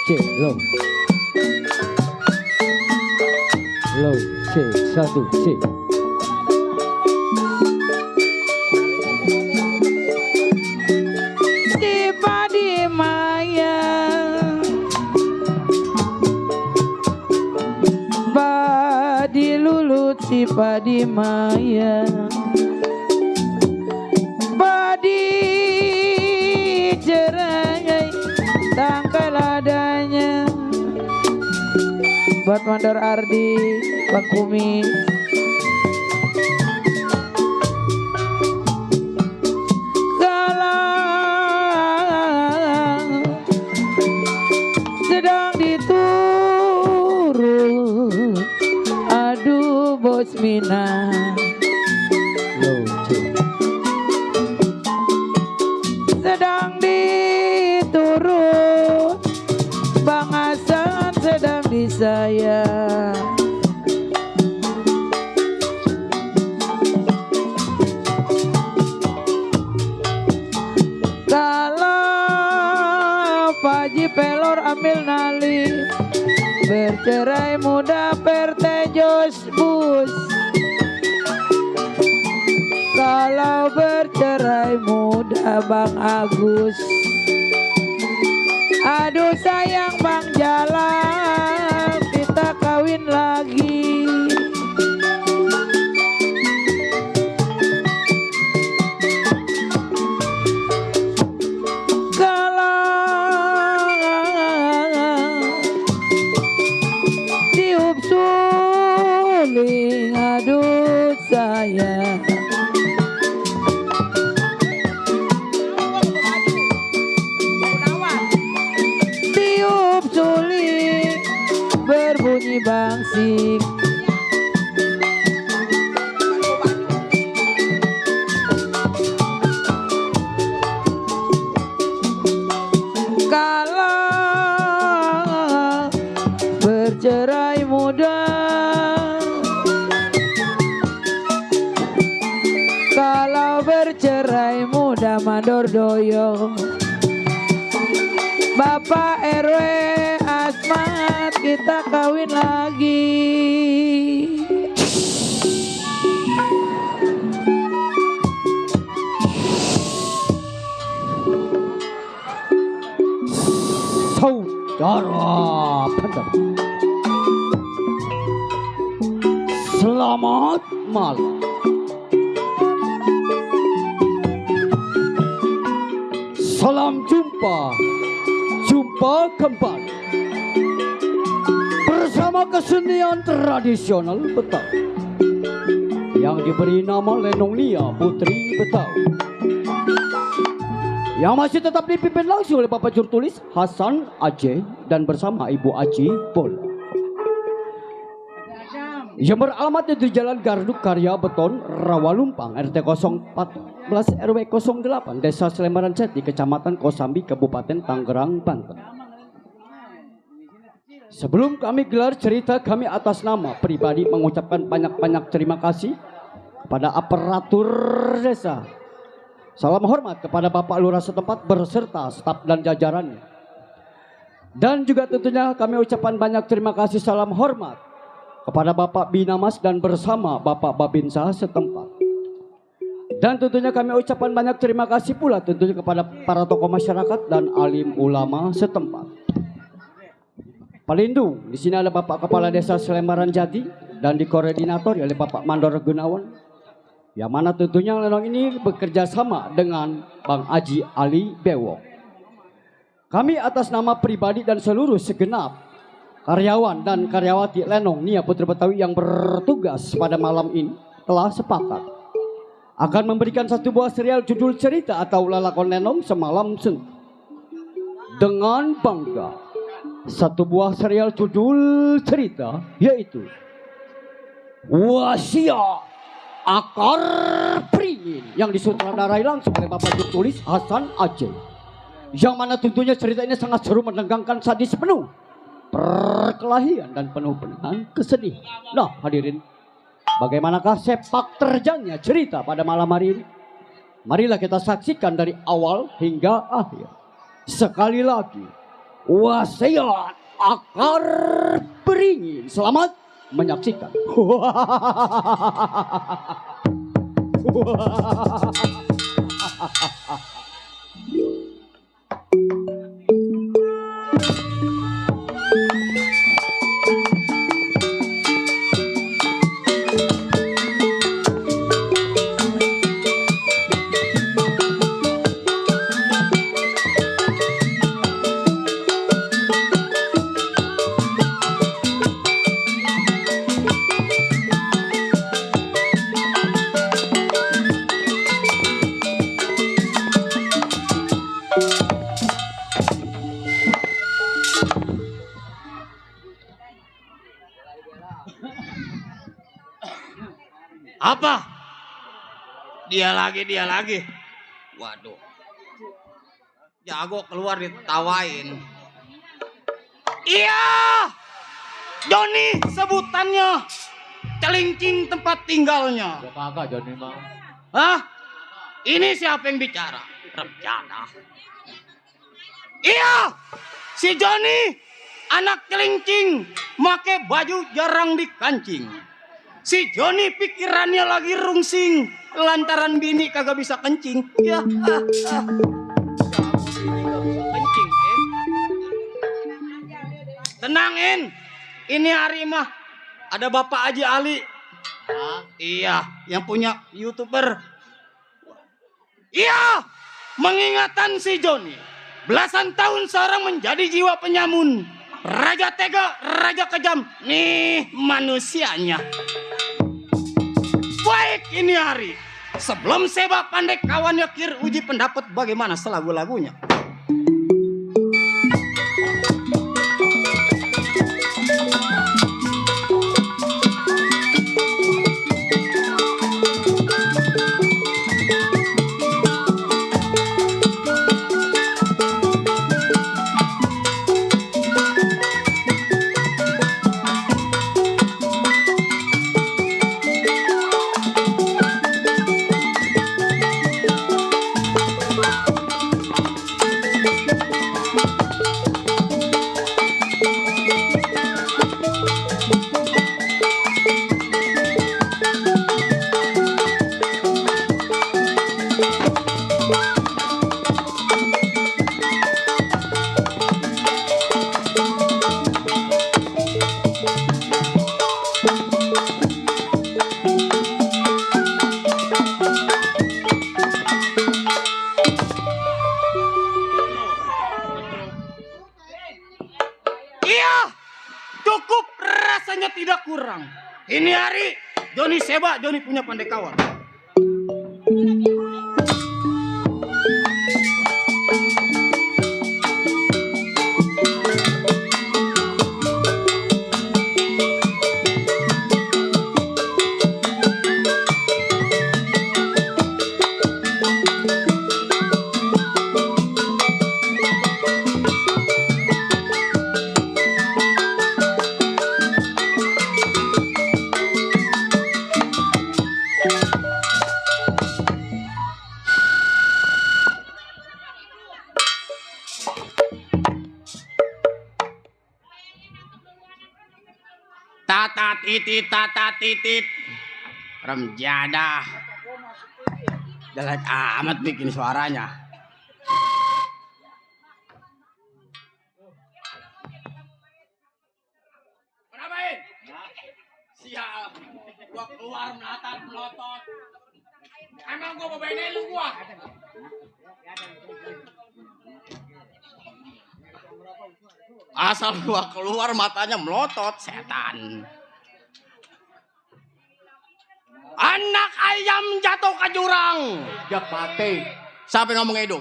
C, low. Low, C, 1, C. Tiba di maya Badi lulut tiba di maya Badi cerai tangkai ladanya buat Mandor Ardi Pak Kumi kalau sedang diturut aduh bos Mina Low, C. sedang diturut Bang Hasan sedang disayang kalau Pak Haji Pelor ambil nali bercerai muda pertejos bus kalau bercerai muda Bang Agus aduh sayang Bang Jalan kita kawin lagi kalau tiup suling aduh sayang tiup suling berbunyi bangsing kalau bercerai muda kalau bercerai muda Mandor Doyo Bapak RW Asmat kita kawin lagi Saudara pendengar, selamat malam. Salam jumpa kembali bersama kesenian tradisional Betawi yang diberi nama Lenong Nia Putri Betawi, yang masih tetap dipimpin langsung oleh Bapak Jurtulis Hasan Aceh dan bersama Ibu Aci Bola, yang beralamat di Jalan Garduk Karya Beton Rawalumpang RT 014 RW 08 Desa Slemeran Jati Kecamatan Kosambi Kabupaten Tangerang Banten. Sebelum kami gelar cerita, kami atas nama pribadi mengucapkan banyak-banyak terima kasih kepada aparatur desa. Salam hormat kepada Bapak Lurah setempat berserta staf dan jajarannya. Dan juga tentunya kami ucapkan banyak terima kasih salam hormat kepada Bapak Binamas dan bersama Bapak Babinsa setempat. Dan tentunya kami ucapkan banyak terima kasih pula tentunya kepada para tokoh masyarakat dan alim ulama setempat. Pelindung, di sini ada Bapak Kepala Desa Slemeran Jati dan dikoordinator oleh Bapak Mandor Gunawan. Yang mana tentunya Lenong ini bekerja sama dengan Bang Aji Ali Bewok. Kami atas nama pribadi dan seluruh segenap karyawan dan karyawati Lenong Nia Putri Betawi yang bertugas pada malam ini telah sepakat akan memberikan satu buah serial judul cerita atau lalakon Lenong Semalam Sendu. Dengan bangga satu buah serial judul cerita yaitu Wasiat Akar Beringin yang disutradarai langsung oleh Bapak Jurtulis Hasan Aceh, yang mana tentunya cerita ini sangat seru, menegangkan, sadis, penuh perkelahian dan penuh dengan kesedihan. Nah hadirin, bagaimanakah sepak terjangnya cerita pada malam hari ini? Marilah kita saksikan dari awal hingga akhir. Sekali lagi, wasiat akar beringin. Selamat menyaksikan. Apa? Dia lagi. Waduh. Jago keluar ditawain. Iya. Joni sebutannya. Celincing tempat tinggalnya. Ya kagak Joni mah. Hah? Ini siapa yang bicara? Remjana. Iya. Si Joni anak celincing, make baju jarang dikancing. Si Joni pikirannya lagi rungsing lantaran bini kagak bisa kencing. Ya, kencing, Tenang, Ini hari mah ada Bapak Haji Ali. Iya, yang punya YouTuber. Iya, mengingatkan si Joni. Belasan tahun seorang menjadi jiwa penyamun. Raja tega, raja kejam. Nih manusianya. Baik ini hari. Sebelum Seba Pandai kawan yakir uji pendapat bagaimana selagu-lagunya. Tidak kurang. Ini hari Joni Seba, Joni punya pandai kawan. Tata titit Remjana jelek amat bikin suaranya. Kenapa siap gua keluar melotot emang gua mau bedain lu gua. Asal gua keluar matanya melotot setan. Anak ayam jatuh ke jurang. Jak mati. Siapa yang ngomong hidup?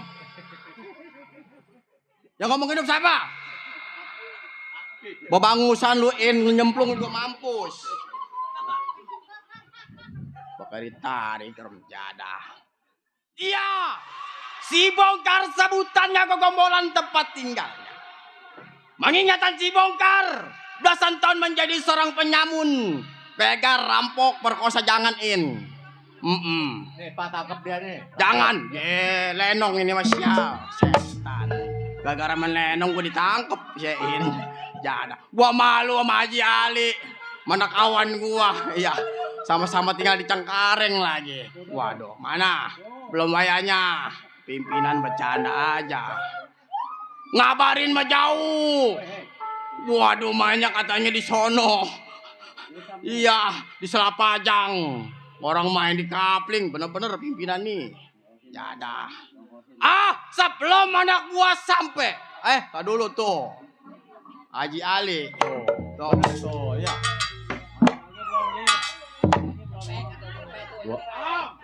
Yang ngomong hidup siapa? Bebangusan lu nyemplung juga mampus. Bakal ditarik Remjana. Iya. Si Bongkar sebutannya kegombolan tempat tinggalnya. Mengingatkan si Bongkar. Belasan tahun menjadi seorang penyamun. Begal, rampok, perkosa jangan Nih Pak tangkap dia nih. Jangan. Lenong ini Mas ya. Setan. Gara-gara menenong gue ditangkep, Sein. Jada. Gua malu sama Haji Ali. Mana kawan gua. Iya. Sama-sama tinggal di Cengkareng lagi. Waduh, mana? Belum wayanya. Pimpinan bercanda aja. Ngabarin mah jauh. Waduh, mainnya katanya di sono. Iya, di Selapajang. Orang main di kapling, bener-bener pimpinan nih. Jada. Sebelum anak gua sampai. Tak dulu tuh. Haji Ali. Tuh, ya.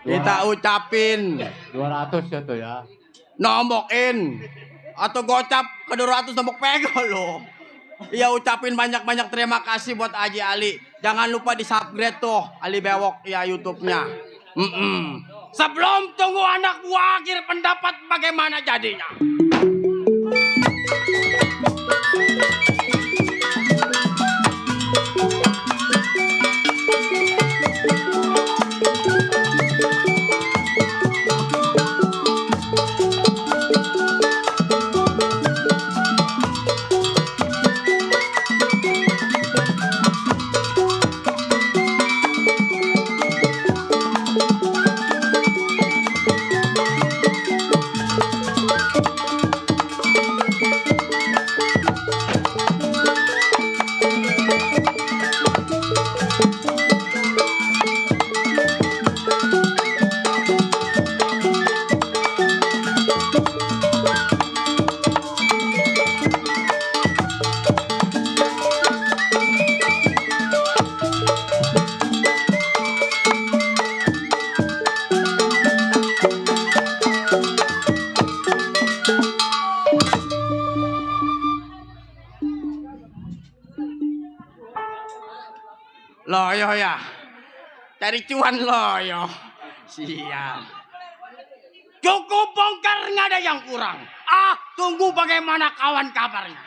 Kita ucapin 200 ya tuh ya. nombokin atau gocap ke 200 nombok pegol lo. Iya, ucapin banyak-banyak terima kasih buat Haji Ali. Jangan lupa di subscribe tuh Ali Bewok ya YouTube-nya. Sebelum tunggu anak gua akhir pendapat bagaimana jadinya. Loyo ya, cari cuan loyo. Siap. Cukup bongkar, nggak ada yang kurang. Tunggu bagaimana kawan kabarnya.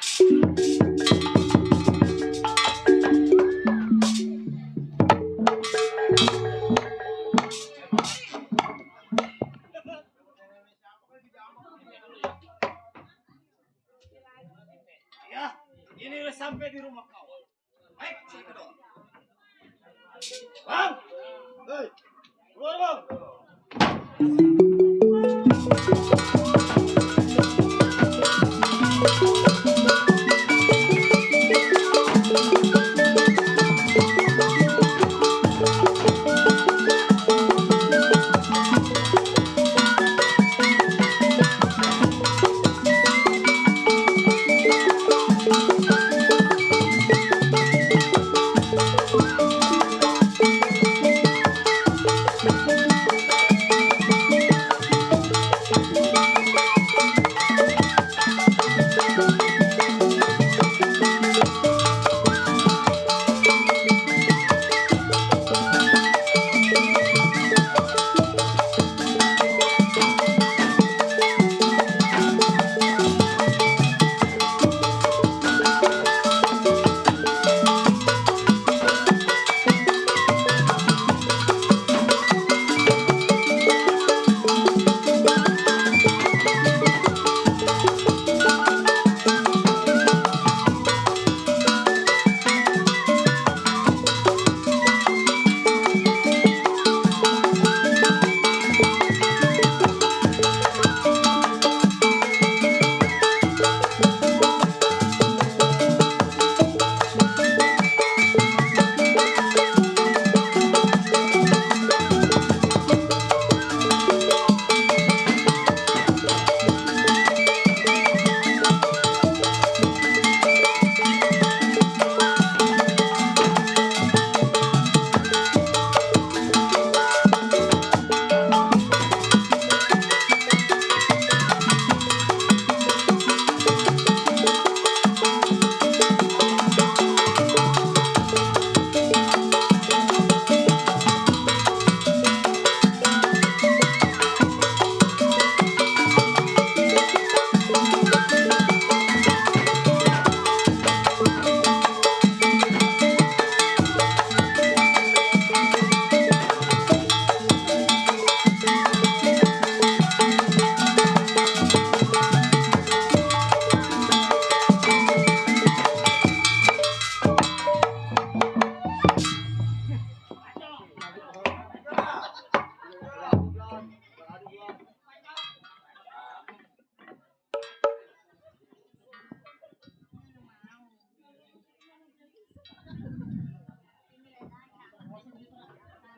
Ya, ini udah sampai di rumah kawan. Baik, saya kedua. Bang! Hei! Keluar, Bang!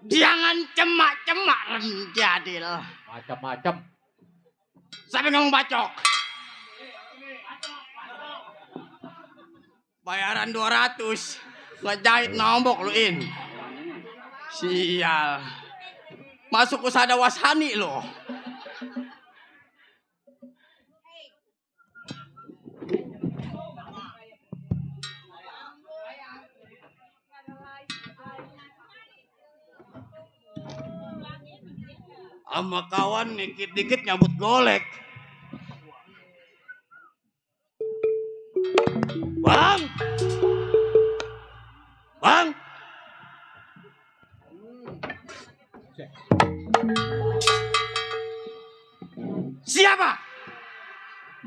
Jangan cemak-cemak Jadil. Macam-macam. Sampai ngomong bacok. Bayaran 200. Ngejahit nombok lu In. Sial. Masuk usada Washani lo. Sama kawan dikit-dikit nyabut golek. Bang! Bang! Siapa?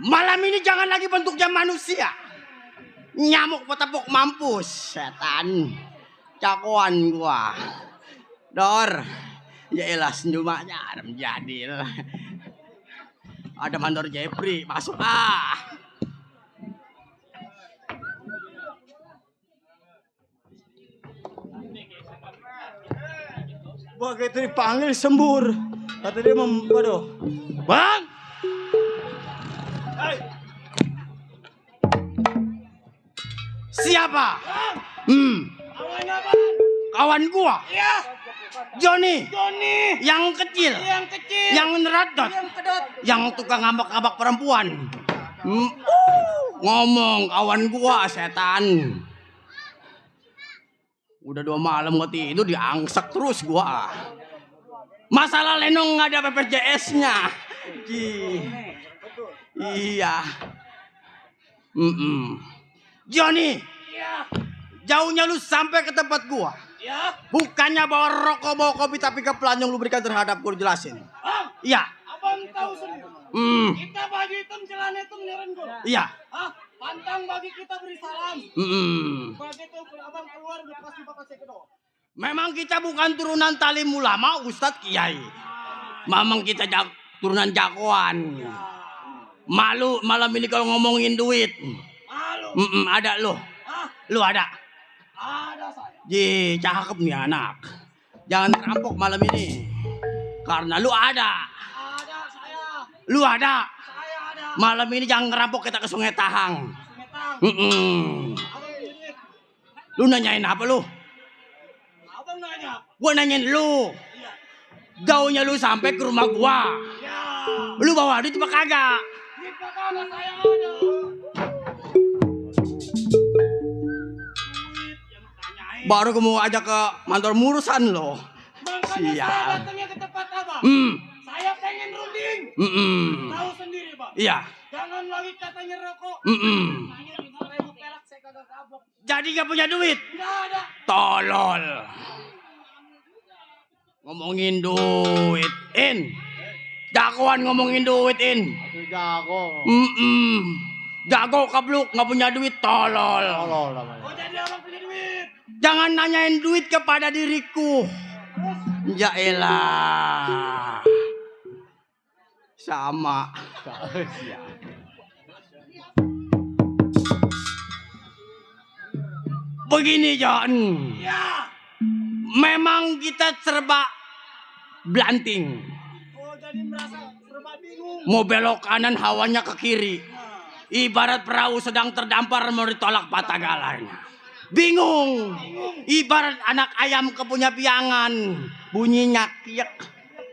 Malam ini jangan lagi bentuknya manusia. Nyamuk petepuk mampus. Setan. Cakuan gua. Dor. Ya elah senyumnya Adam Jadil. Ada mandor Jepri. Masuk Begitu dipanggil sembur. Kata dia waduh. Bang! Hey. Siapa? Kawan gua. Iya. Johnny. Yang kecil. Yang neradot. Yang tukang ngambak-ngambak perempuan. Ngomong kawan gua setan. Udah 2 malam gak tidur diangsek terus gua. Masalah Lenong nggak ada BPJS-nya. Iya. Johnny. Jauhnya lu sampai ke tempat gua. Ya. Bukannya bawa rokok, bawa kopi, tapi kepelanjong lu berikan terhadap gua jelasin. Iya. Abang tahu sendiri. Kita baju hitam, celana hitam, nyeren gua. Iya. Pantang bagi kita beri salam. Begitu abang keluar udah kasih bapak sekedo. Memang kita bukan turunan talim ulama, Ustadz Kiai. Memang kita turunan jagoan. Malu malam ini kalau ngomongin duit. Malu. Ada lu. Lu ada. Ada saya. Cakep nih anak. Jangan rampok malam ini. Karena lu ada. Ada saya. Lu ada. Saya ada. Malam ini jangan ngerampok kita ke Sungai Tahang. Lu nanyain apa lu? Abang nanya. Gua nanyain lu. Iya. Jauhnya lu sampai ke rumah gua. Ya. Lu bawa duit apa kagak? Duit kagak saya ada. Baru kamu ajak ke kantor murusan loh. Makanya saya datangnya ke tempat abang. Saya pengen runding. Tahu sendiri bang. Iya. Jangan lagi katanya rokok. Tanya 5.000 perak saya kagak kapok. Jadi gak punya duit? Gak ada. Tolol. Ngomongin duit In. Jagoan ngomongin duit In. Jago. Jago kabluk gak punya duit tolol. Tolol namanya. Oh jadi orang punya duit. Jangan nanyain duit kepada diriku. Ya elah. Sama. Begini John. Ya. Memang kita serba blanting. Oh jadi merasa serba bingung. Mau belok kanan hawanya ke kiri. Ibarat perahu sedang terdampar mau ditolak patah galanya. Bingung. Ibarat anak ayam kepunya piangan. Bunyinya kiek.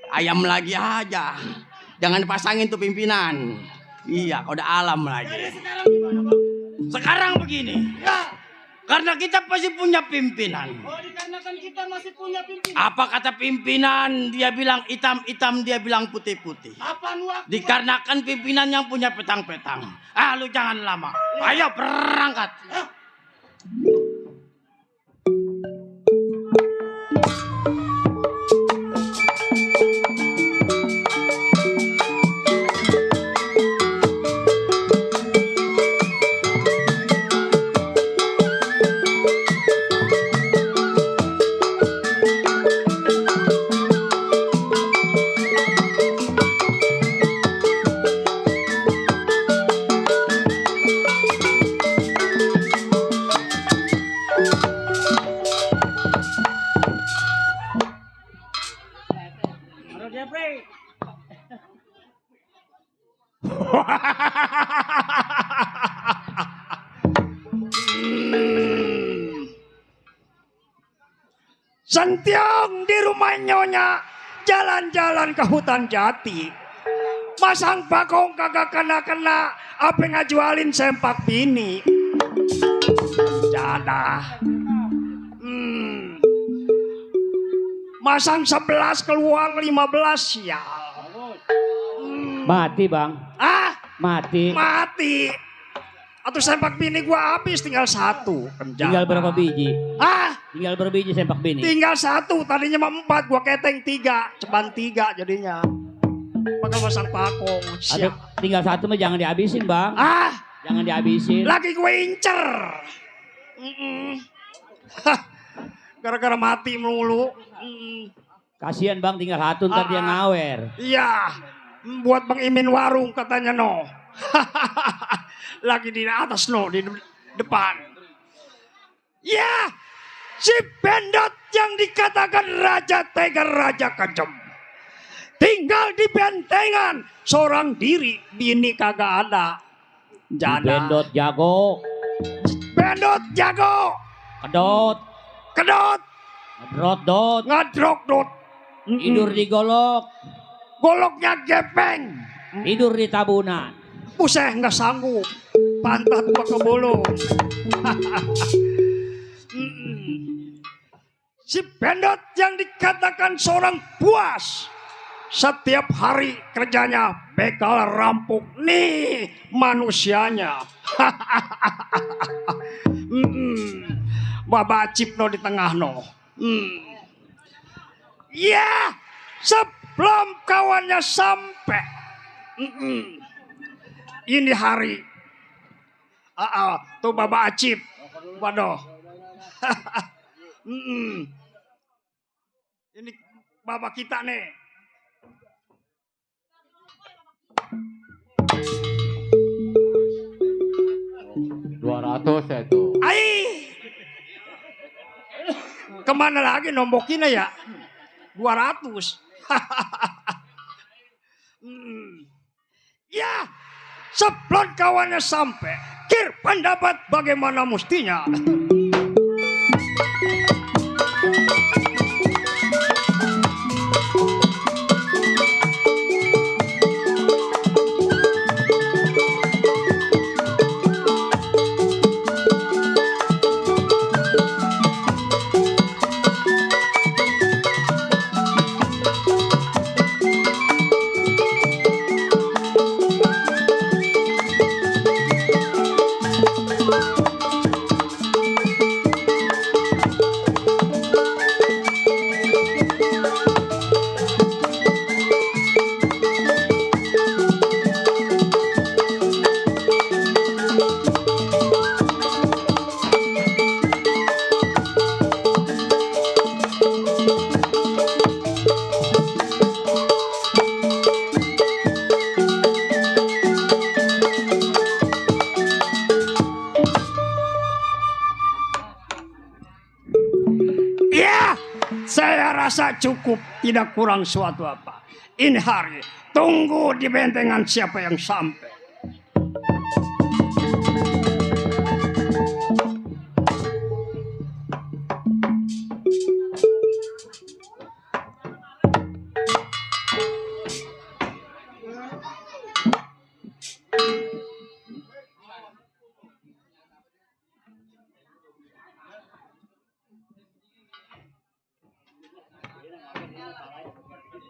Ayam lagi aja. Jangan dipasangin tuh pimpinan. Iya, kode alam lagi. Jadi sekarang gimana, Bang? Sekarang begini. Ya. Karena kita pasti punya pimpinan. Oh, dikarenakan kita masih punya pimpinan. Apa kata pimpinan? Dia bilang hitam-hitam, dia bilang putih-putih. Apaan waktu? Dikarenakan pimpinan yang punya petang-petang. Lu jangan lama. Ayo berangkat. Sentiong di rumah nyonya, jalan-jalan ke hutan jati. Masang bakong kagak kena-kena, apa ngajualin sempak bini. Jadah. Masang 11 keluar 15 sial. Mati bang. Ah, Mati. mati. Atau sempak bini gua habis tinggal 1. Tinggal berapa biji? Ah, Tinggal berapa biji sempak bini? tinggal 1. Tadinya mah 4, gua keteng 3, ceban 3 jadinya. Bakal masang pakong. Atau Siap. tinggal 1 mah jangan dihabisin bang. Ah, Jangan dihabisin. lagi gue incer. Hah, gara-gara mati melulu. Kasihan bang tinggal 1 ntar dia ngawer. Iya, buat Bang Imin warung katanya no. Lagi di atas no, di depan. Ya, si Bendot yang dikatakan Raja Tega Raja Kejem. Tinggal di bentengan, seorang diri, bini kagak ada. Jana. Bendot jago. Bendot jago. Kedot. Kedot. Ngedrot-dot. Ngadrok-dot. Tidur di golok. Goloknya gepeng. Tidur di tabunan. Puseh nggak sanggup. Pantat gua kebolong. Si Bendot yang dikatakan seorang puas. Setiap hari kerjanya bekal rampuk nih manusianya. Baba Cipno di tengah no. Ya, sebelum kawannya sampai. Ini hari. Tuh Baba Acip. Waduh. Ini Baba kita nih. ya itu. Ai. Kemana lagi nombokinnya ya? 200. Ya, sebelum kawannya sampai, kir pendapat bagaimana mustinya. Saya rasa cukup, tidak kurang suatu apa. Ini hari, tunggu di bentengan siapa yang sampai.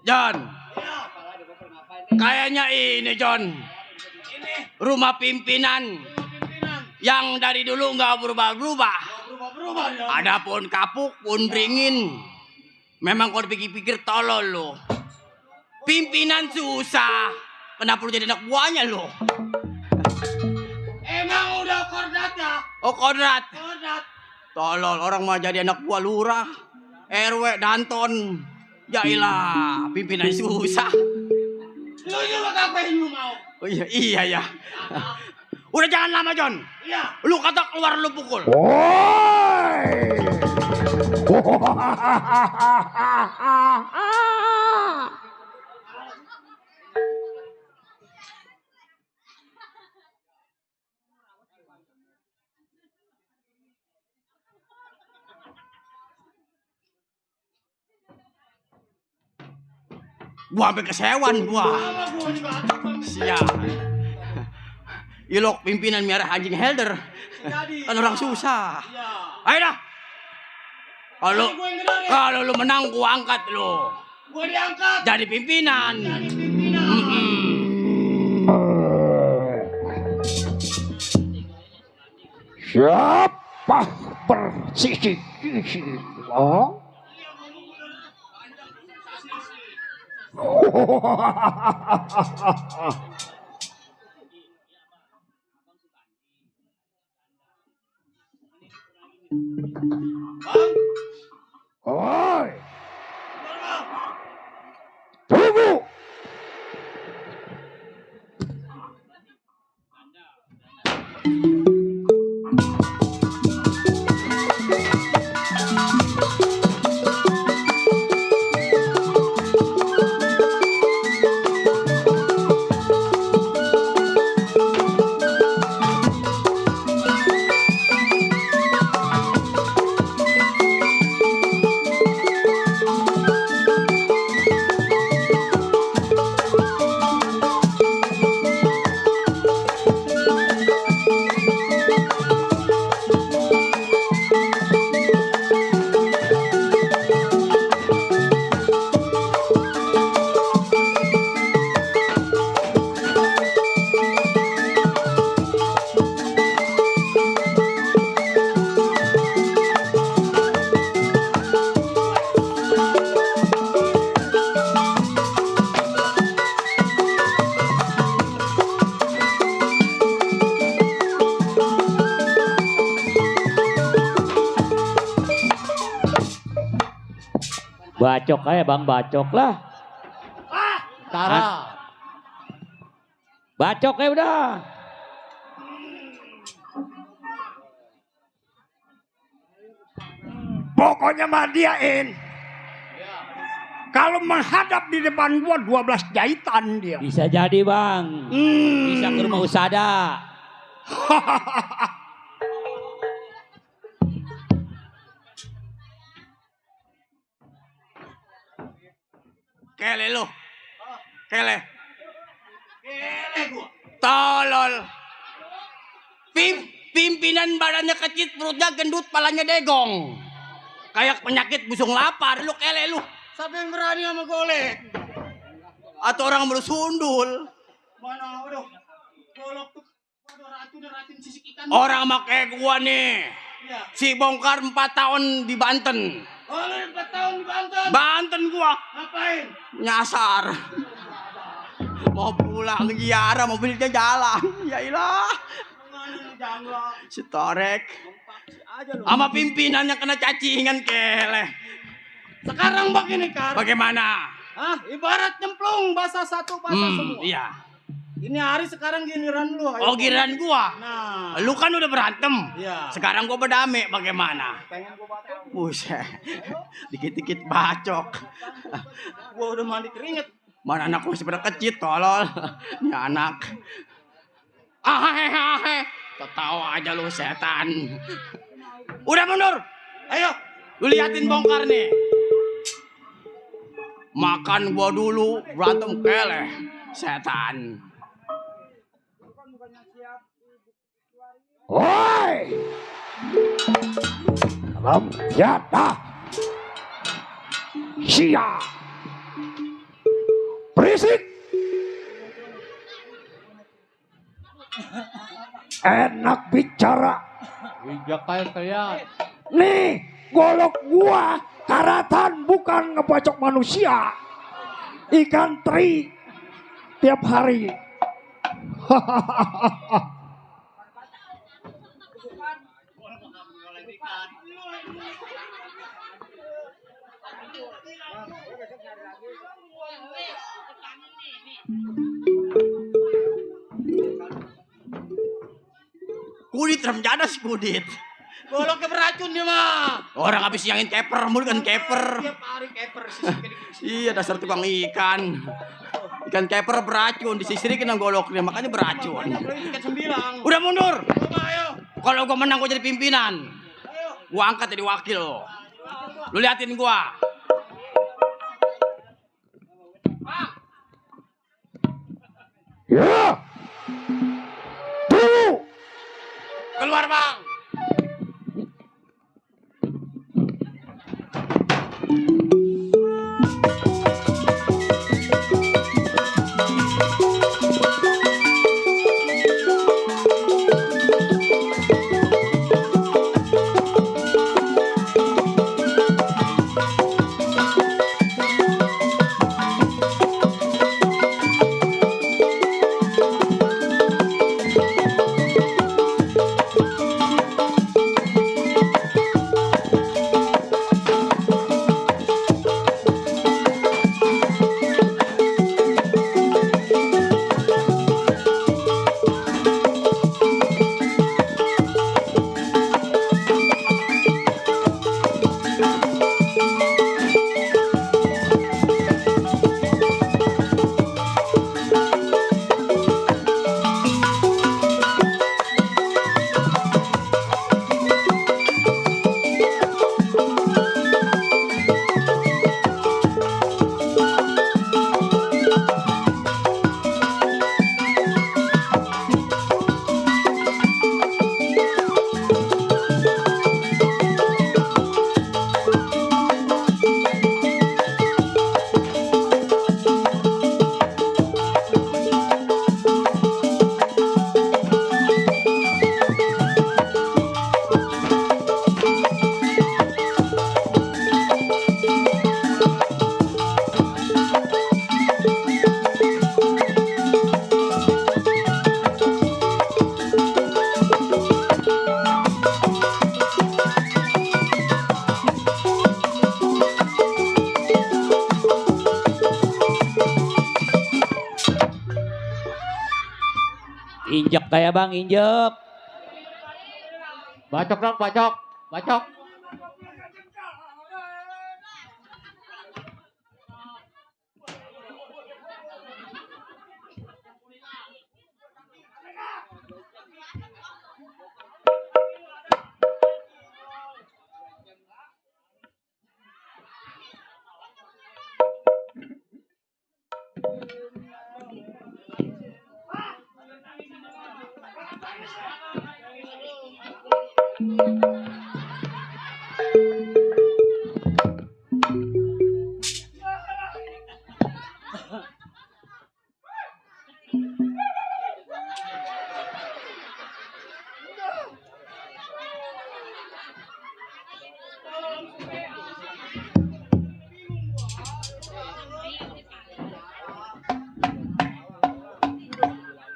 John, kayaknya ini John, rumah pimpinan yang dari dulu nggak berubah-berubah. Adapun kapuk pun beringin. Memang kalau dipikir-pikir tolol lo. Pimpinan susah, kenapa lu jadi anak buahnya lo? Emang udah kodrat ya? Oh kodrat. Tolol, orang mah jadi anak buah lurah, RW Danton. Jailah, pimpinan susah. Lu juga ngapain lu mau? Oh iya ya. Udah jangan lama John. Iya. Lu kata keluar lu pukul. Woi. Gua sampai kesewan gua. Siap. Ilok pimpinan miara anjing Helder. Kan orang susah. Ayo dah. Kalau lu menang gua angkat lu. Gua diangkat. Jadi pimpinan. Siapa persisik? Oh? Oi! Tunggu! Bacok aja bang, bacok lah. Tara. Bacok ya udah. Pokoknya mah diain. Kalau menghadap di depan gua 12 jahitan dia. Bisa jadi bang. Bisa ke rumah usada. Kele lu. Kele gua. Tolol. Pimpinan badannya kecil, perutnya gendut, palanya degong. Kayak penyakit busung lapar, lu kele lu. Siapa yang berani sama golek? Atau orang bersundul. Mana udah golok tuh. Waduh racun sisik ikan. Orang make gua nih. Iya. Si bongkar 4 tahun di Banten. Oh, lu 4 tahun di Banten. Banten gua. Ngapain? Nyasar. Mau pulang Giara, mobilnya jalan. Ya ilah. Si Torek. Sama pimpinan yang kena cacingan kele. Sekarang begini Kar. Bagaimana? Hah? Ibarat nyemplung basah satu basah semua. Iya. Ini hari sekarang giliran lu. Oh giliran gua. Nah. Lu kan udah berantem. Iya. Sekarang gua berdamai. Bagaimana? Pengen gua batal. Buset. Dikit-dikit bacok. Gua udah mandi keringet. Mana anak masih pada kecil tolol. Ini anak. Ahe. Ketawa aja lu setan. Udah mundur. Ayo. Lu liatin bongkar nih. Makan gua dulu. Berantem keleh. Setan. Woi! Salam jatah. Siap. Berisik. Enak bicara. Bijak kayak kalian. Nih, golok gua karatan bukan ngebacok manusia. Ikan teri tiap hari. Kudit remjadas kudit. Goloknya beracun dia mah. Orang habis nyangin keper, mulu kan keper. Tiap hari keper sisik. Iya dasar tukang ikan. Ikan keper beracun, disisirikin sama goloknya, makanya beracun. Banyak lagi tiket 9. Udah mundur. Coba ayo. Kalau gua menang gua jadi pimpinan. Ayo. Gua angkat jadi wakil lo. Lu liatin gua. Injek kayak bang, injek. Bacok dong, bacok. Bacok.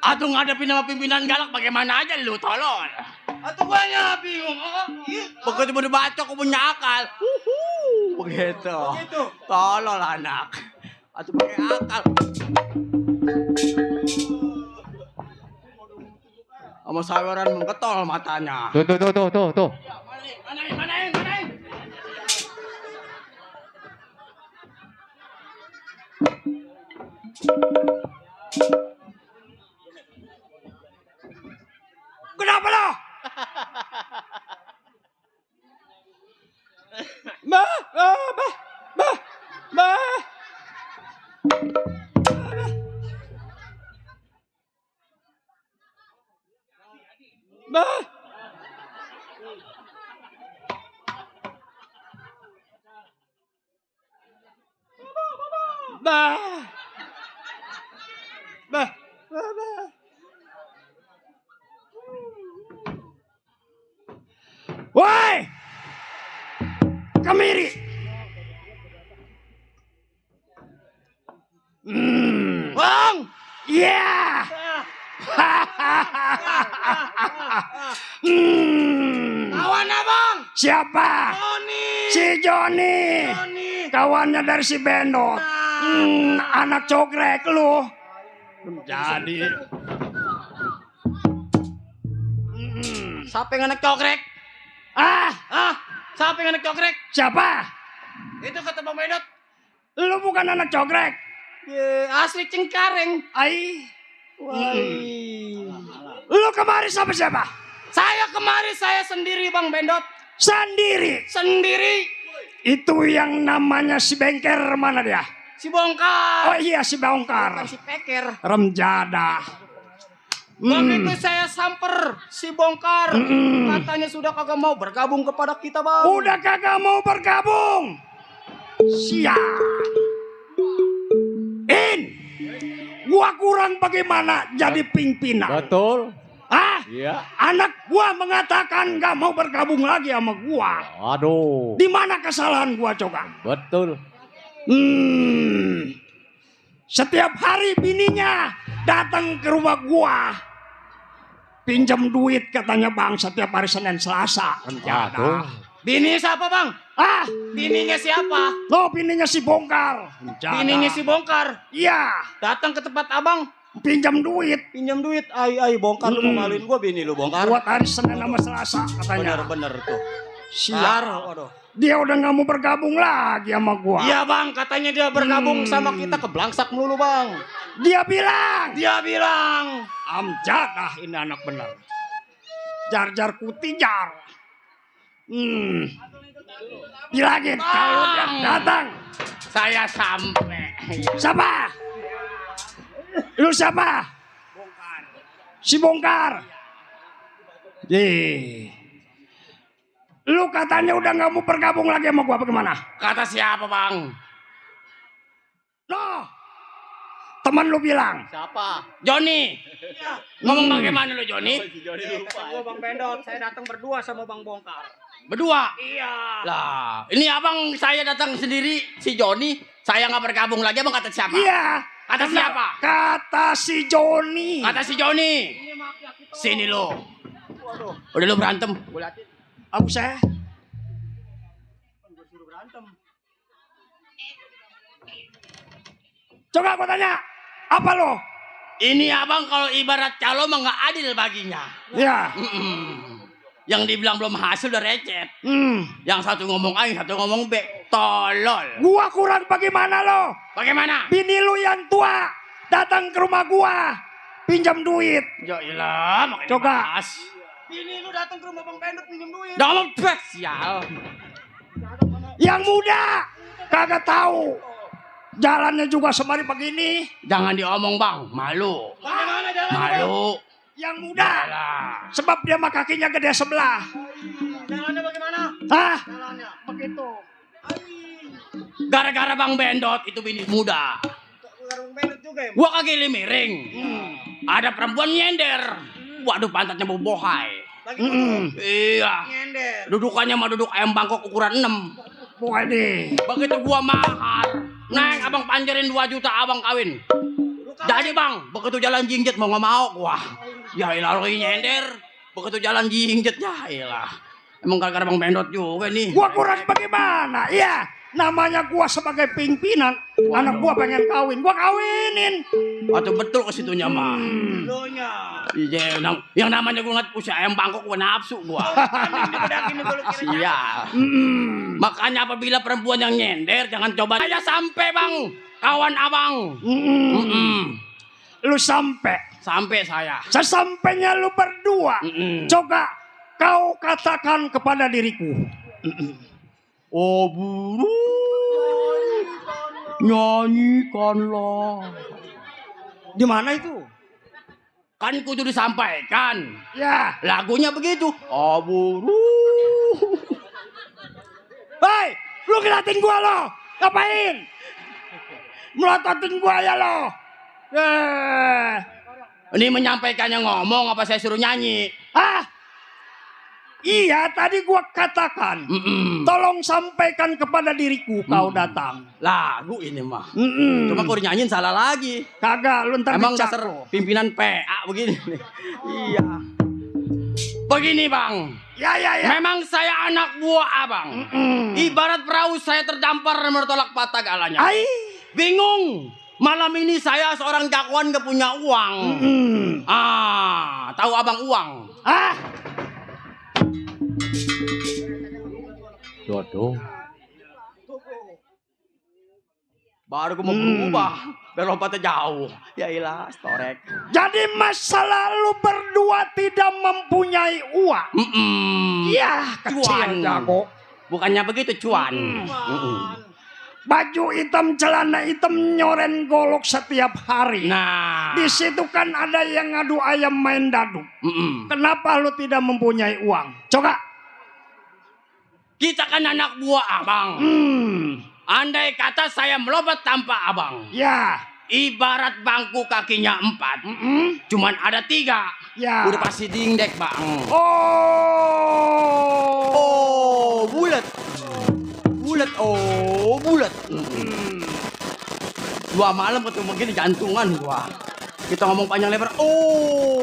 Atuh ngadepin sama pimpinan galak bagaimana aja lu tolol. Atuh guanya bingung. Begitu mau dibacok aku punya akal. Begitu. Tolol anak. Atuh pakai akal. Sama saweran mengketol matanya. Tuh. Manain. Kenapa lo? Woi! Kemiri. Bang! Iya! Kawan abang! Siapa? Joni! Si Joni! Kawannya dari si Bendot. Anak cogrek lu. Jadi. Siapa yang anak cogrek? Siapa yang anak cogrek? Siapa? Itu kata Bang Bendot. Lu bukan anak cogrek. Asli Cengkareng. Lu kemari sama siapa? Saya kemari, saya sendiri Bang Bendot. Sendiri? Sendiri. Itu yang namanya si Bengker mana dia? Si Bongkar. Oh iya si Bongkar. Bukan si Peker. Remjada. Begitu saya samper si Bongkar. Katanya sudah kagak mau bergabung kepada kita Bang. Udah kagak mau bergabung. Siap. Gua kurang bagaimana jadi pimpinan? Betul. Iya. Anak gua mengatakan gak mau bergabung lagi sama gua. Aduh. Di mana kesalahan gua coba? Betul. Setiap hari bininya datang ke rumah gua. Pinjam duit katanya bang setiap hari Senin Selasa. Aduh. Bini siapa bang? Ah, Bininya siapa? lo bininya si Bongkar. Bininya si Bongkar. Iya, Datang ke tempat abang. pinjam duit. Pinjam duit. Ay Bongkar lu mau maluin gua bini lu Bongkar. Buat hari Senin sama Selasa katanya. Bener tuh. Siar. Waduh. Dia udah nggak mau bergabung lagi sama gua. Iya bang, katanya dia bergabung sama kita ke Blangsak mulu bang. Dia bilang, Dia bilang. Amjadah ini anak benar. Jar-jar kutijar. Bilangin kalau dia datang. Saya sampai. Siapa? Lu siapa? Si Bongkar. Lu katanya udah nggak mau bergabung lagi sama gua, bagaimana? Kata siapa bang? No, teman lu bilang. Siapa? Joni. Ngomong bagaimana lu Joni? Gua Bang Bendot, saya datang berdua sama Bang Bongkar. Berdua. Iya. Lah, ini abang saya datang sendiri si Joni. Saya nggak bergabung lagi abang kata siapa? Iya. Kata Karena siapa? Kata si Joni. Kata si Joni. Sini lo. Udah lu berantem. Gua liatin. Aku saya. Coba aku tanya, apa lo? Ini abang kalau ibarat calo mah nggak adil baginya. Ya. Yang dibilang belum hasil udah recet. Yang satu ngomong A, yang satu ngomong B. Tolol. Gua kurang bagaimana lo? Bagaimana? Bini lu yang tua datang ke rumah gua, pinjam duit. Ya ilah, makanya Coba. dibahas. Bini lu datang ke rumah Bang Bendot pinjam duit. Dah ngomong spesial. Yang muda kagak tahu. Jalannya juga semari begini. Jangan diomong bang, malu. Bagaimana jalan? Malu. Yang muda, Yalah. sebab dia mah kakinya gede sebelah. Jalannya bagaimana? Hah? Jalannya. Begitu. Gara-gara bang Bendot itu bini muda. Bang Bendot juga ya. Gua kaki miring. Ada perempuan nyender. Waduh pantatnya bobohai. Lagi duduk, Iya. nyender. Dudukannya mah duduk ayam Bangkok ukuran 6. Bukan nih. Begitu gua mahar, neng abang panjerin 2 juta abang kawin. Jadi bang, begitu jalan jingjet mau nggak mau gua. Ya ilah lu nyender. Begitu jalan jingjet ya ilah. Emang gara-gara bang Bendot juga nih. Gua kurang bagaimana? Iya, namanya gua sebagai pimpinan, anak gua pengen kawin, gua kawinin. Atau betul ke situnya mah. Lo nya. Iya, yang namanya gua ngeliat usia ayam Bangkok gua nafsu gua. Dibedakin dulu kira Iya. Makanya apabila perempuan yang nyender jangan coba saya sampai bang kawan abang. Lu sampai, Sampai saya. sesampainya lu berdua, coba kau katakan kepada diriku. Oh burung nyanyikanlah. Di mana itu? Kan kudu disampaikan. Ya, Lagunya begitu. Oh burung. hei, lu ngeliatin gua lo, ngapain? Melototin gua ya lo. Ini menyampaikannya ngomong apa saya suruh nyanyi? Hah? Iya, tadi gua katakan, tolong sampaikan kepada diriku kau datang. Lagu ini mah. Cuma kalau nyanyiin salah lagi. Kagak, lu ntar Emang dicak. dasar pimpinan PA begini nih. Iya. Begini bang. Ya. Memang saya anak buah abang. Ibarat perahu saya terdampar dan bertolak patah galanya. Ai. Bingung. Malam ini saya seorang jagoan gak punya uang. Tahu abang uang? Ah, Dodo. Baru gue mau berubah. Biar lompatnya jauh. Ya ilah, storek. jadi masa lalu berdua tidak mempunyai uang. Iya, kecil Cuan. jago. Bukannya begitu cuan. Baju hitam, celana hitam, nyoren golok setiap hari. Nah. Di situ kan ada yang ngadu ayam main dadu. Kenapa lu tidak mempunyai uang? Coba. Kita kan anak buah abang. Andai kata saya melompat tanpa abang. Ya. Ibarat bangku kakinya 4. Cuman ada 3. Ya. Udah pasti dingdek bang. Oh. Bulat. Bulat. Oh, bulat. Dua malam ketemu begini jantungan gua. Kita ngomong panjang lebar. Oh.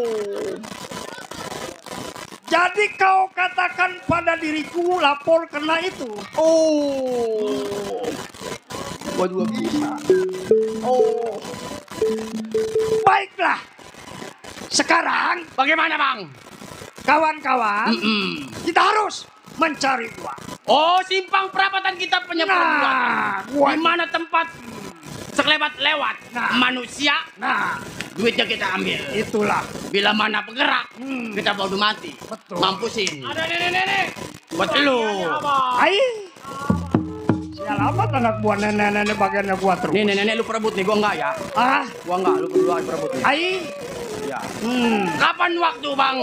Jadi kau katakan pada diriku lapor kena itu. Oh. Gua juga bisa. Oh. Baiklah. Sekarang Bagaimana, Bang? kawan-kawan, kita harus mencari uang. Oh, simpang perapatan kita punya perempuan. Nah, gua Di mana tempat sekelebat lewat manusia, duitnya kita ambil. itulah. Bila mana bergerak, kita baru mati. Betul. Mampusin. Ada nenek-nenek. Buat lu. Ai. Sial amat anak buah nenek-nenek bagiannya gua terus. Nih nenek lu perebut nih, gua enggak ya. Ah, Gua enggak, lu berdua perebut nih. ai. Ya. Kapan waktu, Bang?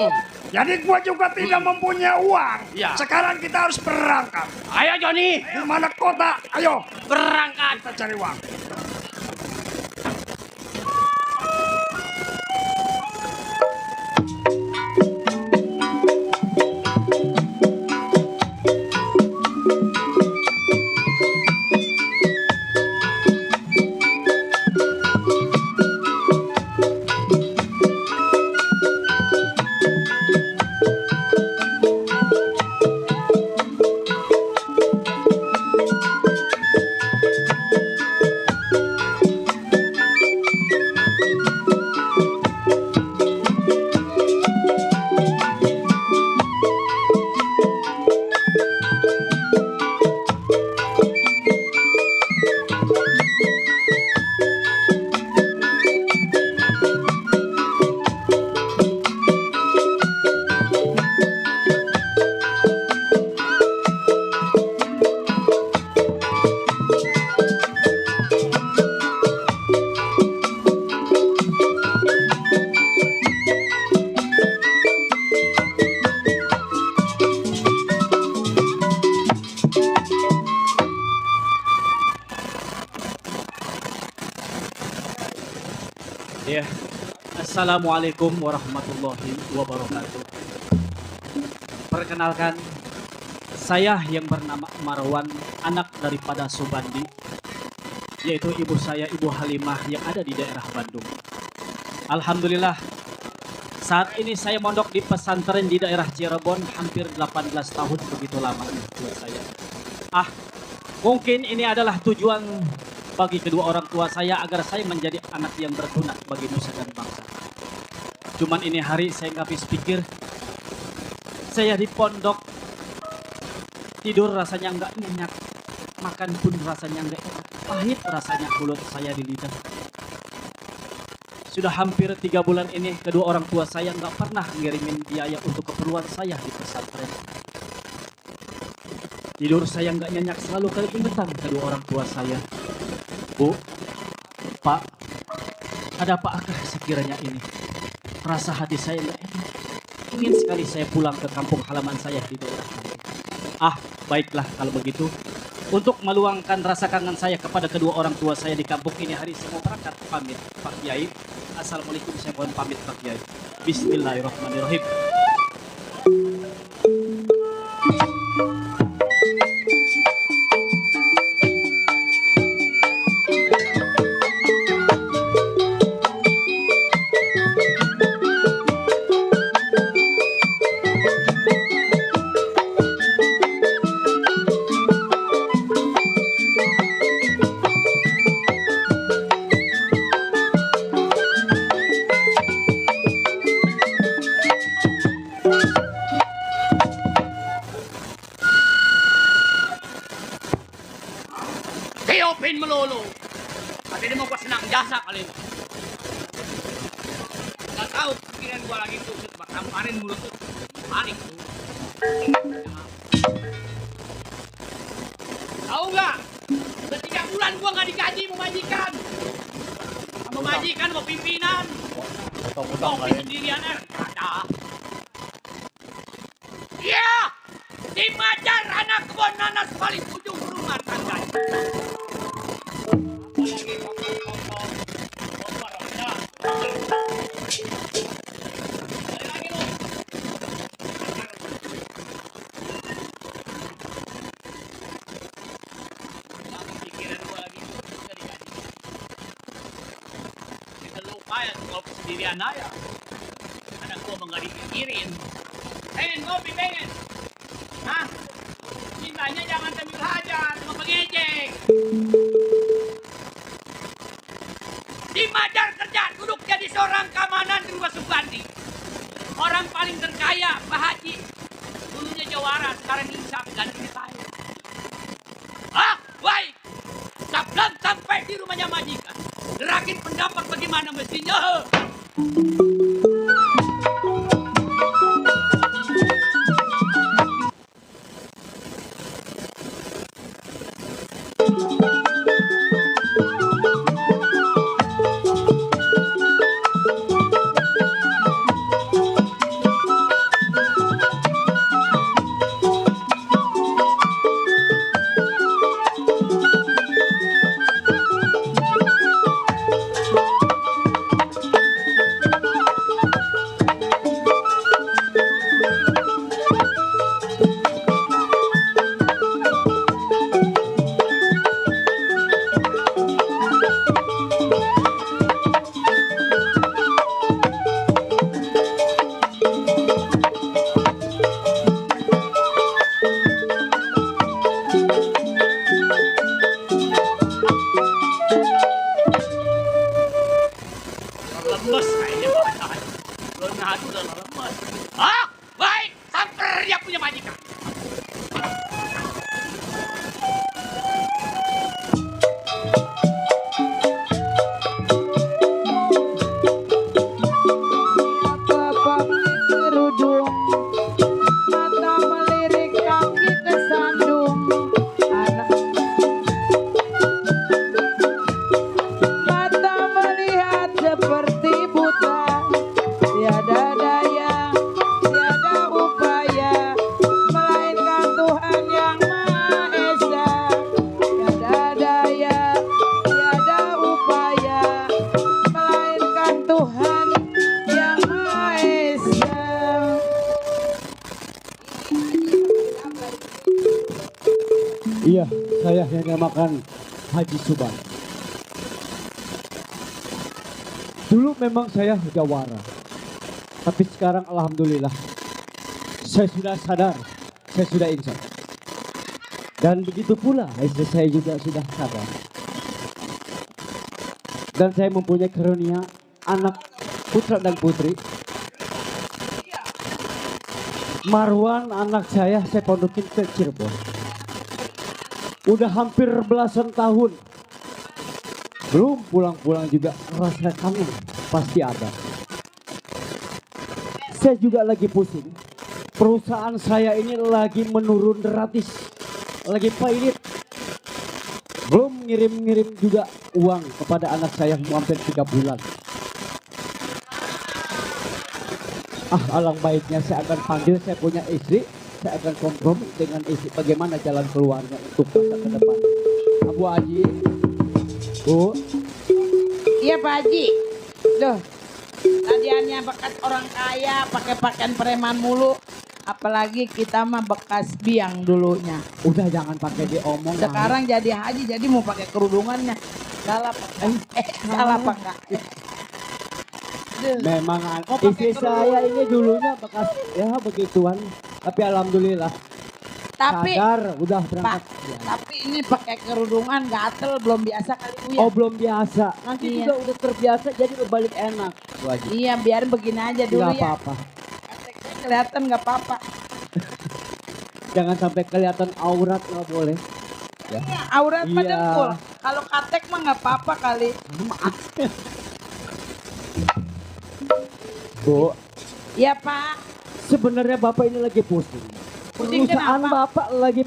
Jadi gua juga tidak mempunyai uang. Ya. Sekarang kita harus berangkat. Ayo Joni, Di mana kota? Ayo, berangkat. kita cari uang. Ya. Assalamualaikum warahmatullahi wabarakatuh. Perkenalkan, saya yang bernama Marwan, anak daripada Subandi, yaitu ibu saya, Ibu Halimah yang ada di daerah Bandung. Alhamdulillah, saat ini saya mondok di pesantren di daerah Cirebon hampir 18 tahun, begitu lama buat saya. Mungkin ini adalah tujuan bagi kedua orang tua saya agar saya menjadi anak yang berguna bagi nusa dan bangsa. Cuman ini hari saya nggak habis pikir, saya di pondok tidur rasanya nggak nyenyak, makan pun rasanya nggak enak, pahit rasanya mulut saya di lidah. Sudah hampir 3 bulan ini kedua orang tua saya nggak pernah ngirimin biaya untuk keperluan saya di pesantren. Tidur saya nggak nyenyak, selalu keingetan kedua orang tua saya. Bu, Pak, ada apakah sekiranya ini? Rasa hati saya nggak enak. Ingin sekali saya pulang ke kampung halaman saya di daerah kami. Baiklah kalau begitu. Untuk meluangkan rasa kangen saya kepada kedua orang tua saya di kampung ini, hari saya mau berangkat pamit Pak Kiai. Assalamualaikum, saya mohon pamit Pak Kiai. Bismillahirrahmanirrahim. Tiupin melulu. Tapi dia mau gua senang jasa kali ini. Gak tahu pikiran gua lagi kusut. Kemarin mulut tuh panik tuh. Tahu nggak? Udah 3 bulan gua nggak digaji mau majikan. Mau majikan mau pimpinan. Mau sendirian ada. Iya, di Majar anak kebun nanas paling ujung rumah tangga. saya kalau sendirian aja. Anak gua mah nggak dipikirin. Pengen kopi, pengen. Hah? Cintanya jangan sambil hajar, cuma pengejek. Dimajar kerja, duduk jadi seorang keamanan di rumah Sugandi. Orang paling terkaya, Pak Haji. Dulunya jawara, sekarang insaf ganti saya. Ah, baik. Sebelum sampai di rumahnya majikan, gerakin pendapat bagaimana mestinya. Lemes kayaknya badan. Leonardo udah lemes. Ah, baik. Samper dia punya majikan. Bapak kerudung, mata melirik kaki kesandung, anak mata melihat seperti buta, tiada daya, tiada upaya, melainkan Tuhan yang Maha Esa. Tiada daya, tiada upaya, melainkan Tuhan yang Maha Esa. Iya, saya yang namakan Haji Suban. Dulu memang saya jawara, tapi sekarang alhamdulillah saya sudah sadar, saya sudah insaf. Dan begitu pula istri saya juga sudah sadar. Dan saya mempunyai karunia anak putra dan putri. Marwan anak saya pondokin ke Cirebon. Udah hampir belasan tahun. Belum pulang-pulang juga, rasa kangen pasti ada. Saya juga lagi pusing. Perusahaan saya ini lagi menurun drastis. Lagi pailit. Belum ngirim-ngirim juga uang kepada anak saya hampir 3 bulan. Alang baiknya saya akan panggil, saya punya istri. Saya akan kompromi dengan istri bagaimana jalan keluarnya untuk masa ke depan. Bu Haji, Bu. Iya Pak Haji. Duh, tadiannya bekas orang kaya pakai pakaian preman mulu. Apalagi kita mah bekas biang dulunya. Udah jangan pakai diomong. Sekarang jadi haji jadi mau pakai kerudungannya. Salah apa enggak? Salah apa enggak? Duh. Memang Mau pakai istri kerudung. saya ini dulunya bekas ya begituan. Tapi alhamdulillah Tapi sadar udah Pak, berangkat. Ya. tapi ini pakai kerudungan gatel belum biasa kali Uya. Oh belum biasa. Nanti Iya. juga udah terbiasa jadi berbalik enak. Bu Haji. Iya, biarin begini aja dulu Nggak ya. apa-apa. Kateknya kelihatan nggak apa-apa. Jangan sampai kelihatan aurat, nggak boleh. Ya. Iya, aurat mah Iya. dengkul. Kalau katek mah nggak apa-apa kali. Maaf. Bu, Iya Pak. sebenarnya Bapak ini lagi pusing. Pusing Perusahaan kenapa? Bapak lagi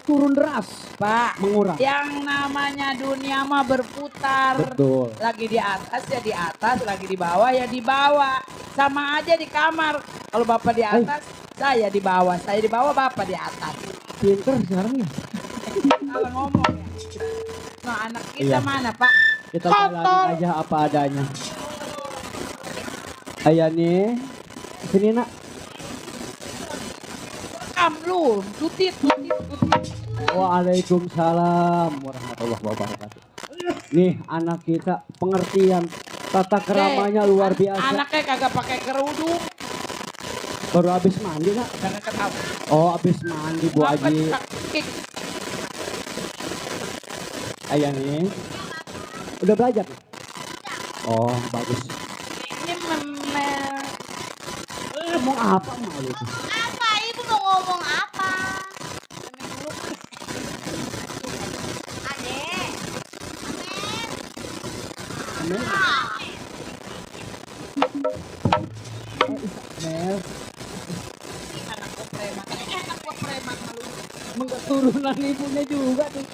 turun deras, Pak, mengurang. yang namanya dunia mah berputar. Betul. Lagi di atas ya di atas, lagi di bawah ya di bawah. Sama aja di kamar. Kalau Bapak di atas, saya di bawah. Saya di bawah, Bapak di atas. Pinter sekarang ya. Salah ngomong ya. Nah, anak kita Iya. mana, Pak? Kita jalani aja apa adanya. Ayah nih, sini nak. Kamlun, tutit. Waalaikumsalam warahmatullahi wabarakatuh. Nih anak kita pengertian Tata keramanya luar biasa. Anaknya kagak pakai kerudung. Baru habis mandi nak. Jangan ketawa. Oh habis mandi Bu Apa Haji. sakit? Ayah nih. Udah belajar? Oh bagus. Ini memel. Ngomong apa malu itu? Apa ibu mau ngomong apa? Adek. Mel. Mel. Anak gua preman malu. Emang keturunan ibunya juga tuh.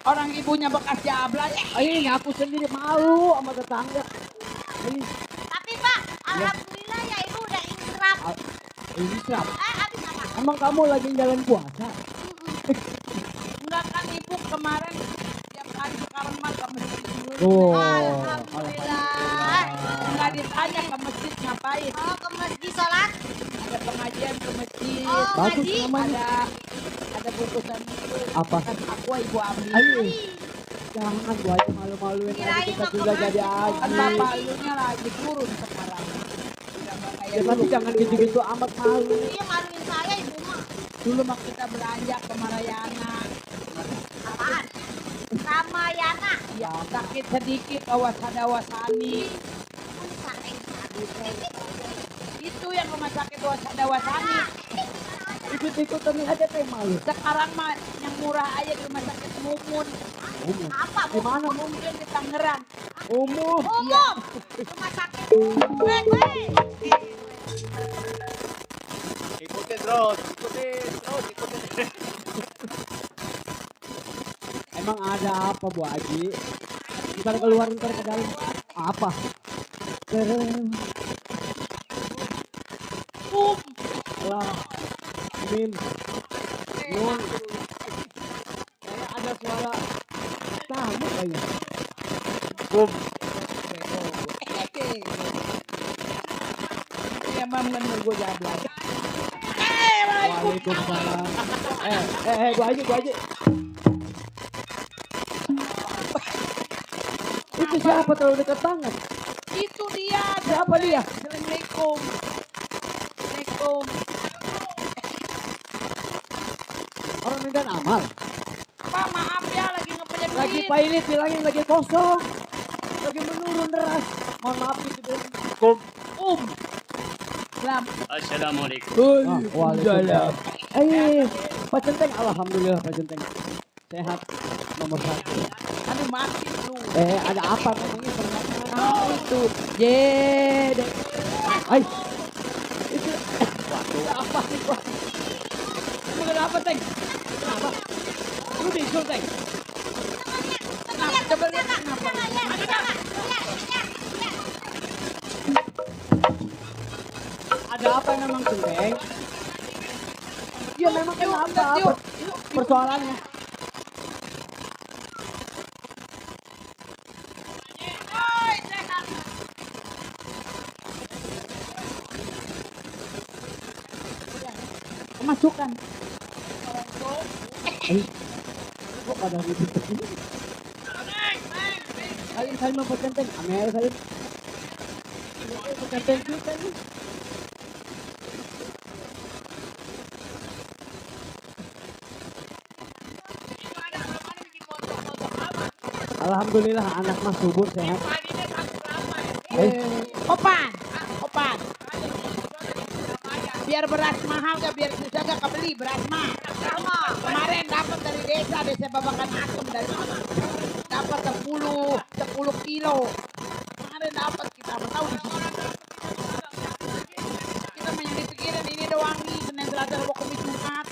Orang ibunya bekas jablan. Ini ngaku sendiri malu sama tetangga. Ini Tapi Pak, alhamdulillah ya ibu udah inkrap. ini siap. Habis apa? Emang kamu lagi jalan puasa? Enggak kan ibu kemarin tiap hari sekarang mah ke masjid dulu. Oh, Alhamdulillah. Enggak ditanya ke masjid ngapain. Oh ke masjid sholat. Ada pengajian ke masjid. Oh bagus ngaji. namanya. Ada bungkusan itu. Apa? Kan aku ibu ambil. Ayo, jangan Bu Haji malu-maluin aja Kirain kita mau juga ke jadi masjid. Kan haji. bapak lunya lagi turun sekarang. Udah nggak kayak Ya tapi dulu. jangan gitu-gitu amat malu. Iya maluin saya ibu mah. Dulu mah kita belanja ke Marayana. Apaan? Ramayana. Ya sakit sedikit awas ada wasani. Itu yang rumah sakit ada wasani. Ikut-ikutan aja teh malu. Sekarang mah yang murah aja di rumah sakit Mumun. Apa bu? Di mana Mumun di Tangerang. Umum. Umum. Rumah sakit. Weh. Ikutin terus. Emang ada apa Bu Haji? Ntar keluar ntar ke dalam. Apa? Lah. Min. Nun. Kayak ada suara tamu kayaknya. Ya mam kan gue jablan. Waalaikumsalam. Bu Haji. Itu siapa terlalu dekat banget? Itu dia. Siapa dia? Assalamualaikum. Assalamualaikum. Orang Medan Amal. Pak maaf ya lagi ngepunya duit. Lagi pilot bilangin lagi kosong. Lagi menurun deras. Mohon maaf gitu deh. Salam. Assalamualaikum. Waalaikumsalam. Pak Centeng, alhamdulillah Pak Centeng. Sehat nomor 1. Aduh mati lu. Ada apa memangnya permasalahan? Oh itu. Jede. Hai. Itu apa nih Pak? Emang ada apa Teng? Kenapa? Lu disul Teng? Kenapa? Coba lihat kenapa. Ada apa memang Centeng? Ya memang kenapa? Yuk. Persoalannya. Kemasukan. Kok pada ribut begini? Salim mau Centeng. Amel salim. Centeng juga nih. Alhamdulillah anak mah subur sehat. Opan. Biar beras mahal gak biar susah gak kebeli beras mah. Kemarin dapat dari desa Babakan Akem dari dapat 10 kilo. Kemarin dapat kita tahu di sini. Kita main dipikirin ini doang nih Senin Selasa Rabu Kamis Jumat.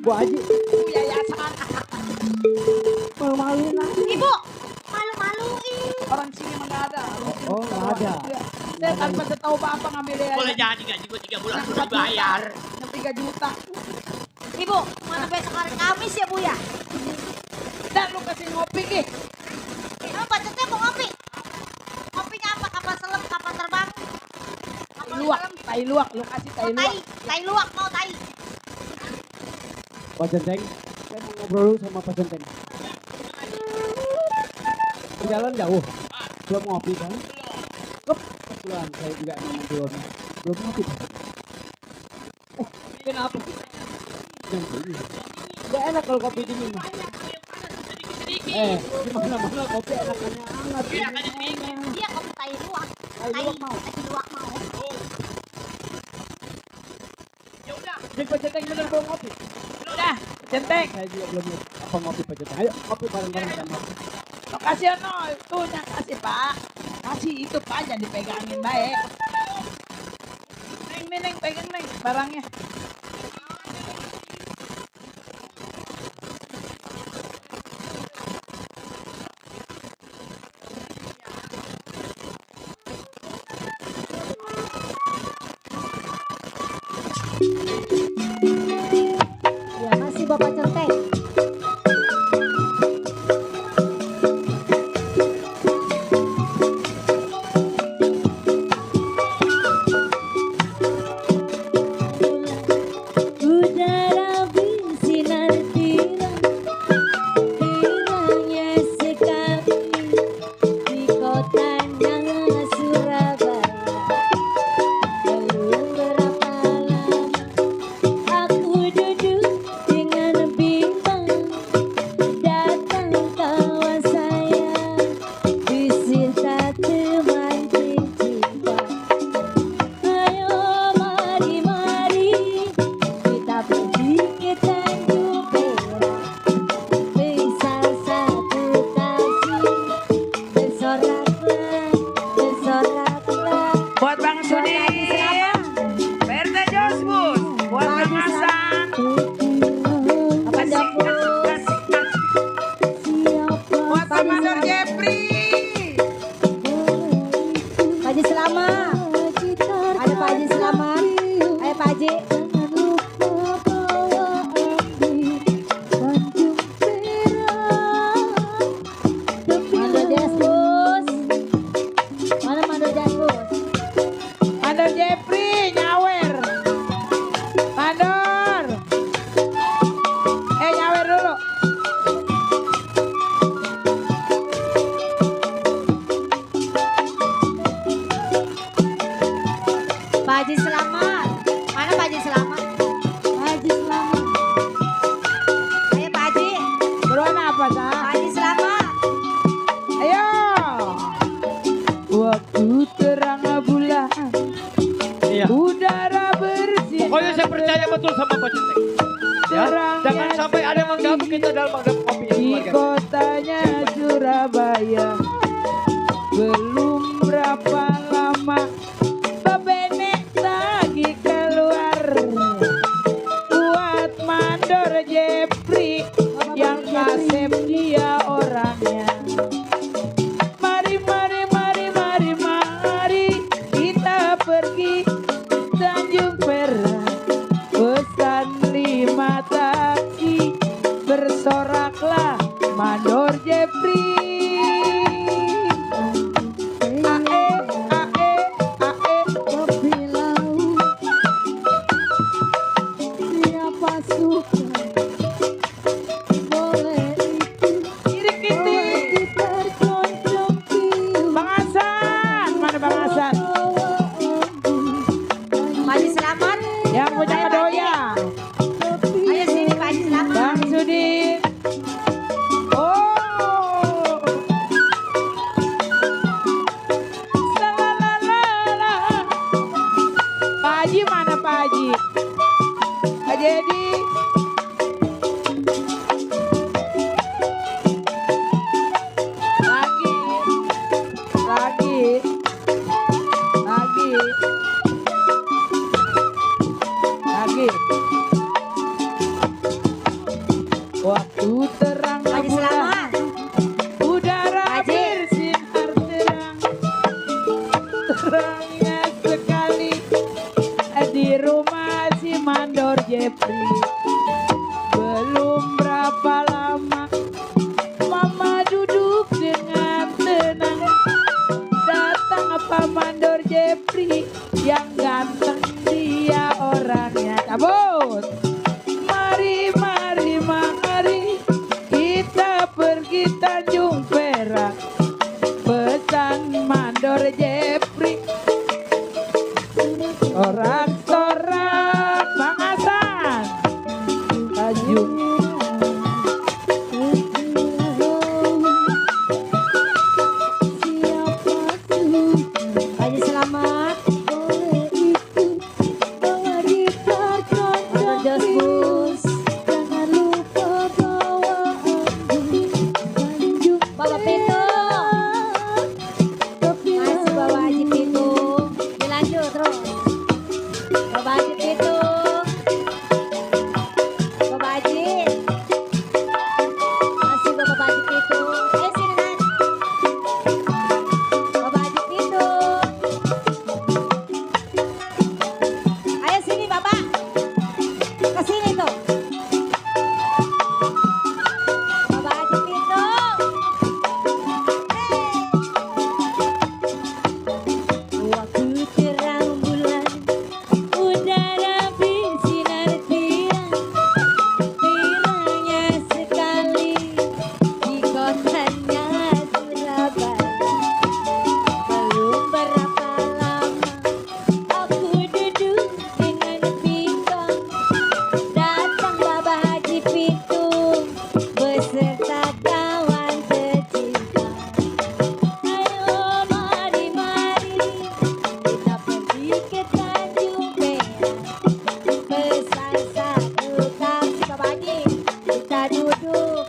Bu Haji, Yayasan malu-maluin lah. Ibu, malu-maluin. orang sini mah nggak ada. Oh, nggak ada. Saya tanpa setahu bapak ngambil dia. Boleh jadi gaji gue 3 bulan sudah dibayar. 3 juta. Ibu, mana besok hari Kamis ya Bu ya? Dan lu kasih ngopi ki. Emang budgetnya mau ngopi? Ngopinya apa? Kapal selam, kapal terbang? Kapal Luak, selam? tai luak, lu kasih tai Mau luak. tai luak, mau tai. Pak Centeng, saya mau ngobrol dulu sama Pak Centeng. Jalan jauh. Belum ngopi kan? Kebetulan saya juga memang belum ngopi. Kenapa? Gak enak kalau kopi dingin. Gimana kopi enakannya hangat. Iya kopi tai luwak. Tai luwak mau. Jadi Pak Centeng bener belum ngopi. Udah, centeng. Saya juga belum apa ngopi Pak Centeng. Ayo ngopi bareng-bareng kita ngopi. Kasih no, itu kasih Pak. Kasih itu Pak, jangan dipegangin baik. Neng, pegang neng barangnya. Ya masih Bapak Centeng. Udara bersinar tirangnya sekali di kotanya Surabaya. Belum berapa lama aku duduk dengan bimbang, datang kawan saya, beserta teman tercinta. Ayo mari kita pergi ke Tanjung Perak, besar satu taksi, bersoraklah. Buat Bang Sudi. PRT Josbus. Buat Bang Hasan. Apa dapur? Buat Bang Mandor Jepri. Pak Haji Selamat. Ada Pak Haji Selamat. Ayo Pak Haji. Mandor Jasbus. Mana Mandor Jasbus? Mandor Jepri nyawer. Mandor. Nyawer dulu. Pak Haji Selamat. Mana Pak Haji Selamat? Pak Haji Selamat. Ayo Pak Haji. Berwarna apa, Sa? Pak Haji Selamat. Ayo. Waktu terang bulan. Iya. Udara bersih. Pokoknya saya percaya betul sama Pak Centeng. Ya, jangan sampai ada yang mengganggu kita dalam menghadapi kopi Di keluarga. kotanya Surabaya. Belum berapa lama Bebenek lagi keluar. Buat Mandor Jepri yang kasep dia orangnya. Mari kita pergi Tanjung Perak, pesan 5 taksi, bersoraklah Mandor Jepri. Mandor Jepri Sorak-sorak Bang Hasan Tanjung Haji Selamat. Mandor Josbus. Bapak Pitung. Masih Bapak Haji Pitung. Dilanjut terus. Bapak Haji Pitung. Bapak Haji. Masih Bapak Haji Pitung. Sini Nan. Bapak Haji Pitung. Ayo sini Bapak. Ke sini tuh. Bapak Haji Pitung. Waktu terang bulan, udara bersinar terang, terangnya sekali di kotanya Surabaya. Belum berapa lama aku duduk dengan pinggang, datang Bapak Haji Pitung beserta kawan tercinta. Ayo mari-mari kita pergi ke Tanjung Perak. Pesan satu taksi Bapak Haji, kita duduk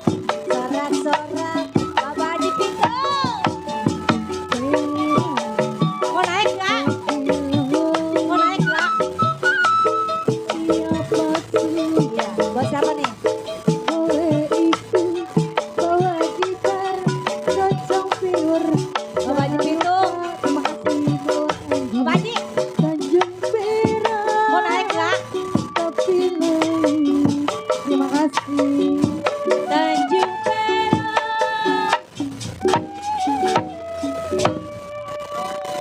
sorak-sorak Bapak Haji Pitung. Mau naik nggak? Mau naik nggak? Iya, buat siapa nih? Bapak Haji Pitung. Bapak Haji, mau naik nggak? Terima kasih. Tanjung Perak.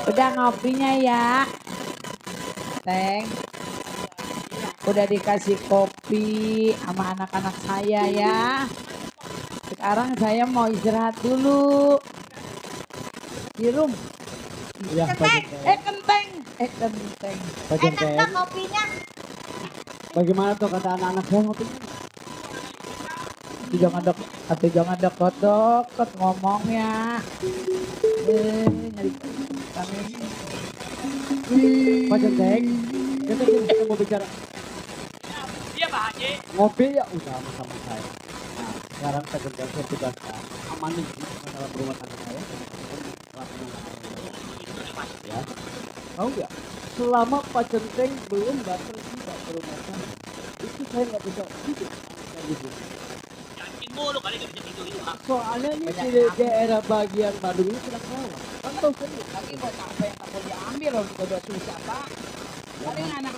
Udah ngopinya ya Teng. Udah dikasih kopi sama anak-anak saya ya. Sekarang saya mau istirahat dulu di room. Ya, Kenteng. Kenteng. Kenteng. Pak Enak Jenteng. nggak kopinya? Bagaimana tuh kata anak-anak saya ngopinya? Jangan deket-deket ngomongnya. Nyari kami. Pak Jenteng, kita mau bicara. Iya Pak Haji. Ngopi ya udah sama saya. Nah, sekarang Pak Jenteng saya tugaskan amanin masalah rumah tangga saya. Ya, tahu nggak? Selama Pak Jenteng belum datang juga ke rumah saya, itu saya nggak bisa tidur. Gitu. Yakin mulu kali gak bisa tidur itu Pak. Soalnya ini di daerah bagian Bandung ini sedang rawan. Kan tahu sendiri. Lagi mau capek yang mau diambil loh udah susah Pak. Paling anak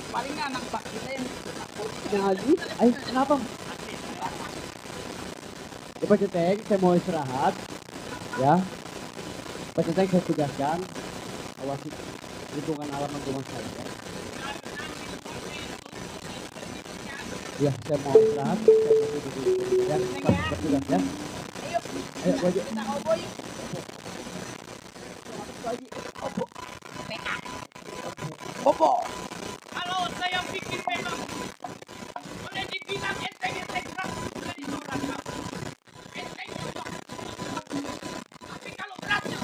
Pak kita yang Ngaji, ayo kenapa? Ya, Pak Jenteng, saya mau istirahat, ya. Pak Jenteng saya tugaskan awasi lingkungan halaman rumah saya. Ya, saya mau istirahat, saya mau tidur dulu. Ya, selamat bertugas ya. Ayo, Bojo. Bobo. Kalau saya bikin memang boleh dibilang enteng-enteng keras boleh ditolak. Enteng juga. Tapi kalau beratnya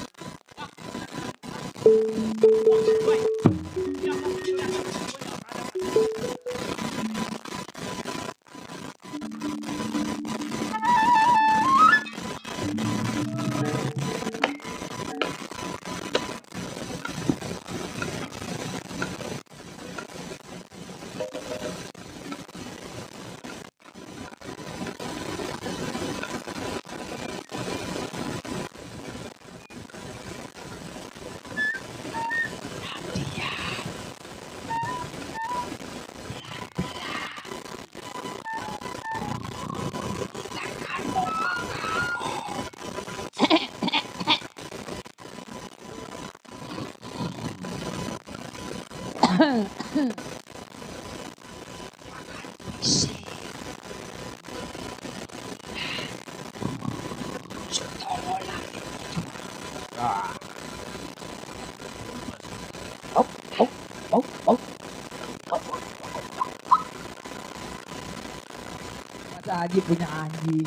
Haji punya anjing.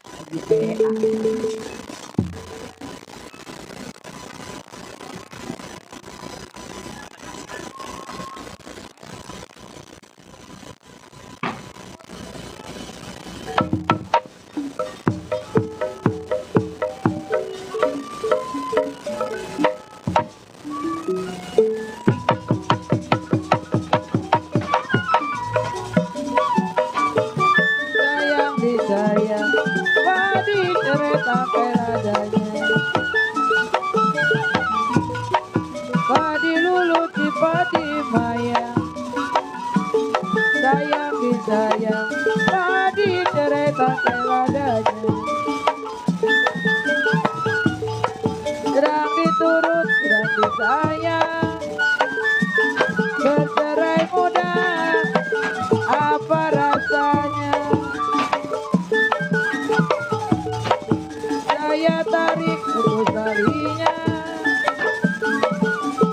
Haji PA. Sayang disayang, padi cerita peladanya. Padi luluti padi maya. Sayang disayang, padi cerita peladanya. Sedang diturut, sedang disayang. Bercerai muda, apa rasanya? Saya tarik terus talinya,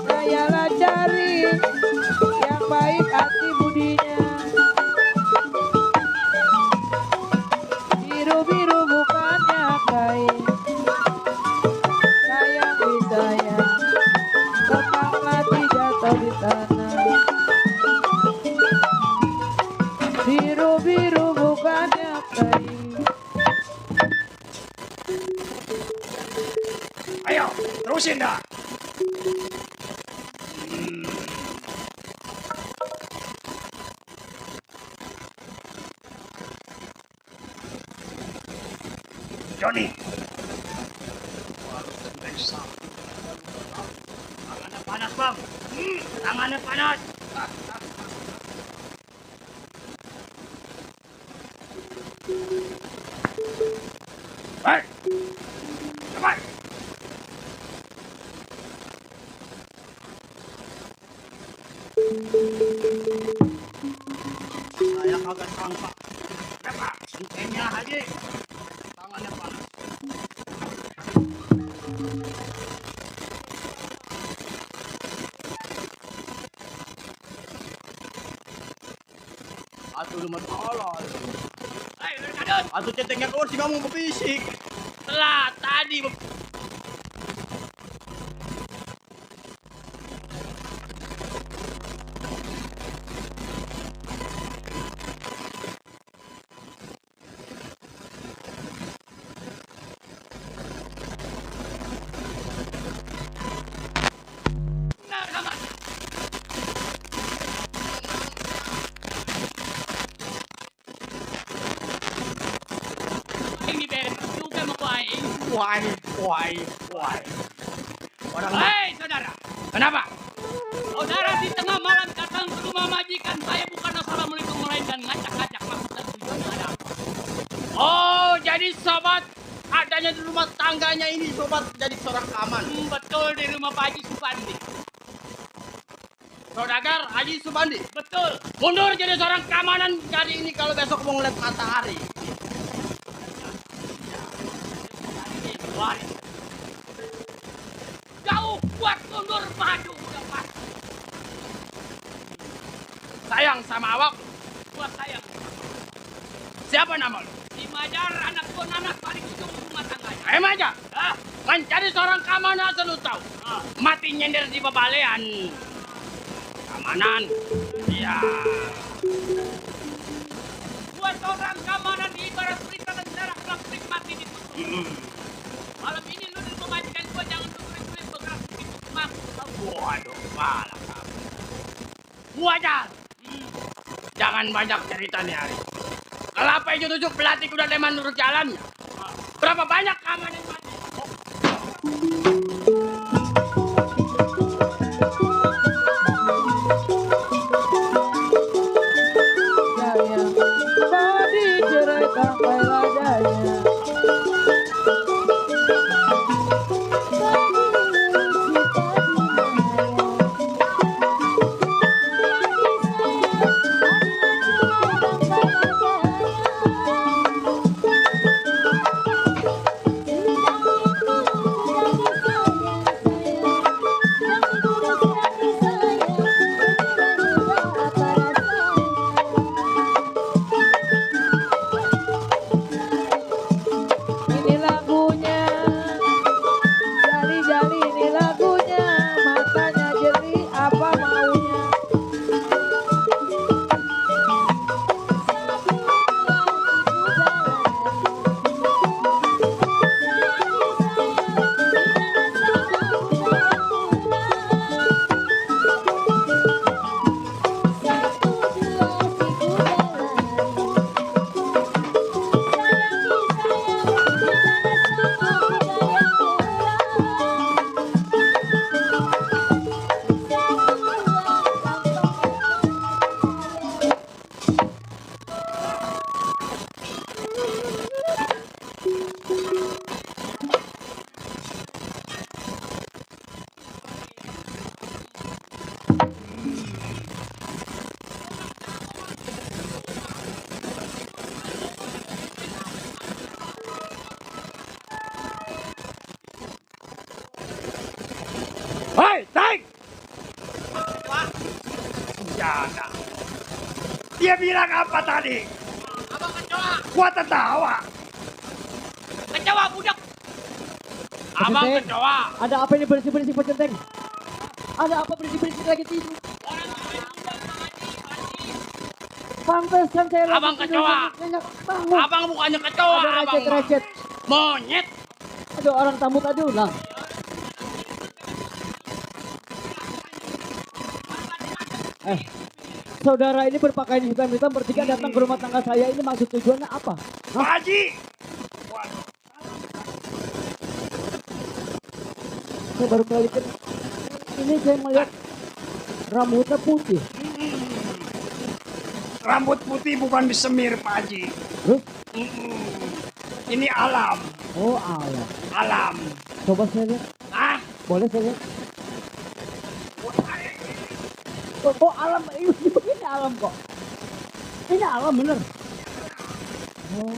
saya lacari yang baik hati budinya. Biru-biru bukannya kain, sayang disayang, kembang mati jatuh di tanah. Biru-biru bukannya kain. Ayo, terusin dah. Johnny. Tangannya panas bang. Tangannya panas. Hei, cepat. Saya kagak sangka. Kenapa? Hentinya Haji. Tangannya panas. Atuh lumut olol. Hai, berkadut. Atuh centengnya keluar sih kamu berbisik. Telat tadi. Nah, sama. Ini beres juga mau kuain. Wai. Orang hei, saudara. Kenapa? Saudara di tengah malam datang ke rumah majikan saya bukan assalamualaikum melainkan ngacak-ngacak maksud dan tujuannya ada apa? Oh, jadi sobat adanya di rumah tangganya ini sobat jadi seorang keamanan. Betul di rumah Pak Haji Subandi. Saudagar Haji Subandi. Betul. Mundur jadi seorang keamanan jadi ini kalau besok mau ngeliat matahari. Waris. Jauh buat mundur maju udah pas. Sayang sama awak. Buat sayang. Siapa nama lu? Si Majar anak anak paling ujung rumah tangganya. Majar? Mencari seorang keamanan asal lu tahu. Mati nyender di bebalean. Keamanan. Iya. Buat orang keamanan ibarat perintah negara kelak mati di tutup. Malam ini lu memajikan gua jangan tulis-tulis bergerak begitu mak. Waduh, malah kamu. Gua aja. Jangan banyak cerita nih hari. Kelapa hijau tusuk pelatih udah leman nurut jalannya. Berapa banyak keamanan yang mati? Sayang, padi cerai sampai ladanya. Sayang Dia bilang apa tadi? Abang kecoa. Gua tertawa. Kecoa budak. Abang Centeng. kecoa. Ada apa ini bersih-bersih Pak Centeng? Ada apa bersih-bersih lagi tidur? Pantes kan saya lagi Abang tidur, kecoa. nyenyak bangun. Abang bukannya kecoa. Ada Abang recet-recet. monyet. Ada orang tamu tadi ulang. Saudara ini berpakaian hitam-hitam bertiga datang ke rumah tangga saya ini maksud tujuannya apa? Pak Haji. Waduh. Saya baru kali ini saya melihat rambutnya putih. Rambut putih bukan disemir Pak Haji. Terus? Ini alam. Oh alam. Alam. Coba saya lihat. Ah, Boleh saya lihat? Oh alam. Ini alam kok. Ini alam bener. Oh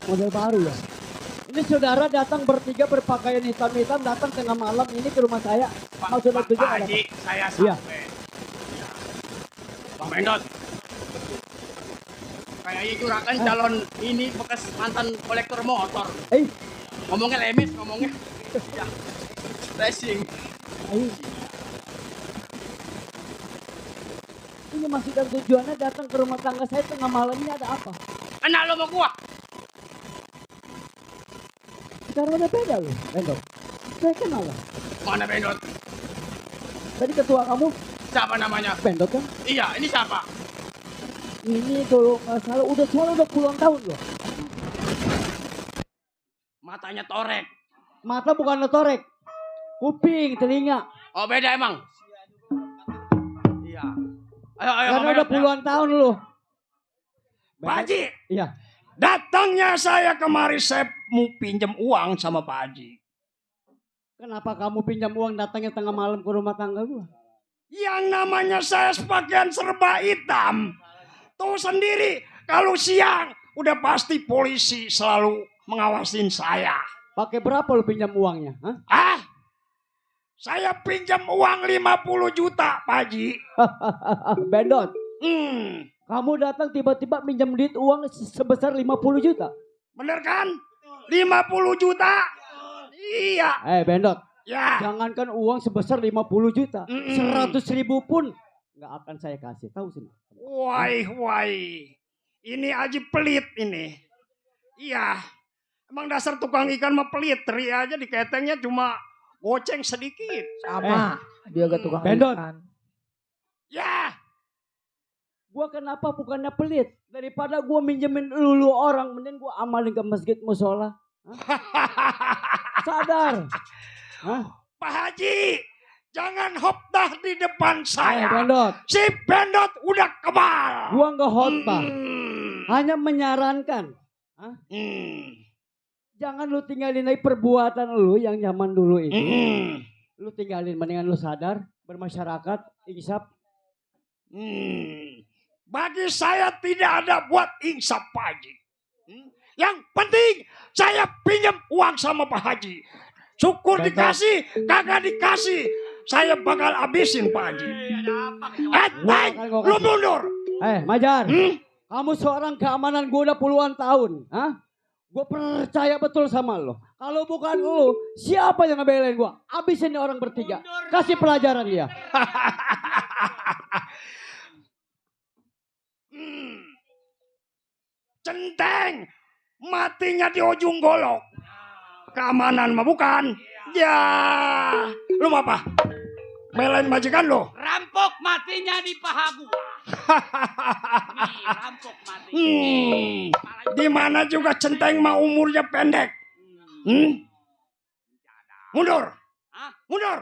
model baru ya. Ini saudara datang bertiga berpakaian hitam-hitam datang tengah malam ini ke rumah saya. Maksudnya Pak tujuan ada Haji, apa? saya Iya. sampai. Bang Bendot. Kayaknya juragan calon ini bekas mantan kolektor motor. Ngomongnya lemes ngomongnya. Ya. Racing. Ayo. Ini masih dan tujuannya datang ke rumah tangga saya tengah malam ini ada apa? Kenal lo sama gua? Sekarang udah beda loh, Bendot. Saya kenal lah. Mana Bendot? Tadi ketua kamu Siapa namanya? Bendot kan? Iya, ini siapa? Ini kalau nggak salah udah puluhan tahun loh. Matanya torek. Mata bukan notorek. Kuping, telinga. Oh beda emang? Iya. Ayo, ayo. Karena Bang udah Bendot, puluhan tahun loh. Pak Haji, Iya. datangnya saya kemari saya mau pinjam uang sama Pak Haji. Kenapa kamu pinjam uang datangnya tengah malam ke rumah tangga gua? Yang namanya saya sepakaian serba hitam. Tahu sendiri, kalau siang udah pasti polisi selalu mengawasin saya. Pakai berapa lu pinjam uangnya? Hah? Ah, saya pinjam uang 50 juta, Pak Haji. Bendot, Hmm, kamu datang tiba-tiba pinjam duit uang sebesar 50 juta. bener kan? 50 juta? Iya, Bendot, ya. jangankan uang sebesar 50 juta. Mm-mm. 100.000 pun nggak akan saya kasih. Tahu sih. Wai. Ini Haji pelit ini. Iya, emang dasar tukang ikan mah pelit. Teri aja di ketengnya cuma goceng sedikit. Sama. Dia gak tukang Bendot. ikan. Ya, Gua kenapa bukannya pelit? Daripada gua minjemin lulu orang, mending gua amalin ke masjid musola. Sadar. Hah? Pak Haji, jangan hopdah di depan saya. Bendot, Si Bendot udah kebal. gua nggak khotbah. Hmm. Hanya menyarankan. Hmm. Jangan lu tinggalin lagi perbuatan lu yang zaman dulu itu. Hmm. Lu tinggalin, mendingan lu sadar, bermasyarakat, insaf. Bagi saya tidak ada buat insaf Pak Haji. Yang penting saya pinjam uang sama Pak Haji. Syukur Bendot. dikasih, kagak dikasih. Saya bakal habisin Pak Haji. Lu mundur. Majar, kamu seorang keamanan gua udah puluhan tahun. Hah? Gue percaya betul sama lo. Kalau bukan lo, siapa yang ngebelain gue? Abisin nih orang bertiga. Kasih pelajaran dia. Centeng, matinya di ujung golok. Keamanan mah bukan. Ya, lu mau apa? Belain majikan lo. Rampok matinya di paha gua. Nih, rampok mati. Di mana juga Centeng mah umurnya pendek. Mundur. Hah? Mundur.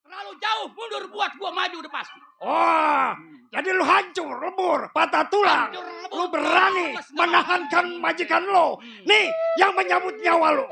Terlalu jauh mundur buat gua maju udah pasti. Oh, jadi lu hancur, lebur, patah tulang. Hancur, lebur, Lu berani lemes, menahankan majikan lo. Nih, yang menyambut nyawa lo.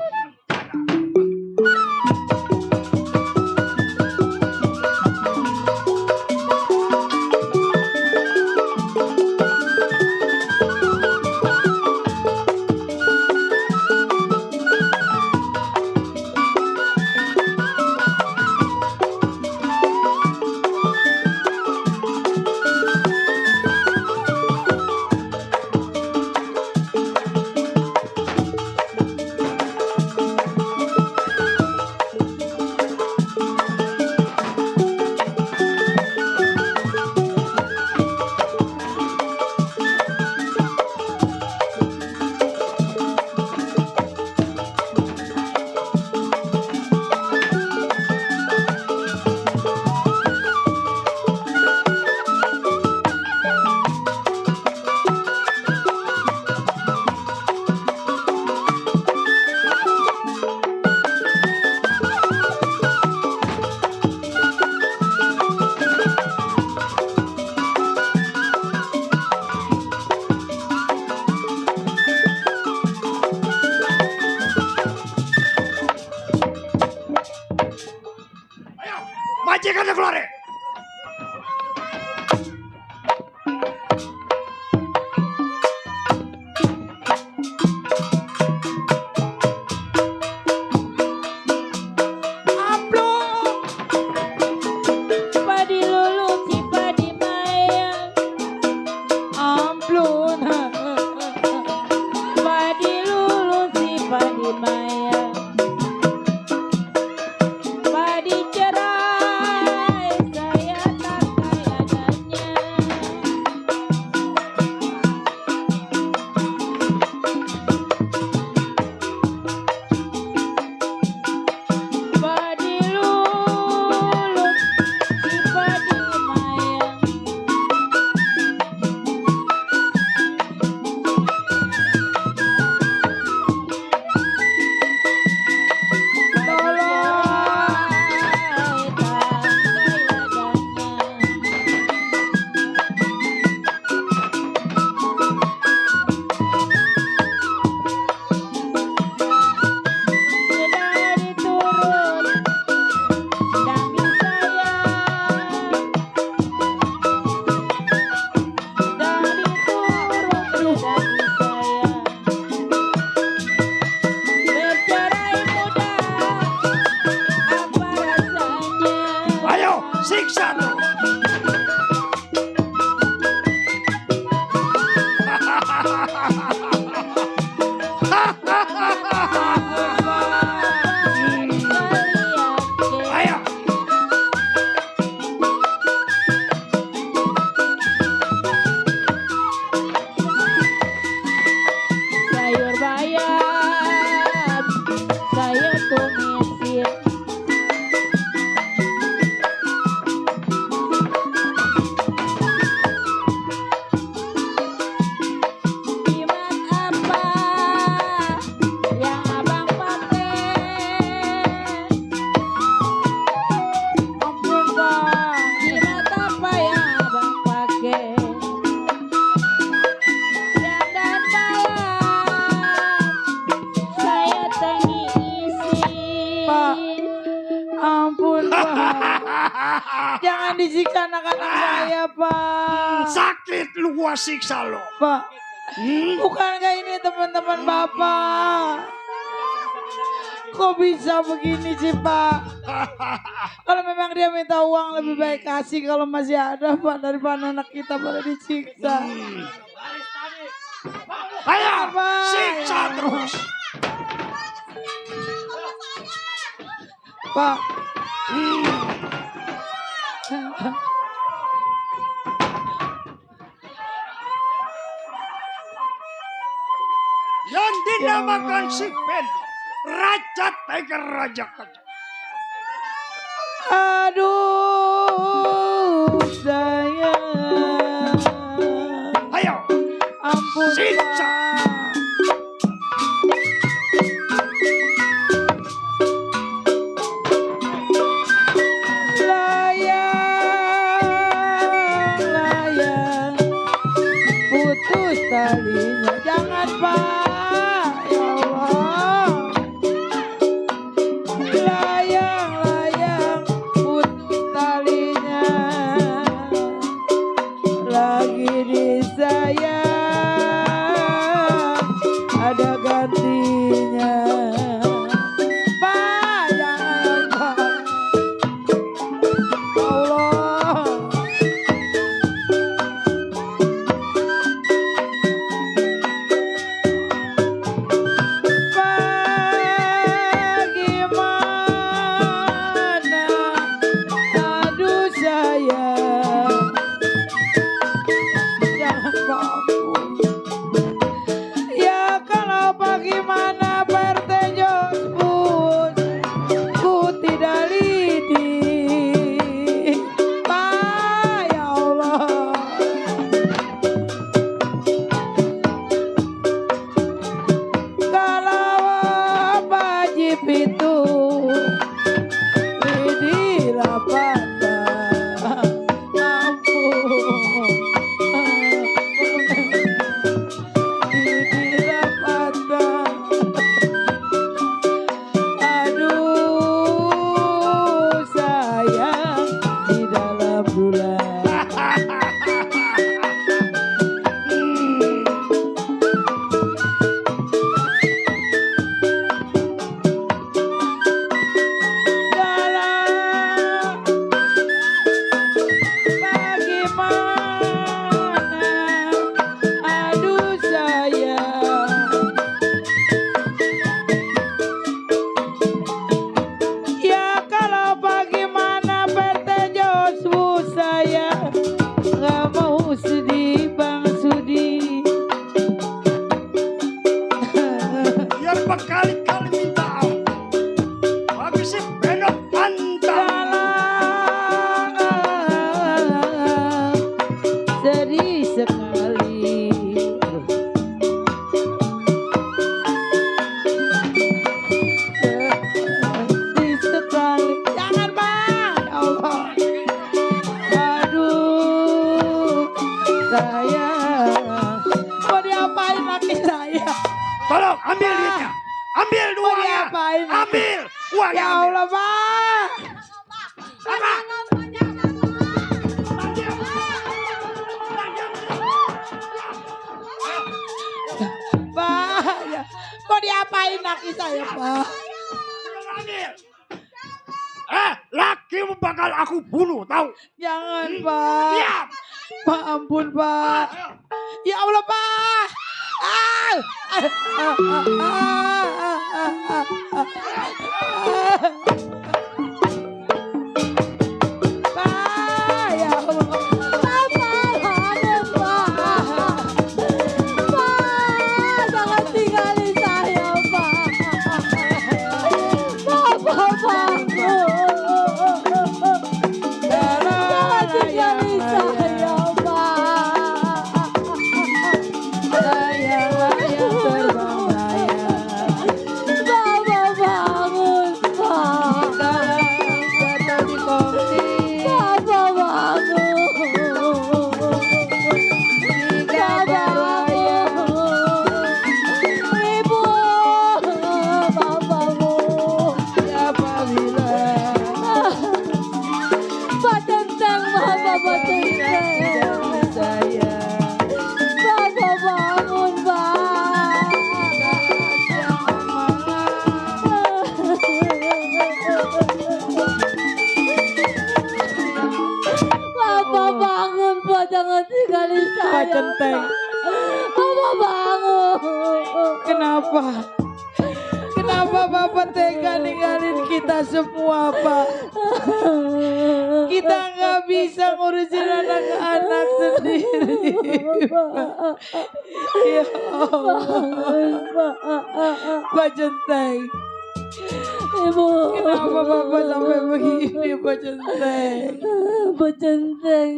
Ayo. Sayur bayam, saya tumisin. Jimat apa yang abang pakai? Ampun bang, jimat apa yang abang pakai? Siang dan malam saya tangi isi. Pak, ampun Pak. Jangan disiksa anak-anak saya Pak. Sakit lu gua siksa lo. Pak, bukankah ini teman-teman Bapak? Kok bisa begini sih Pak? Kalau memang dia minta uang lebih baik kasih kalau masih ada Pak daripada anak kita pada disiksa. Ayo, Pak. siksa terus. Pak, Yang dinamakan si Ben, Raja Tiger Raja Kaca. aduh sayang. Ayo, Ampun siksa. Pak. Layang, putus talinya. Jangan Pak, ya Allah. Layang, putus talinya. Lagi disayang, ada gantinya. Pak, jangan Pak. Allah. Bagaimana? Aduh sayang. Jangan maafkan. Ya kalau bagaimana bertejos pun ku tidak lidi. Pak, ya Allah. Kalau wajib itu lidilah patah. Ampun. Lidilah patah. Aduh sayang di dalam bulan. Dalam bagaimana? Aduh sayang. Ya kalau bagaimana bertejosmu saya nggak mau sedih Bang Sudi. Biar berkali-kali minta ampun. Bagi si Benok pantang. Dalam sedih sekali. Sedih sekali. Jangan Bang, ya Allah. Aduh sayang. Mau diapain laki saya? Tolong ambil duitnya. Ambil Mau uangnya. diapain laki? Ambil uangnya. Ya ambil. Allah Bang. Apa? Pak, ya. Mau diapain laki saya Pak? Ambil. Lakimu bakal aku bunuh, tahu? Jangan Pak. Diam. Pak ampun Pak. Ya Allah Pak. Jangan tinggalin saya. Pak Centeng. Bapak bangun. Kenapa? Kenapa Bapak tega ninggalin kita semua, Pak? Kita nggak bisa ngurusin anak-anak sendiri. Ya Allah. Pak Centeng. Ibu. Kenapa Bapak sampai begini, Pak Centeng? Pak Centeng.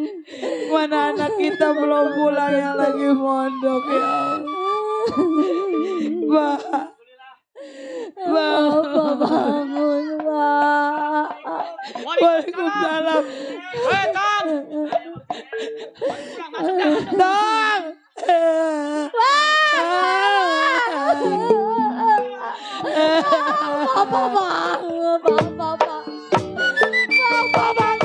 Mana anak kita belum pulang yang lagi mondok, ya Allah. Bapak bangun, Pak. Waalaikumsalam. Tong. Bapak bangun, Bapak. Bapak bangun,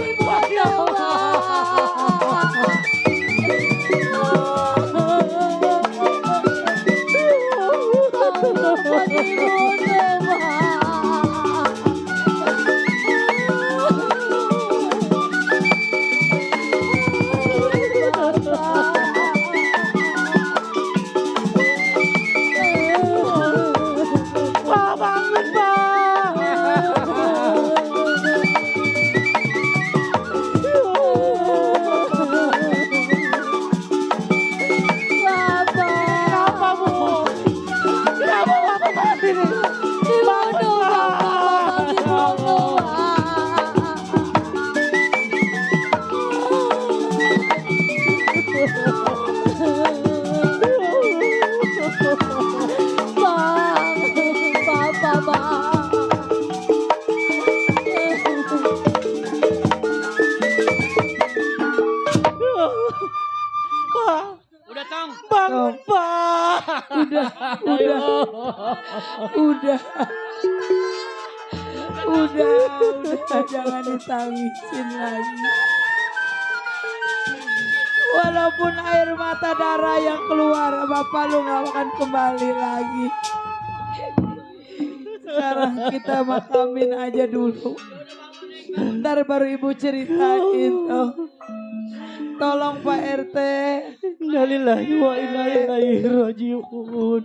Udah, jangan ditangisin lagi. Walaupun air mata darah yang keluar, Bapak lu gak akan kembali lagi. Sekarang kita makamin aja dulu. Ntar baru Ibu ceritain. Tolong Pak RT. Innalillahi wa inna ilaihi raji'un.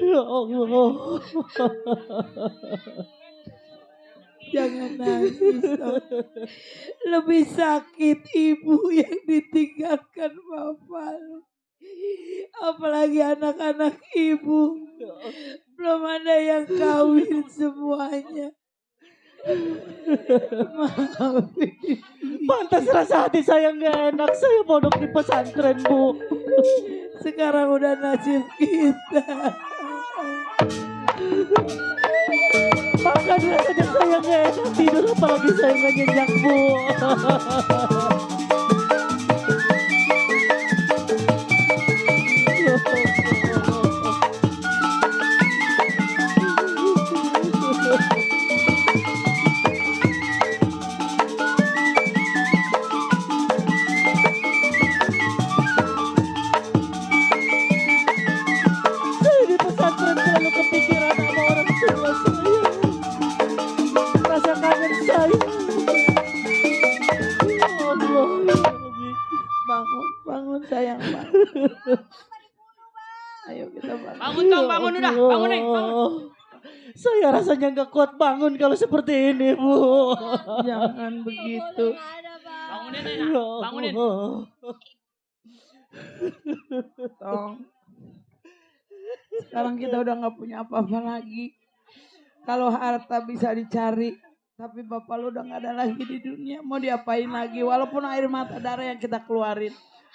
Ya Allah. Jangan nangis. Lebih sakit ibu yang ditinggalkan Bapak. Apalagi anak-anak ibu. Belum ada yang kawin semuanya. Maafin. Pantas rasa hati saya nggak enak. Saya pondok di pesantren, Bu. Sekarang udah nasib kita. Bahkan rasanya saya nggak enak tidur, apalagi saya nggak nyenyak, Bu. Saya di pesantren selalu kepikiran sama orang tua saya. Rasa kangen saya. Ya Allah. Ayo kita bangun. Bangun Tong, bangun udah. Bangun nih, bangun. Saya rasanya nggak kuat bangun kalau seperti ini, Bu. Jangan begitu. Bangunin Nena, bangunin. Tong. Sekarang kita udah nggak punya apa-apa lagi. Kalau harta bisa dicari, tapi bapak lu udah nggak ada lagi di dunia. Mau diapain lagi? Walaupun air mata darah yang kita keluarin,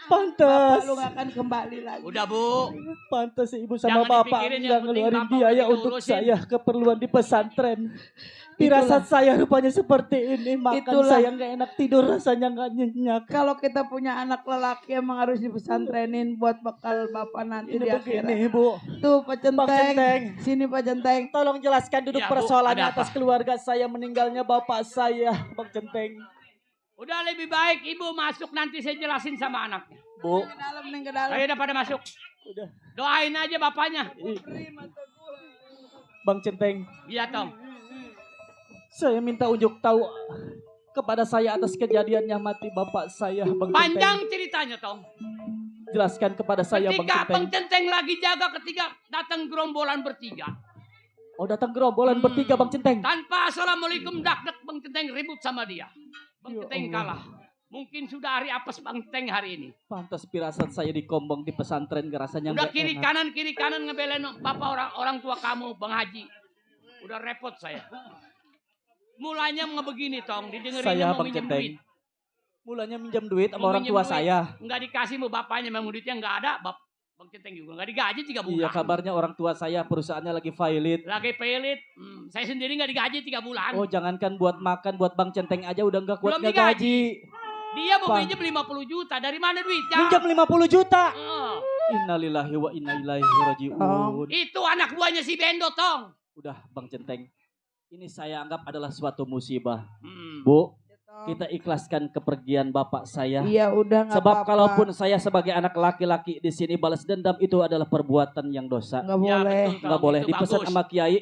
Pantas. bapak lu nggak akan kembali lagi. Udah Bu. Pantas ibu sama Jangan bapak dipikirin, yang nggak penting ngeluarin bapak biaya udah untuk diurusin. saya keperluan di pesantren. Firasat saya rupanya seperti ini. Makan Itulah. saya nggak enak, tidur rasanya nggak nyenyak. Kalau kita punya anak lelaki emang harus dipesantrenin buat bekal bapak nanti Ini di begini, akhirat. Bu. Tuh Pak Bang Centeng. Centeng. Sini Pak Centeng. Tolong jelaskan duduk Ya, Bu, persoalannya ada apa? atas keluarga saya meninggalnya bapak saya, Bang Centeng. Udah lebih baik ibu masuk nanti saya jelasin sama anaknya. Bu, Ke dalam nih ke dalam. Ayo udah pada masuk. udah. Doain aja bapaknya. Bang Centeng, Iya Tong. saya minta unjuk tahu kepada saya atas kejadiannya mati bapak saya, Bang Panjang Centeng. ceritanya Tong. Jelaskan kepada saya, Bang Ketika Bang Centeng. Centeng lagi jaga ketika datang gerombolan bertiga. Oh, datang gerombolan bertiga, Bang Centeng. Tanpa assalamualaikum dak Bang Centeng ribut sama dia. Bang Ya Centeng Allah. kalah. Mungkin sudah hari apes Bang Centeng hari ini. Pantas firasat saya dikombong di pesantren rasanya Udah nggak kiri enak. kanan ngebelain bapak orang tua kamu Bang Haji. Udah repot saya. Mulanya ngebegini Tong, didengerin Saya, mau Bang minjem Centeng. duit. Mulanya minjam duit sama Mau orang minjem tua duit. saya. Enggak dikasih mau bapaknya, memang duitnya enggak ada. Bang Centeng juga enggak digaji 3 bulan. Iya, kabarnya orang tua saya perusahaannya lagi violet. Lagi pelit. Saya sendiri enggak digaji 3 bulan. Oh, jangankan buat makan, buat Bang Centeng aja udah nggak kuat Belum ngegaji. Dia mau Bang. minjem 50 juta. Dari mana duitnya? Minjam 50 juta. Oh, Innalillahi wa inna ilaihi rajiun. itu anak buahnya si Bendo Tong. Udah, Bang Centeng. Ini saya anggap adalah suatu musibah. Hmm. Bu, kita ikhlaskan kepergian bapak saya. Iya udah nggak Sebab apa-apa. kalaupun saya sebagai anak laki-laki di sini balas dendam itu adalah perbuatan yang dosa. nggak Ya, boleh. betul, Tong. Nggak boleh Itu dipesan bagus. sama kiai.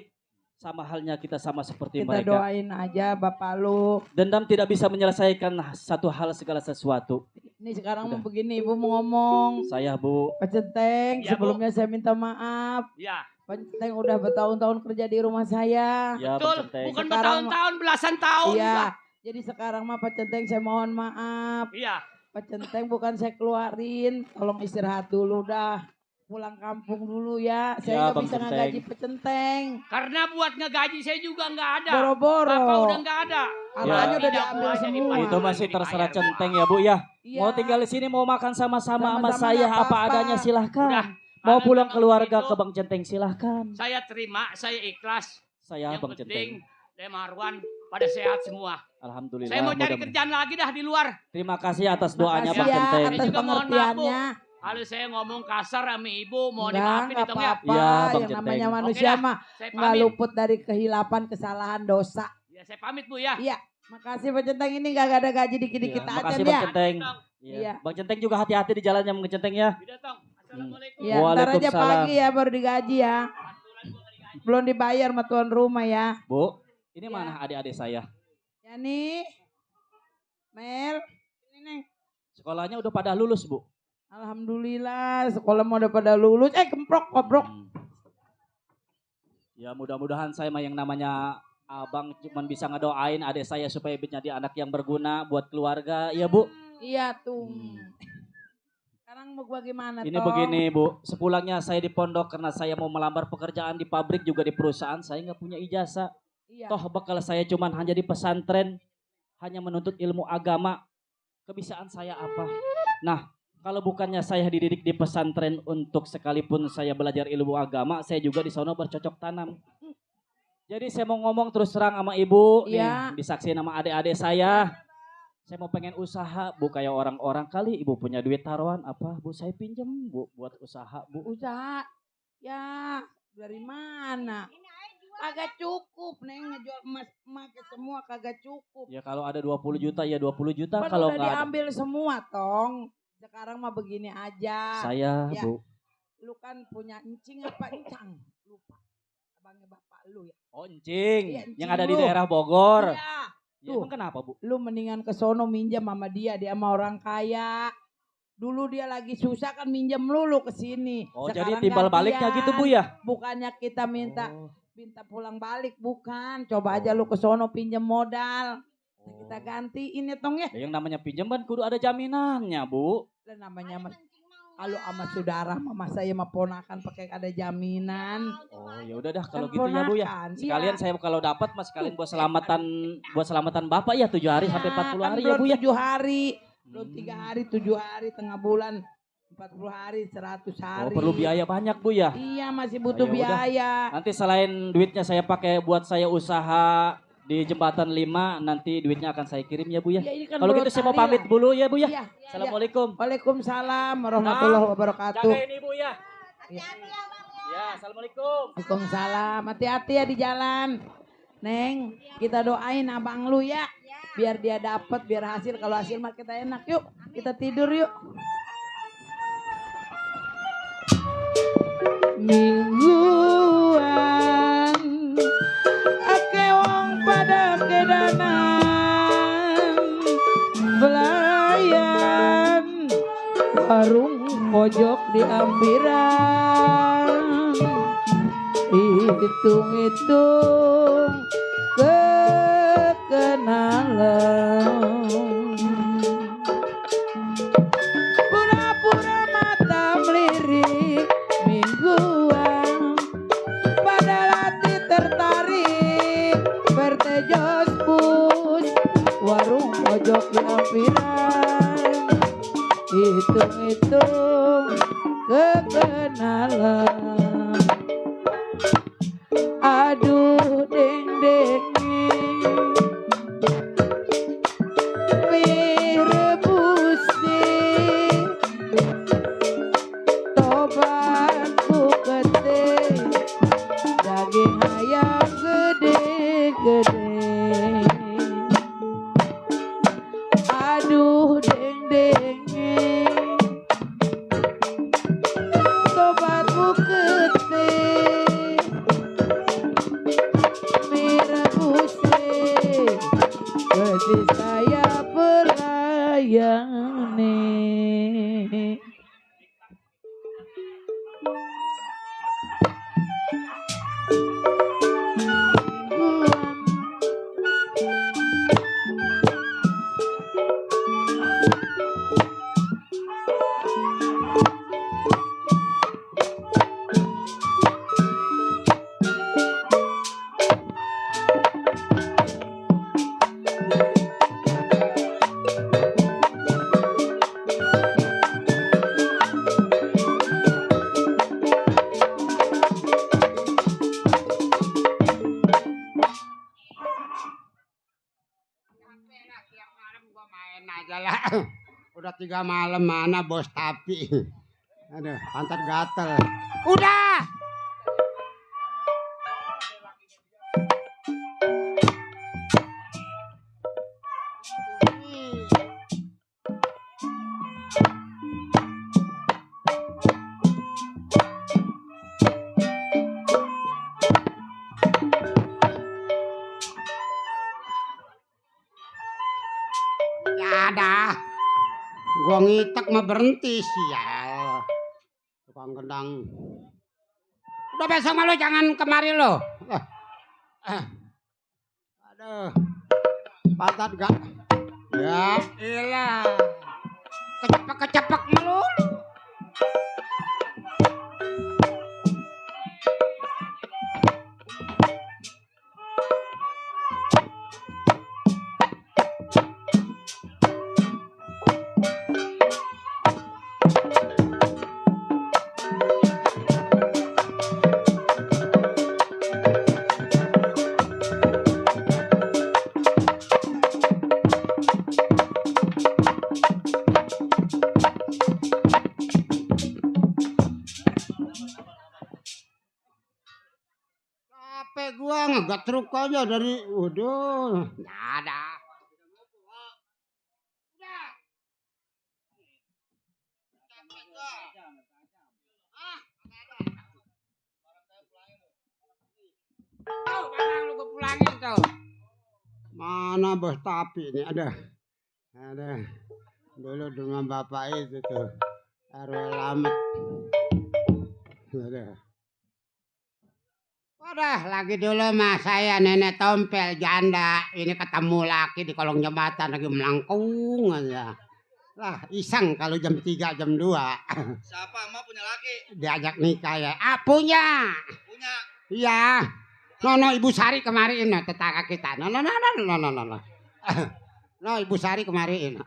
Sama halnya kita sama seperti Kita mereka. doain aja bapak lu. Dendam tidak bisa menyelesaikan satu hal segala sesuatu. Ini sekarang Udah. mau begini ibu mau ngomong. Saya, Bu, Pak Centeng, Ya, Bu. sebelumnya saya minta maaf. Ya, Pak Centeng udah bertahun-tahun kerja di rumah saya. ya Bang betul. Centeng. Bukan Sekarang- bertahun-tahun, belasan tahun. Iya. Pak. Jadi sekarang mah Pak Centeng saya mohon maaf. Iya. Pak Centeng bukan saya keluarin. Tolong istirahat dulu dah. Pulang kampung dulu ya. Ya, Saya nggak Bang bisa Centeng. ngegaji Pak Centeng. Karena buat ngegaji saya juga nggak ada. Boro-boro. Bapak udah nggak ada. Hartanya Ya. udah Tidak diambil buahnya semua. dibayar. Itu masih terserah Centeng ya, Bu ya. Iya. Mau tinggal di sini, mau makan sama-sama sama Sama-sama saya nggak apa apa-apa. adanya silahkan. Udah. Mau Kalau pulang memang keluarga begitu, ke Bang Centeng silahkan. Saya terima, saya ikhlas. Saya Yang Bang penting Centeng. Dem Marwan pada sehat semua. Alhamdulillah. Saya mau cari mudah-mudahan. kerjaan lagi dah di luar. Terima kasih atas doanya Makasih Bang ya Centeng. atas Juga mohon maaf, Bu. pengertiannya. Kalau saya ngomong kasar sama ibu, mau Enggak, dimaafin nggak itu ya. apa-apa. Iya, Bang Yang Centeng. namanya Oke manusia dah. mah Saya nggak pamit. luput dari kehilapan, kesalahan, dosa. Ya, saya pamit Bu ya. Iya. Makasih Pak Centeng ini gak ada gaji dikit-dikit Iya, aja makasih dia. Bang Centeng. Iya. Iya. Bang Centeng juga hati-hati di jalannya Bang Centeng ya. Tidak Tong. Assalamualaikum. Iya, ntar aja Waalaikumsalam. pagi ya baru digaji ya. Belum dibayar sama tuan rumah ya. Bu, ini Iya. mana adik-adik saya? Yani, Mel, ini Neng. Sekolahnya udah pada lulus, Bu. Alhamdulillah sekolah mau udah pada lulus. Kemprok, koprok. Ya mudah-mudahan saya mah yang namanya abang cuman bisa ngedoain adik saya supaya jadi anak yang berguna buat keluarga. Ya Bu. Iya tuh. Hmm. Sekarang mau bagaimana Ini Tong? begini Bu, sepulangnya saya di pondok karena saya mau melamar pekerjaan di pabrik juga di perusahaan, saya nggak punya ijazah. Iya. Toh bekal saya cuman hanya di pesantren, hanya menuntut ilmu agama. Kebisaan saya apa? Nah, kalau bukannya saya dididik di pesantren untuk sekalipun saya belajar ilmu agama, saya juga di sana bercocok tanam. Jadi saya mau ngomong terus terang sama ibu, Iya. nih, disaksiin sama adik-adik saya. Saya mau pengen usaha, Bu, kayak orang-orang kali. Ibu punya duit taruhan apa? Bu, saya pinjam, Bu, buat usaha, Bu. Usaha. Ya, dari mana? Kagak cukup, Neng. Ngejual emas ke semua kagak cukup. Ya kalau ada 20 juta ya 20 juta, Kan kalau udah nggak ada. diambil semua, Tong. Sekarang mah begini aja. Saya, Ya. Bu. Lu kan punya encing apa encang? Lupa. Abangnya bapak lu ya. Oh, Encing, Iya, Encing yang ada di lu. daerah Bogor. Iya. Ya, Tuh. emang kenapa, Bu? Lu mendingan ke sono minjam sama dia. Dia sama orang kaya. Dulu dia lagi susah kan minjem lulu ke sini. Oh, Sekarang jadi timbal baliknya gitu Bu ya? Bukannya kita minta Oh. pulang balik, bukan. Coba aja lu ke sono pinjem modal. Kita gantiin ya Tong ya. Yang namanya pinjaman kudu ada jaminannya Bu. Dan namanya kalau sama saudara mama saya mah ponakan pakai ada jaminan. Oh ya udah dah kalau Kan gitu ya Bu ya. ponakan, Sekalian iya. saya kalau dapat mas sekalian buat selamatan Bapak ya 7 hari sampai 40 hari ya belum Bu ya. 7 hari. Belum 3 hari, 7 hari, tengah bulan. 40 hari, 100 hari. Oh perlu biaya banyak Bu ya. Iya masih butuh Oh, ya udah. biaya. Nanti selain duitnya saya pakai buat saya usaha di Jembatan 5, nanti duitnya akan saya kirim ya Bu ya. Iya, ini kan Kalau gitu saya mau pamit Lotari lah. dulu ya Bu ya. Iya, Assalamualaikum. Waalaikumsalam warahmatullahi wabarakatuh. Jaga ini Bu ya. Ya, assalamualaikum. Waalaikumsalam. Hati-hati ya di jalan. Neng, kita doain abang lu ya. Biar dia dapat, biar hasil. Kalau hasil mah kita enak. Yuk, kita tidur yuk. Mingguan ake wong pada kedanan belayan warung pojok di ampiran hitung-hitung kekenalan pura-pura mata melirik mingguan pada hati tertarik bertejos bus warung pojok di ampiran hitung-hitung kekenalan aduh deng deng mie rebus deh tobat bukete daging ayam gede-gede aduh deng deng tobat bukete mie rebus deh kasih saya pelayani. Aja lah. Udah 3 malam mana bos tapi. Aduh, pantat gatel. Udah. Ya dah. Gua ngitek mah berhenti sial. Tukang gendang. Udah besok mah lo jangan kemari lo. Aduh. Pantat gak. Ya elah. Kecepek-kecepek melulu. Capek gua ngegatruk aja dari waduh. Nggak ada. Barang lu gua pulangin tuh. Mana bos tapi ini ada. Dulu dengan bapak itu tuh. RW Lamet. Udah lagi dulu mah saya nenek tompel janda. Ini ketemu laki di kolong jembatan lagi melangkung aja. Lah iseng kalau jam 3 jam 2. Siapa emak punya laki? Diajak nikah ya. Ah punya. Punya. Iya. No Ibu Sari kemarin tetangga kita. No. No Ibu Sari kemarin.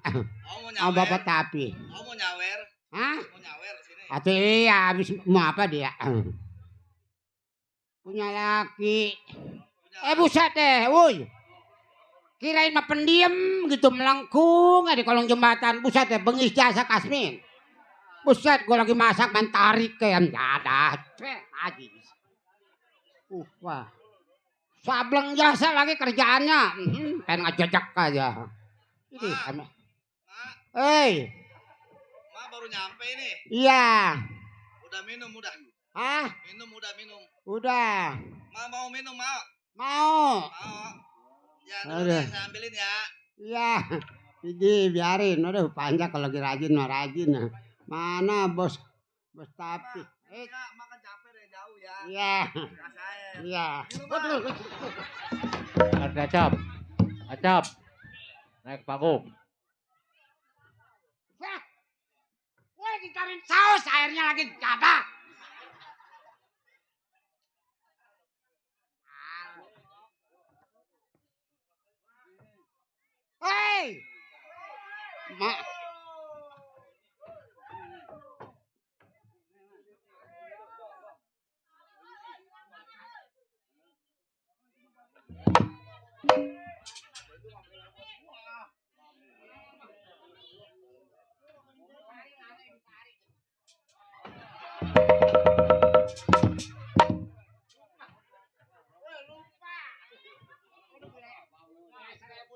Oh mau Oh nyawer. bapak tapi. Oh mau nyawer. Hah? Mau nyawer sini. Atau iya habis mau apa dia? Punya laki. Buset deh, woi. Kirain mah pendiam gitu melengkung di kolong jembatan. Buset deh, bengis jasa Kasmin. Buset, gue lagi masak main tarik ke yang ada. Aji. Wah. Sableng jasa lagi kerjaannya. Pengen ngejejak aja. Ini sama. Hei. Ma baru nyampe nih. Iya. Udah minum udah. Hah? Minum udah minum. Udah. Ma mau minum mau. Mau. Mau. Ya Aduh. dulu nih saya ambilin ya. Iya. Ini biarin. Aduh panjang kalau lagi rajin mah rajin. Mana bos tapi. Ya, makan capek deh jauh ya. Iya. Rasain. Iya. Ada Acap. Acap. Naik panggung. Wah. Wah dicariin saus airnya lagi ada. Hei.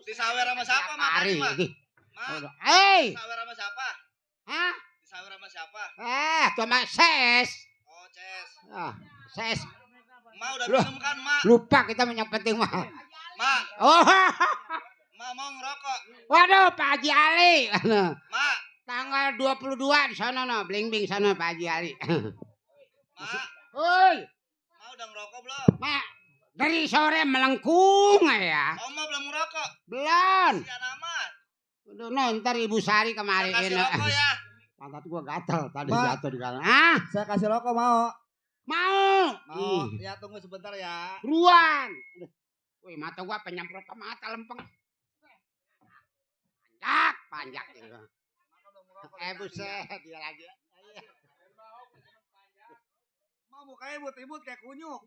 Disawer sama siapa mak? Hari. Ma? Hei. Disawer sama siapa? Hah? Disawer sama siapa? Cuma ses. Oh Ces. Ses. Ma udah Loh. minum kan mak? Lupa kita yang penting mah. Ma. Oh. Ma mau ngerokok. Waduh, Pak Haji Ali. Ma. Tanggal 22 di sana no, bling-bling sana Pak Haji Ali. Ma. Oi. Ma udah ngerokok belum? Mak, dari sore melengkung ya. Oh ma belum ngerokok. Belum. Sian amat. Udah no, ntar Ibu Sari kemarin. Saya kasih rokok ya. Pantat gua gatal tadi Ma. jatuh di kanan. Ah, Saya kasih rokok mau. mau. Mau. Ih, Ya tunggu sebentar ya. Ruan. Wih, mata gua penyemprot ke mata lempeng. Panjak gitu. Buset, dia lagi. Mau mukanya ibut-ibut kayak kunyuk.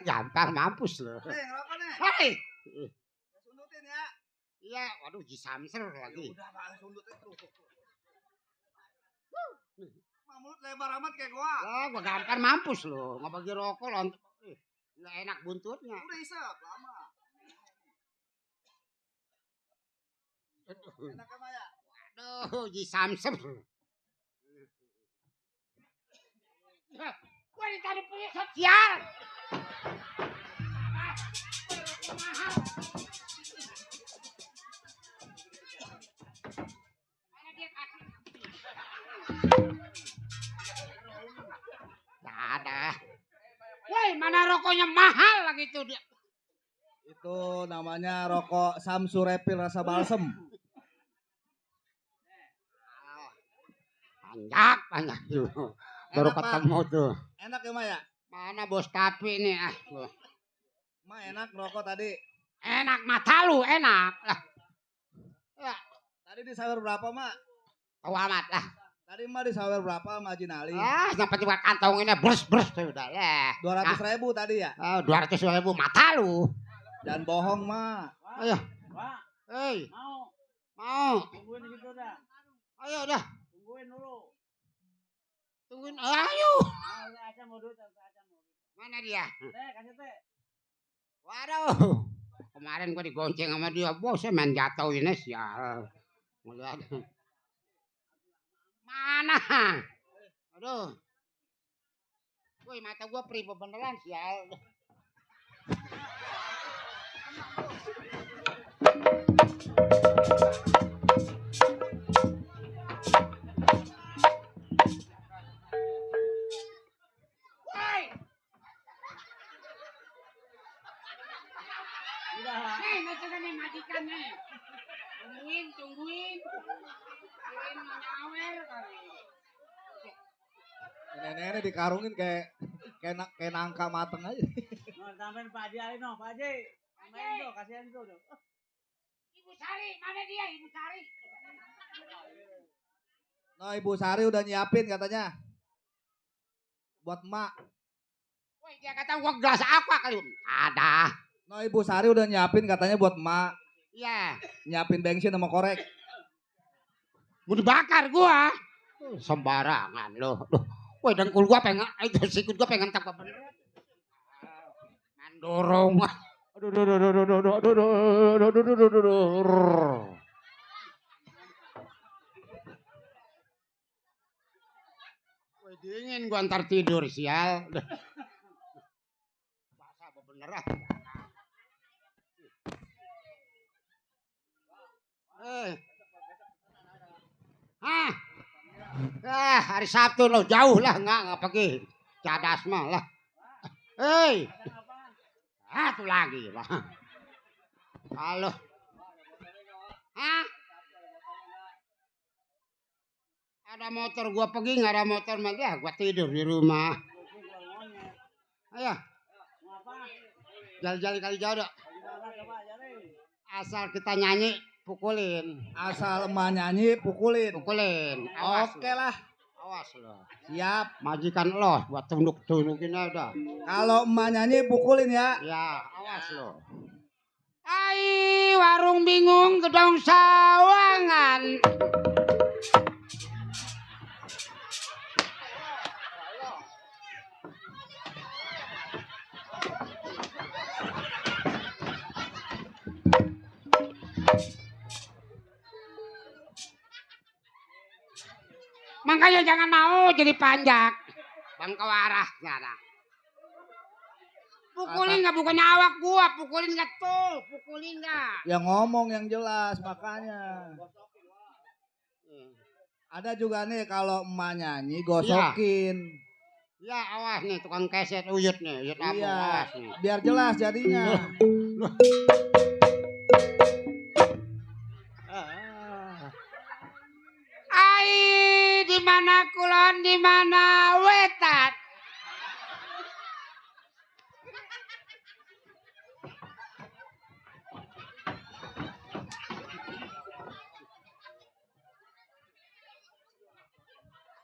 Gampang mampus loh. Nih ngerokok nih. Hei. Sundutin ya. Iya, waduh jisamser lagi. Udah Pak, sundutin tuh. Mulut lebar amat kayak gua. Oh, gua gampang mampus loh. Nggak bagi rokok loh. Nggak enak buntutnya. Udah isap lama. Enak apa ya? Aduh, jisamser. Gua ditadi punya sosial. Nggak ada. Woi, mana rokoknya mahal lagi tuh dia. Itu namanya rokok Samsu Repil rasa balsem. Banyak tuh. Baru Enak, Pak. ketemu tuh. Enak ya Ma ya? Mana bos tapi nih ah. Ma enak rokok tadi. Enak mata lu, enak lah. Ya, Tadi disawer berapa Ma? tahu amat lah. Tadi Ma disawer berapa sama Haji Nali? Sampai juga kantonginnya bers sudah ya. 200.000 tadi ya? 200.000 mata lu. Dan bohong Ma. Ayo. Hei. Mau. Tungguin gitu dah. Ayo dah. Tungguin dulu. Tungguin. Ayo. Aca mau duit, Aca mau. Mana dia? Teh, kasih teh. Waduh. Kemarin gua digonceng sama dia. Bosnya main jatuhin sial. Ngeliat. Mana? Aduh. Woi, mata gua perih beneran sial. Tungguin. Tungguin menyawer kali. Nenek dikarungin kayak nangka mateng aja. Tambahin Pak Haji Ali no, Pak Haji. Tambahin tuh, kasihan tuh. Ibu Sari, mana dia Ibu Sari? No, Ibu Sari udah nyiapin katanya. Buat emak. Woi, dia kata gua gelas apa kali? Ada. No, Ibu Sari udah nyiapin katanya buat emak. Iya. Nyiapin bensin sama korek. Mau dibakar gua. Sembarangan loh. Woi, dengkul gua pengen, sikut gua pengen tangkap bener. Mandorong. Woi, dingin gua antar tidur sial. Basah apa bener ah. Hari Sabtu lo jauh lah nggak pergi cadas mah lah. Satu lagi lah. Halo. Ada motor gua pergi nggak ada motor mah ya gua tidur di rumah. Ayo. Jali-jali kali jodoh. Asal kita nyanyi pukulin. Asal emak nyanyi pukulin. Oke lah. Awas lo. Siap. Majikan lo buat tunduk-tundukin aja. Kalau emak nyanyi pukulin ya. Ya, awas lo. Ai, warung bingung gedong sawangan. Makanya jangan mau jadi panjak. Bang Kewarah sekarang. Pukulin nggak bukannya awak gua, pukulin nggak tuh, pukulin nggak. Ya ngomong yang jelas makanya. Ada juga nih kalau emak nyanyi gosokin. Ya awas nih tukang keset uyut nih, uyut apa awas nih. Biar jelas jadinya. Di mana kulon, di mana wetan.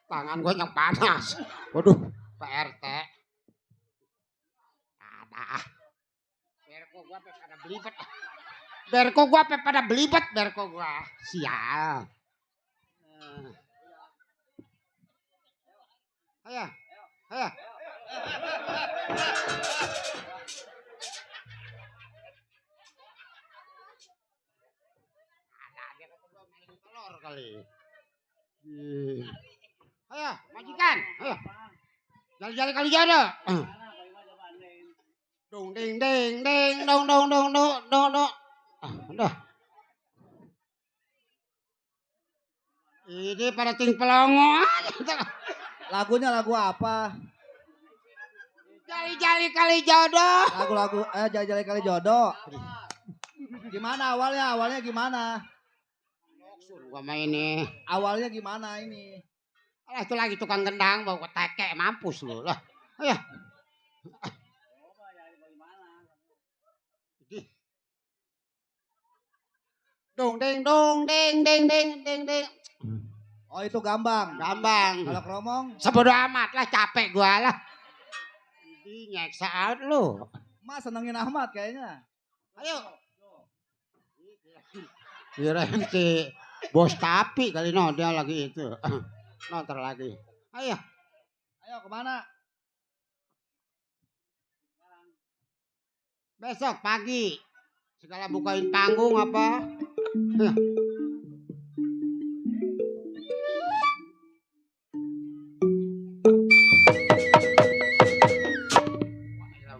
Tangan gue yang panas. Waduh, Pak RT. Ada. Berko gue pada belibet. Berko gue. Sial. Ayo. Ada dia ketemu maling telur kali. Ayo, majikan. Ayo. Jali-jali kali jodoh. Dong ding ding ding dong. Udah. Ini pada ting pelongo. Lagunya lagu apa? Jali-jali kali jodoh. Lagu-lagu jali-jali kali jodoh. Gimana awalnya? Awalnya gimana? Gua main ini. Awalnya gimana ini? Alah itu lagi tukang gendang bawa teke mampus lu lah. Ayo. Dong ding. Oh itu gambang. Kalau kromong? Sebodoh amat lah capek gua lah. Ini nyeksa out lu. Mas senengin Ahmad kayaknya. Ayo. Kirain si bos tapi kali no dia lagi itu. Nonton lagi. Ayo kemana? Besok pagi. Segala bukain panggung apa? Ayo.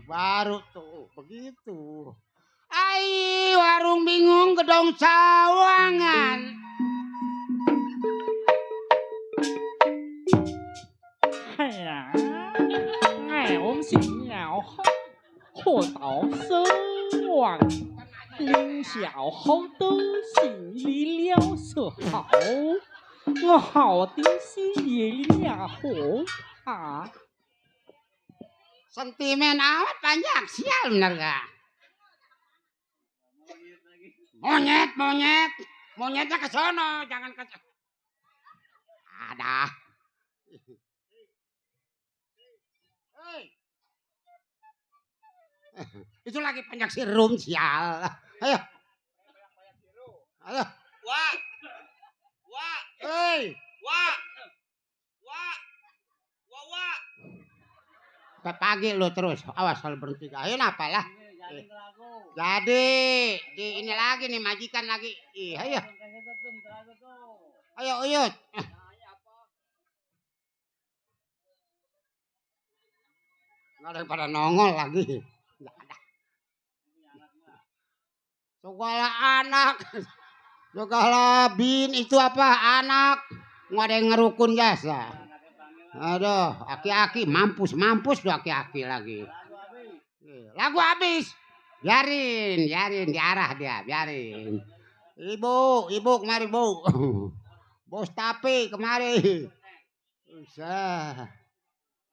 Baru tuh begitu. Ai, warung bingung gedong sawangan. Hả? Ngày ốm xỉn nhào hốt, hồ tảo sơ hoàng. 令小猴都心里了说好，我好的心里了火啊。 Sentimen amat banyak, sial bener gak? Monyetnya ke sono, jangan ke ada. Hei. Itu lagi panjang sirum, sial. Ayo. Ayo. Wah. Hei. Wah. Sampai pagi lu terus, awas kalau berhenti. Ayo apa lah. Jadi, di ini lagi nih majikan lagi. Ih, ayo. Ayo, Uyut. Nggak ada yang pada nongol lagi. Nggak ada. Segala anak. Segala bin itu apa? Anak. Nggak ada yang ngerukun jasa. Aduh, aki-aki mampus tuh aki-aki lagi. Lagu habis. Biarin, diarah dia, biarin. Ibu kemari, Bu. Bos tapi kemari. Usah.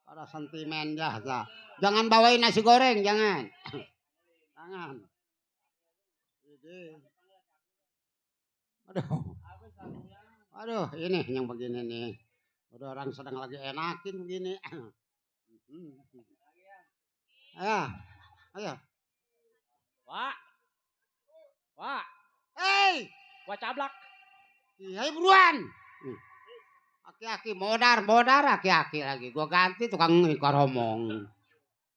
Para sentimen jasa. Jangan bawain nasi goreng, jangan. Jangan. Aduh, ini yang begini nih. Udah orang sedang lagi enakin begini. Ayo. Wah. Hei, Wah cablak. iya buruan. Aki-aki modar aki-aki lagi. Gua ganti tukang koromong.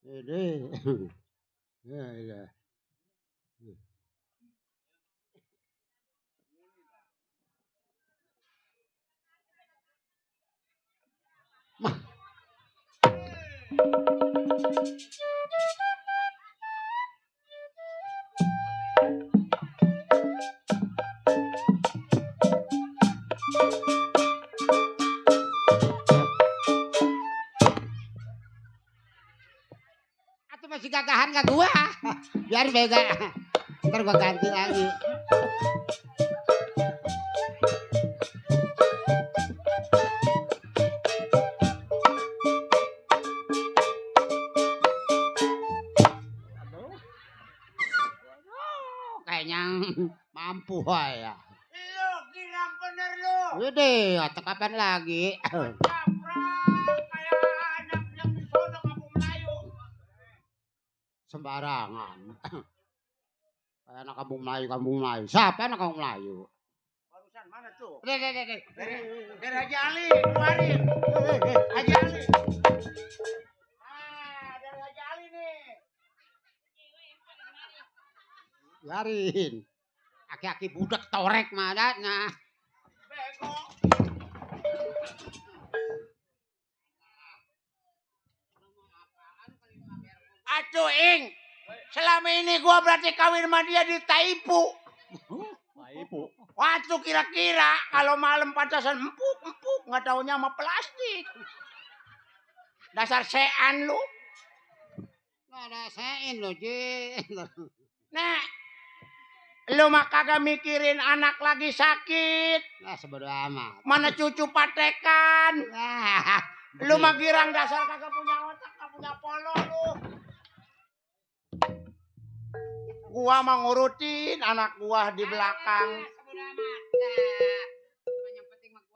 Ini. Ya. Atau masih gagahan ke gua? Biar bega. Ntar gua ganti lagi. Kayaknya mampu ya. Lu girang bener lu. Udah, atau kapan lagi? Sembarangan. Kayak anak kampung Melayu. Siapa anak kampung Melayu? Barusan mana tuh? Deh. Dari Haji Ali, keluarin. Haji Ali. Dari Haji Ali nih. Biarin. Aki-aki budak torek mah nah. Bego. Aduh, Ing. Selama ini gua berarti kawin sama dia di Taipu. Waktu kira-kira kalau malam pantasan empuk. Nggak taunya sama plastik. Dasar sean lu. Nggak ada sein lo, Ji. Nah, lu mah kagak mikirin anak lagi sakit. Nah, sebodo amat. Mana cucu patekan. Lu mah girang dasar kagak punya otak, kagak punya polo lu. Gua mah ngurutin anak gua di belakang.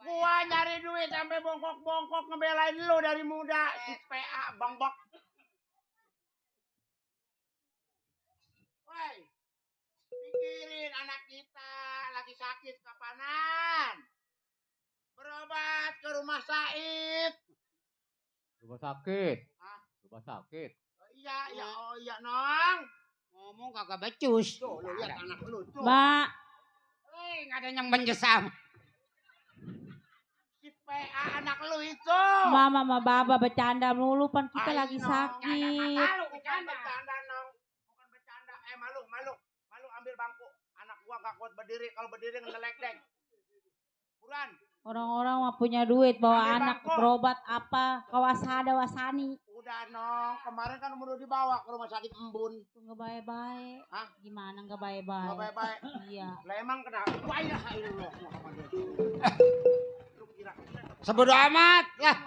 Gua nyari duit sampai bongkok-bongkok ngebelain lu dari muda. Si PA Bang Bok. Woi, pikirin anak kita lagi sakit kapanan. Berobat ke rumah Said. Rumah sakit. Hah? Rumah sakit. Iya, Nong. Ngomong kagak becus. Tuh, lu lihat anak lu tuh. Mbak, Nggak ada yang menjesam. Si PA anak lu itu. Mama sama Baba bercanda mulu pan kita Ayo, lagi Nong. sakit. Malu, bercanda, Nong. Bukan bercanda. Malu. Malu ambil bangku. Anak gua gak kuat berdiri. Kalau berdiri ngedelek dek. Buruan. Orang-orang mah punya duit bawa Ambil anak bangkok. berobat apa ke wasada wasani. Udah Nong, kemarin kan udah dibawa ke rumah sakit Embun. Nggak baik-baik. Hah? Gimana nggak baik-baik? Nggak baik-baik. Iya. Lah emang kenapa? Wah ya Sebodo amat. Lah.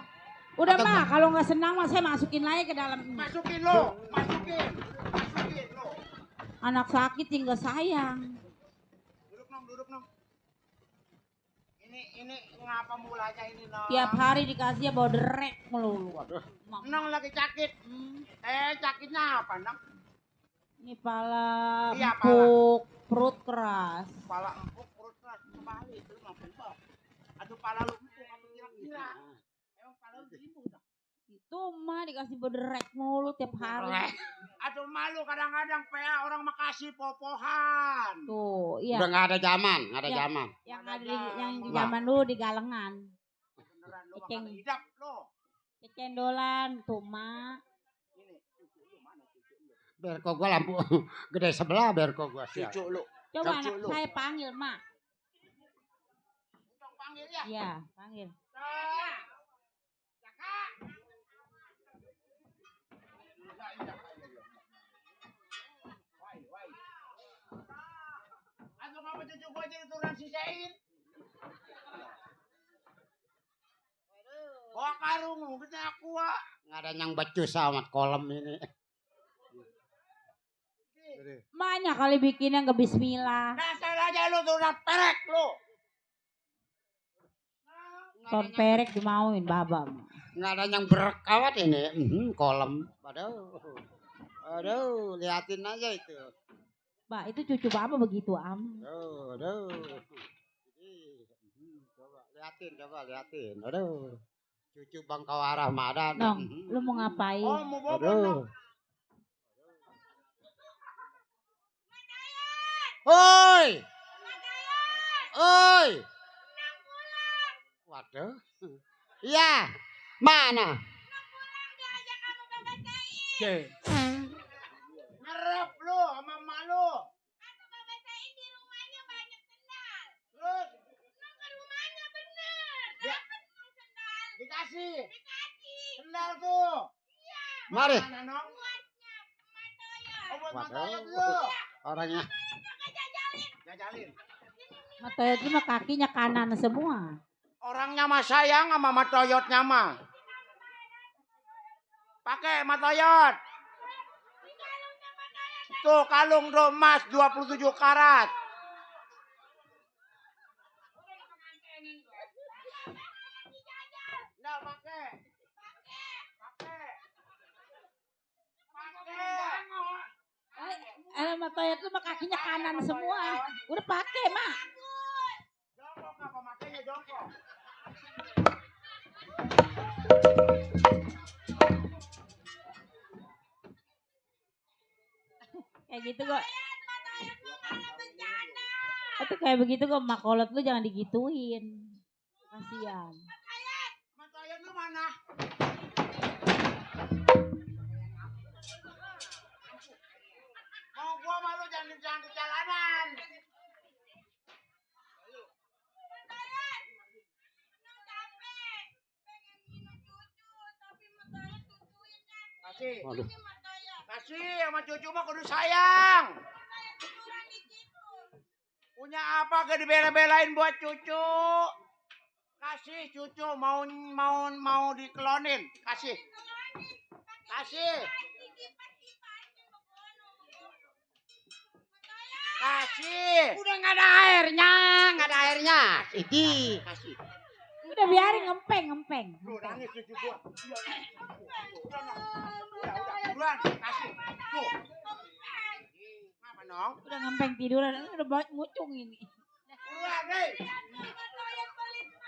Udah mah, kalau nggak senang mah saya masukin lagi ke dalam ini. Masukin lo. Masukin lo. Anak sakit tinggal sayang. Duduk Nong. Ini ngapa mulanya ini Nong? Tiap hari dikasih bawa derek melulu. Waduh. Nong lagi sakit. Sakitnya apa Nong? Ini pala Iya, empuk, perut keras. Pala empuk, perut keras. Kembali itu mah empuk. Aduh pala lu empuk apa kira-kira? Emang pala lu empuk dah. Itu mah dikasih bawa derek mulu tiap hari. Aduh malu kadang-kadang PA orang Makasih popohan. Tuh, iya. Udah nggak ada zaman, nggak ada zaman. Yang ada yang di zaman dulu di galengan. Beneran lu mah kagak hidup lo. Kecendolan, tuh mak. Biar kok gua lampu gede sebelah biar kok gua siap. Cucu lu. Coba anak saya panggil mak. Panggil ya? Iya, panggil. Aduh ngapa cucu gua jadi turunan sisain? Bawa karung, gede aku nggak ada yang becus amat kolam ini. Maknya kali bikinnya nggak bismillah. Dasar aja lu turunan perek lu. Ton perek dimauin babam. Nggak ada yang berkawat ini, kolam. Aduh, liatin aja itu. Mbak, itu cucu bapak begitu am. Aduh. Coba liatin. Aduh. Cucu Bang Kawarah Madan. Nong, lu mau ngapain? Oh, mau bobo. Oi. Waduh. Iya. Mana? Ngerep lu sama emak lu. Terus? Ke rumahnya bener. Dapet sendal. Dikasih. Sendal tuh. Mari. Waduh. Orangnya. Jajalin. Matoyot itu mah kakinya kanan semua. Orangnya mah sayang sama Matoyotnya mah. Pakai Matoyot. Tuh kalung emas 27 karat. Nah, pakai. Matoyot itu mah kakinya kanan semua. Udah pakai mak. Jongkok apa makanya jongkok. Kayak gitu kok. Itu kayak begitu kok makolot lu jangan digituin. Kasian. Matoyot lu mana? Mau gua malu jangan di jalanan. Kasih. Kasih sama cucu mah kudu sayang. Punya apa gak dibela-belain buat cucu? Kasih cucu mau dikelonin. Kasih. Kasih. Udah nggak ada airnya. Ini kasih. Udah biarin ngempeng. Lu nangis cucu gua. Udah, kasih. Tuh. Apa Nong? Udah ngempeng tiduran, udah banget ngucung ini. Udah, nih.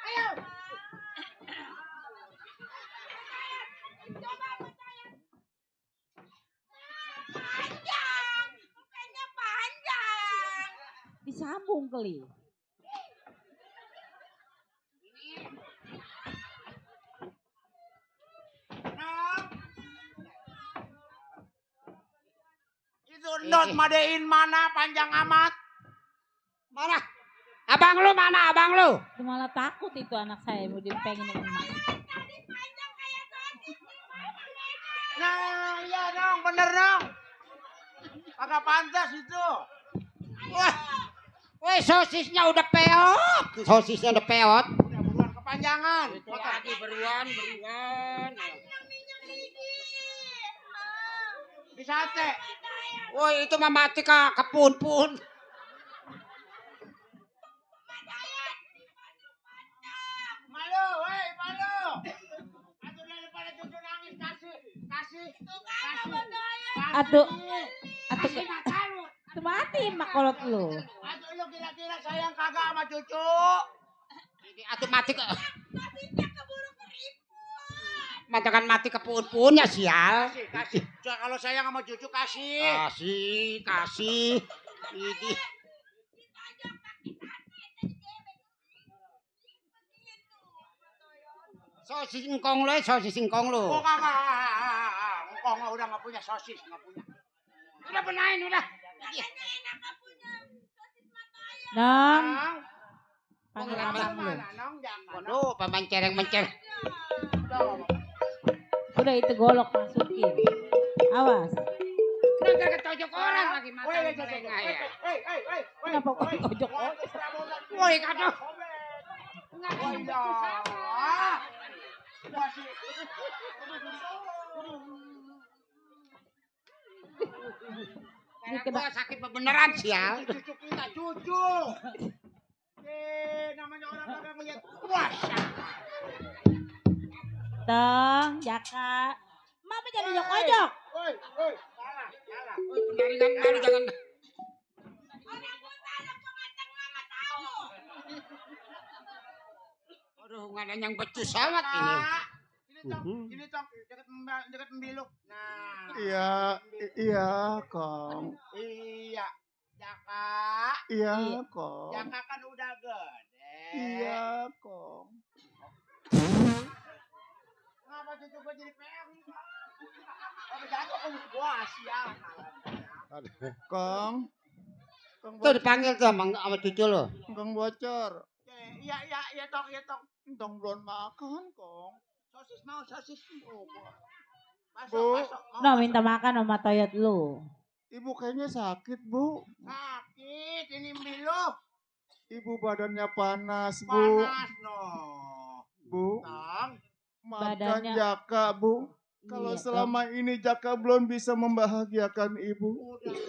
Ayo. Disambung kali. Itu not madein mana panjang amat? Mana? Abang lu mana abang lu? Malah takut itu anak saya mau dipengin emak. Nah, iya dong, bener dong. Agak pantas itu. Wah, weh sosisnya udah peot. Sosisnya udah peot. Udah buruan kepanjangan. Itu lagi beruan. Di sate. Woi, itu mah mati ke pun. Malu, woi, malu. Atuh daripada cucu nangis kasih. Atuh, Kasih mata lu. tuh mati makolot lu. Atuh lu kira-kira sayang kagak sama cucu. Ini atuh mati ke. Matakan mati ke pun ya sial. Kasih. Kalau sayang sama cucu kasih. Kasih. Ini. Sosis singkong lu. Oh kagak. Engkong udah nggak punya sosis, nggak punya. Udah benain udah. Nang. Panggil abang lu. Aduh, mencereng. Udah itu golok masukin. Awas. Udah gak ketojok orang lagi mata merengah ya. Kenapa kok ojok? Woi kado. Ini kena sakit beneran sial. Cucu kita cucu. Namanya orang kagak ngeliat puasa. Tong, Jaka. Mama jangan ojok-ojok. Woi, salah. Woi, penjaringan malu jangan. Aduh, nggak ada yang becus amat ini. Ini Tong, dekat membilu. Nah. Iya, Kong. Iya, Jaka. Iya, Kong. Jaka kan udah gede. Iya, Kong. Kenapa cucu gue jadi PM? Apa jatuh ke gua sial. Kong. Tuh dipanggil tuh sama cucu lo. Kong bocor. Iya, Tong. Kong belum makan, Kong. Sosis mau. Bu. No, minta makan sama toyot lu. Ibu kayaknya sakit, Bu. Sakit, ini milu. Ibu badannya panas, Bu. Panas, no. Bu. Tong. Maafkan Badannya- Jaka, Bu. Kalau Iya, selama ini Jaka belum bisa membahagiakan Ibu.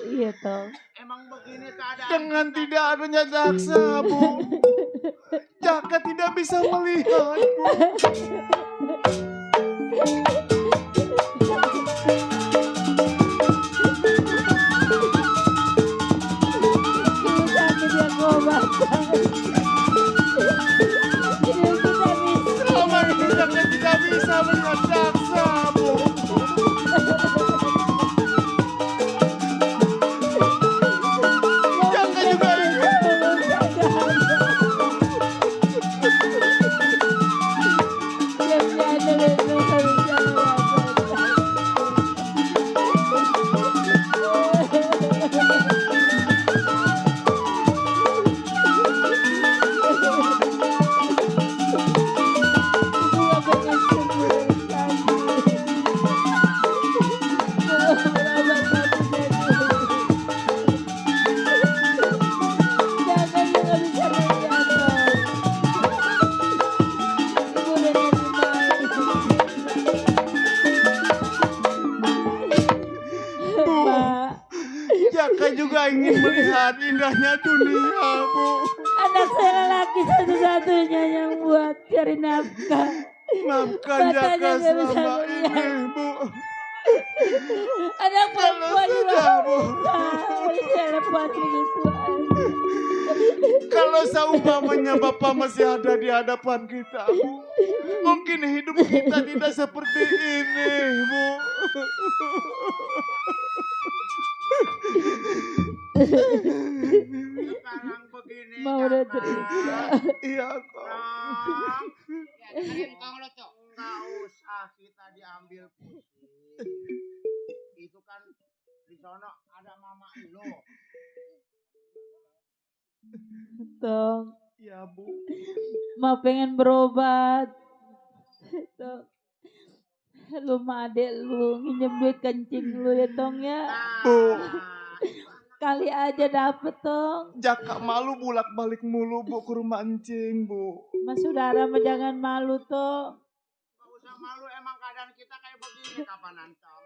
Iya, Tong. Emang begini keadaan. Dengan tidak adanya jaksa, Bu. Jaka tidak bisa melihat, Bu. Sakit ya gobat. Selama ini Jaka tidak bisa melihat jaksa, Bu. Jaka juga Jaka juga ingin melihat indahnya dunia, Bu. Anak saya lelaki satu-satunya yang buat cari nafkah. Maafkan Matanya Jaka nggak bisa selama melihat. ini, Bu. Anak perempuan juga sudah, Bu. bisa lepas begitu aja. Kalau seumpamanya Bapak masih ada di hadapan kita, Bu, mungkin hidup kita tidak seperti ini, Bu. Sekarang begini. Mau udah Jaka. cerita. Iya, kok. Ya, dengerin Kong lo tuh. Nggak usah kita diambil pusing. Itu kan di sono ada mama lo. Tong, Ya, Bu. mau pengen berobat. Tong, Lu mah adek lu nginjem duit kencing lu ya Tong ya. Bu, Kali aja dapet Tong. Jaka malu bulak-balik mulu Bu ke rumah encing Bu. Mas saudara mah jangan malu Tong. Gak usah malu, emang keadaan kita kayak begini kapan nantang.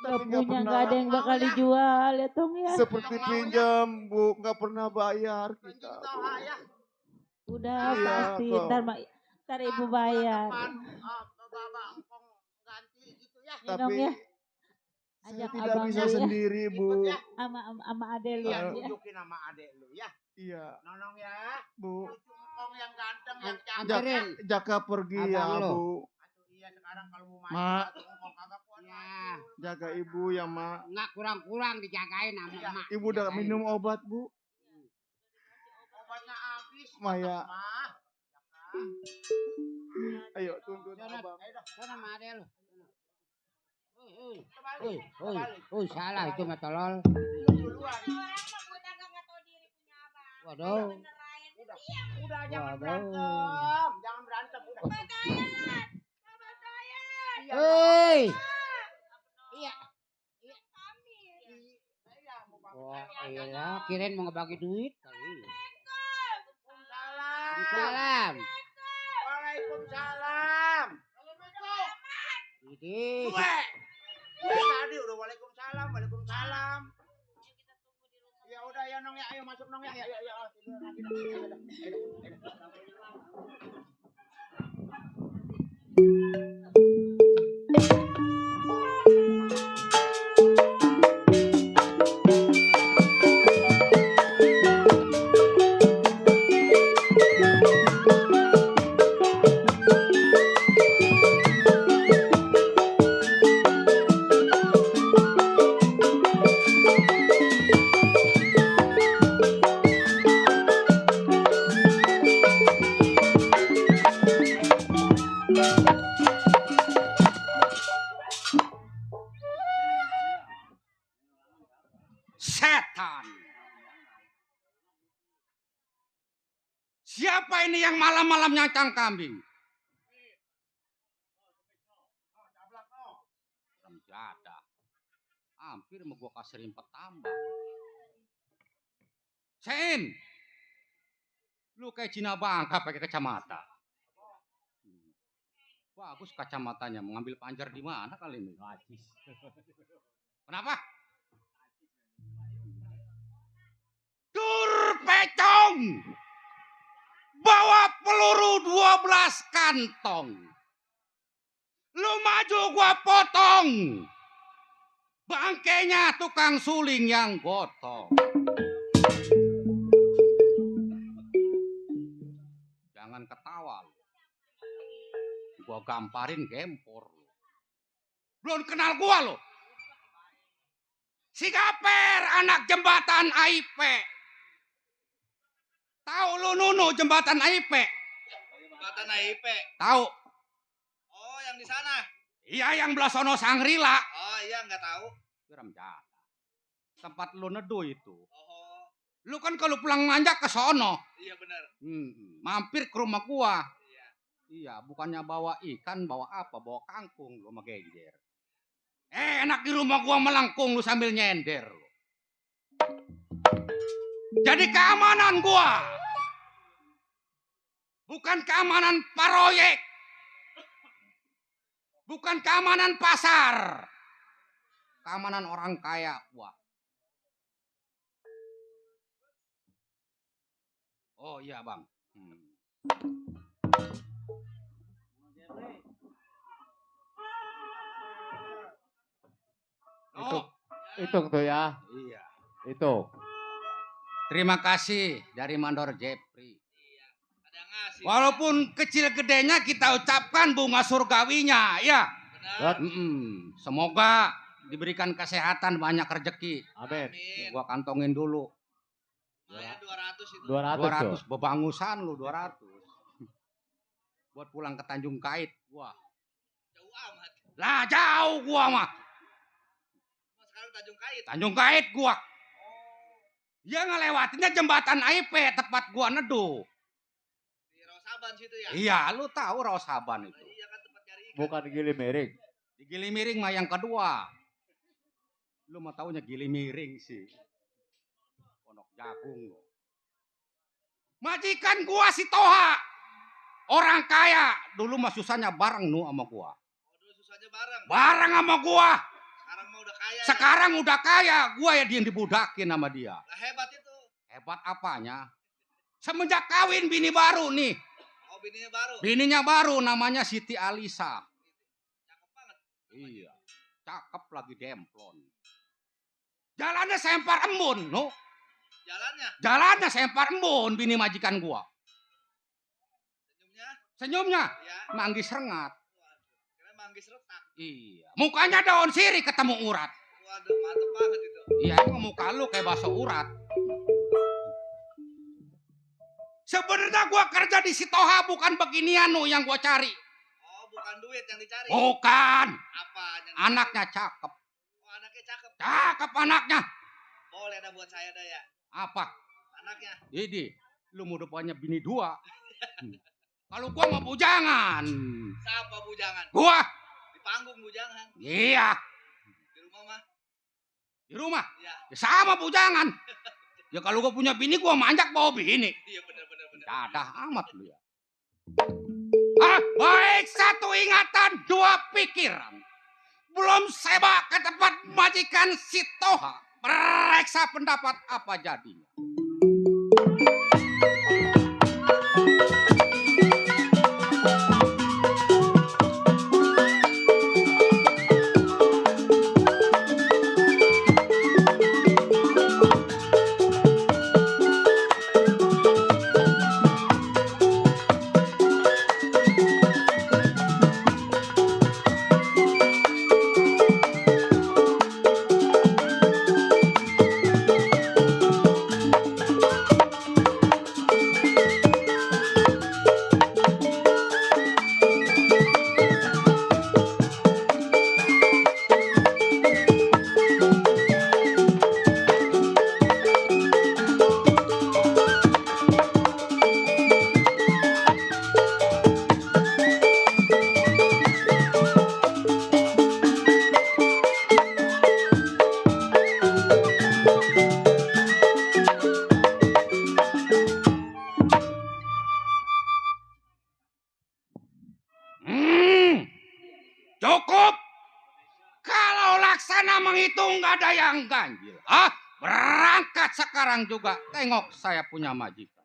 Gak Tapi nggak punya pernah gak ada yang bakal dijual ya Tong ya. seperti pinjam Bu, nggak pernah bayar kita. Udah Iya, pasti kok. ntar ibu bayar. Ya Dong Tapi ya. saya Ajak tidak abang bisa lu ya. sendiri Bu. Sama adek lu Iya, ya. tunjukin sama adek lu ya. Iya Nonong ya. Bu. Cucu engkong yang ganteng, yang Anterin. cantik. Jaka pergi ya Abang lu. Bu. Iya, sekarang kalau mau main, Mak. tuh engkong kagak kuat. Ya. Jaga ibu ya Mak. Enggak kurang-kurang dijagain sama emak. Ibu udah minum obat Bu. Obatnya habis. Maya. Mah. Ayo tuntun Sana, abang. ayo dah, sana sama adek lu. Salah itu mah tolol. Waduh. Udah jangan berantem. Jangan berantem udah. Hei. Iya. Wah, iya, kirain mau ngebagi duit kali. Waalaikumsalam. Waalaikumsalam. Ini. Tadi udah waalaikumsalam, waalaikumsalam. Ya udah ya Nong ya, ayo masuk Nong ya. Ayo. Tidur lagi dah. Setan. Siapa ini yang malam-malam nyangcang kambing? Jada. Hampir mau gua kasih rimpet tambah. Sen. Lu kayak Cina Bangka pakai kacamata. Bagus kacamatanya, mengambil panjar di mana kali ini? Kenapa? Dur pecong. Bawa peluru 12 kantong. Lu maju gua potong. Bangkainya tukang suling yang gotong. Jangan ketawa lu. Gua gamparin gempor lu. Belum kenal gua lu. Si Gaper anak jembatan AIP. Tahu lu Nunu jembatan AIP? Jembatan AIP. Tahu. Oh, yang di sana. Iya yang belah sono Sangrila. Oh iya, nggak tahu. Geram jada. Tempat lu neduh itu. Oh. Lu kan kalau pulang manjak ke sono. Iya benar. Mampir ke rumah gua. Iya, bukannya bawa ikan, bawa apa? Bawa kangkung lu sama genjer. Enak di rumah gua melengkung lu sambil nyender lu. Jadi keamanan gua. Bukan keamanan proyek. Bukan keamanan pasar. Keamanan orang kaya gua. Oh iya bang. Hitung tuh ya. Iya. Itu. Terima kasih dari Mandor Jepri. Walaupun kecil gedenya kita ucapkan bunga surgawinya, ya. Semoga diberikan kesehatan, banyak rezeki. Amin. Gua kantongin dulu. Saya 200 itu. 200 bebangusan lu 200. Buat pulang ke Tanjung Kait gua. Jauh amat. Lah jauh gua mah. Mas sekarang Tanjung Kait. Tanjung Kait gua. Ya ngelewatinnya jembatan AIP tempat gua neduh. Di Rawasaban situ ya. Iya, lu tahu Rawasaban itu. Iya kan tempat cari Bukan Gili Miring. Di Gili Miring mah yang kedua. Lu mah taunya Gili Miring sih. Pondok Jagung lo. Majikan gua si Toha. Orang kaya. Dulu mah susahnya bareng nu sama gua. Dulu susahnya bareng. Bareng sama gua. Sekarang mah udah kaya. Sekarang udah kaya. Gua ya yang dibudakin sama dia. Lah hebat itu. Hebat apanya? Semenjak kawin bini baru nih. Oh bininya baru. Bininya baru namanya Siti Alisa. Cakep banget. Iya. Cakep lagi demplon. Jalannya sempar embun, no. Jalannya sempar embun bini majikan gua. Senyumnya Ya. manggis rengat. Kira manggis retak. Iya. Mukanya daun sirih ketemu urat. Waduh, mantep banget itu. Iya, emang muka lu kayak bakso urat. Sebenarnya gua kerja di Sitoha bukan beginian nu yang gua cari. Oh, bukan duit yang dicari. Bukan. Apa? Anaknya cakep. Oh, anaknya cakep. Cakep anaknya. Boleh dah buat saya dah ya. Apa? Anaknya. Ini, lu mau depannya bini dua. Kalau gua mau bujangan. Siapa bujangan? Gua. Di panggung bujangan. Iya. Di rumah mah. Di rumah. Iya. Ya sama bujangan. Ya kalau gua punya bini gua manjak bawa bini. Iya benar. Dadah amat lu ya. Baik, satu ingatan, dua pikiran. Belum seba ke tempat majikan Sitoha. Periksa pendapat apa jadinya. Cukup. Kalau Laksana menghitung nggak ada yang ganjil. Berangkat sekarang juga. Tengok saya punya majikan.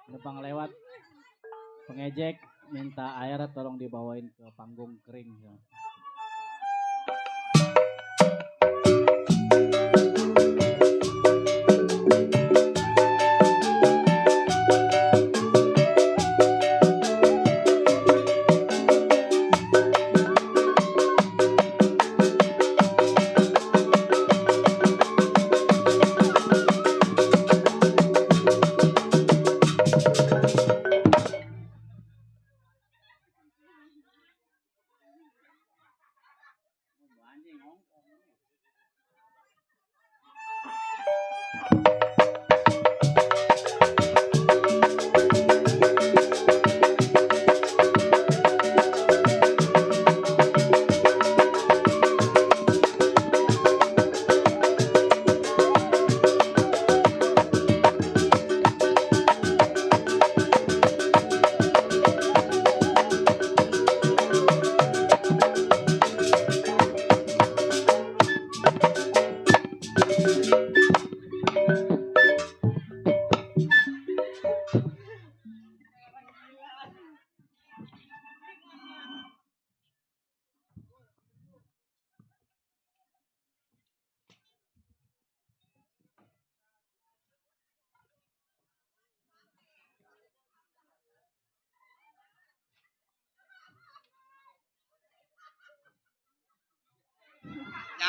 Numpang lewat pengejek minta air tolong dibawain ke panggung kering.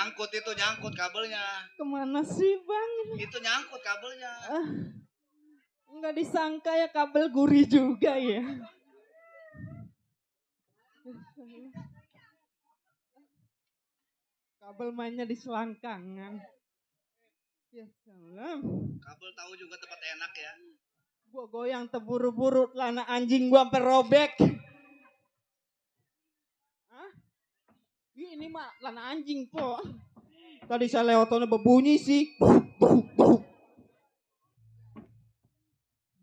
Nyangkut itu, nyangkut kabelnya. Kemana sih bang? Itu nyangkut kabelnya. Nggak disangka ya kabel gurih juga ya. Kabel mainnya di selangkangan. Ya salam. Kabel tahu juga tempat enak ya. Gua goyang terburu-buru, celana anjing gua sampai robek. Hah? Ini mah celana anjing po. Tadi saya lewat sana berbunyi sih.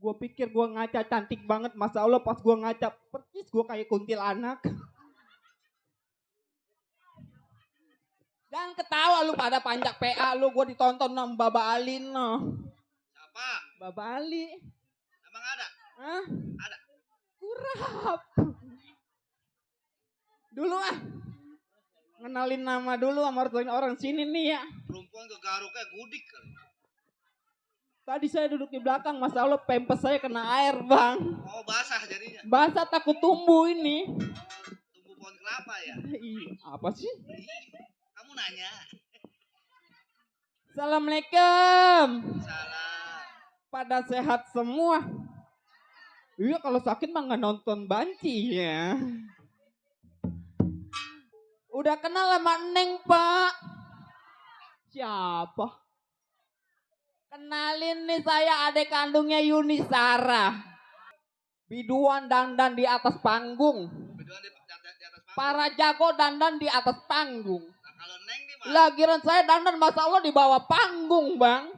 Gua pikir gua ngaca cantik banget, masa Allah pas gua ngaca percis gua kayak kuntilanak. Jangan ketawa lu pada panjak PA lu, gua ditonton sama Baba Ali no. Siapa? Baba Ali. Emang ada? Hah? Ada. Kurap. Dulu ngenalin nama dulu sama orang sini nih ya. Perempuan ke garuknya gudik kali. Tadi saya duduk di belakang, masa Allah pempes saya kena air bang. Oh basah jadinya. Basah takut tumbuh ini. Tumbuh pohon kelapa ya? Apa sih? Kamu nanya. Assalamualaikum. Salam. Pada sehat semua. Iya kalau sakit mah nggak nonton banci ya. Udah kenal sama Neng Pak. Siapa? Kenalin nih saya adik kandungnya Yuni Sarah. Biduan dandan di atas panggung. Biduan di atas panggung. Para jago dandan di atas panggung. Nah kalau Neng di mana? Lagiran saya dandan masa Allah di bawah panggung bang.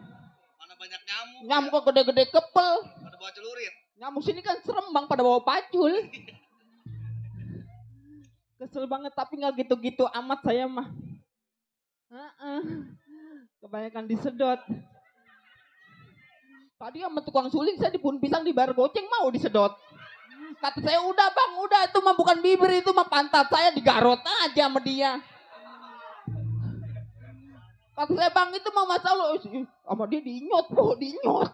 Mana banyak nyamuk. Nyamuk kok gede-gede kepel. Pada bawa celurit. Nyamuk sini kan serem bang pada bawa pacul. Kesel banget tapi nggak gitu-gitu amat saya mah. Kebanyakan disedot. Tadi sama tukang suling saya dipun pisang dibayar goceng mau disedot. Kata saya udah bang, udah itu mah bukan bibir itu mah pantat saya digarot aja sama dia. Kata saya bang itu mah masalah sama dia dinyot kok dinyot.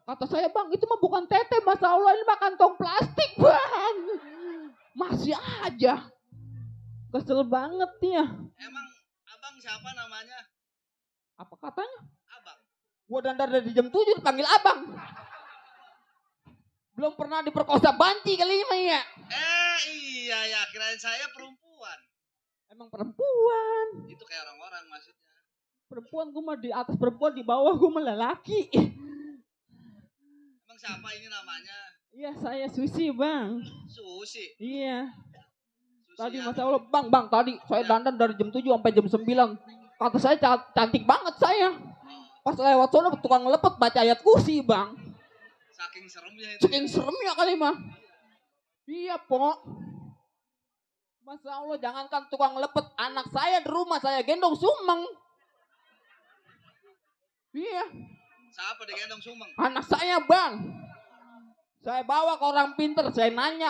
Kata saya bang itu mah bukan tete masa Allah ini mah kantong plastik bang. Masih aja. Kesel banget ya. Emang abang siapa namanya? Apa katanya? Abang. Gua dandar dari jam 7 dipanggil abang. Belum pernah diperkosa banci kali ini ya. Iya ya kirain saya perempuan. Emang perempuan. Itu kayak orang-orang maksudnya. Perempuan gua mah di atas perempuan di bawah gua mah lelaki. Emang siapa ini namanya? Iya saya Susi bang. Susi. Iya. Susi Tadi ya. masa Allah bang tadi saya dandan dari jam 7 sampai jam 9. Kata saya cantik banget saya. Pas lewat sana tukang lepet baca ayat kursi bang. Saking seremnya itu. Saking seremnya kali mah. Iya pok. Masa Allah jangankan tukang lepet, anak saya di rumah saya gendong sumeng. Iya. Siapa digendong sumeng? Anak saya bang. Saya bawa ke orang pinter, saya nanya.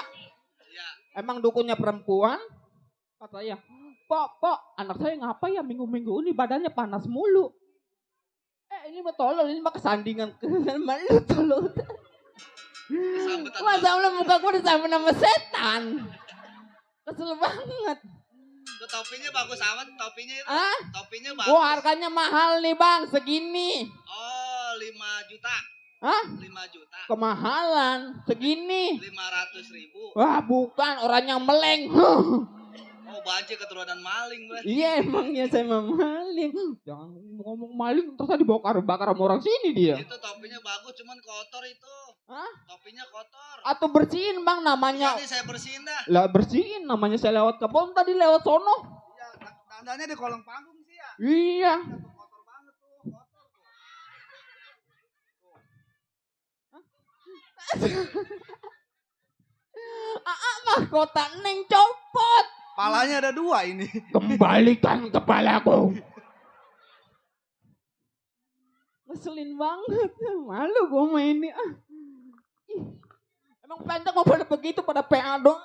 Iya. Emang dukunnya perempuan? Kata saya, Pok, anak saya ngapa ya minggu-minggu ini badannya panas mulu. Ini mah tolol, ini mah kesandingan malu tolol. Masa Allah muka gue disambut sama setan. Kesel banget. Itu topinya bagus amat, topinya itu. Topinya bagus. Wah harganya mahal nih bang, segini. Oh 5 juta. Hah? 5 juta. Kemahalan, segini. 500.000. Wah bukan, orang yang meleng. Oh banci keturunan maling gue. Iya emangnya saya mah maling. Jangan ngomong maling terus dibawa bakar sama orang sini dia. Itu topinya bagus cuman kotor itu. Hah? Topinya kotor. Atau bersihin bang namanya. Jadi saya bersihin dah. Lah bersihin namanya saya lewat kebun tadi lewat sono. Iya, tandanya di kolong panggung sih ya. Iya. Kotor banget tuh, kotor tuh. Mahkota Neng copot. Palanya ada 2 ini. Kembalikan kepalaku. Ngeselin banget. Malu gue mainnya. Emang pentak mau pada begitu pada PA doang.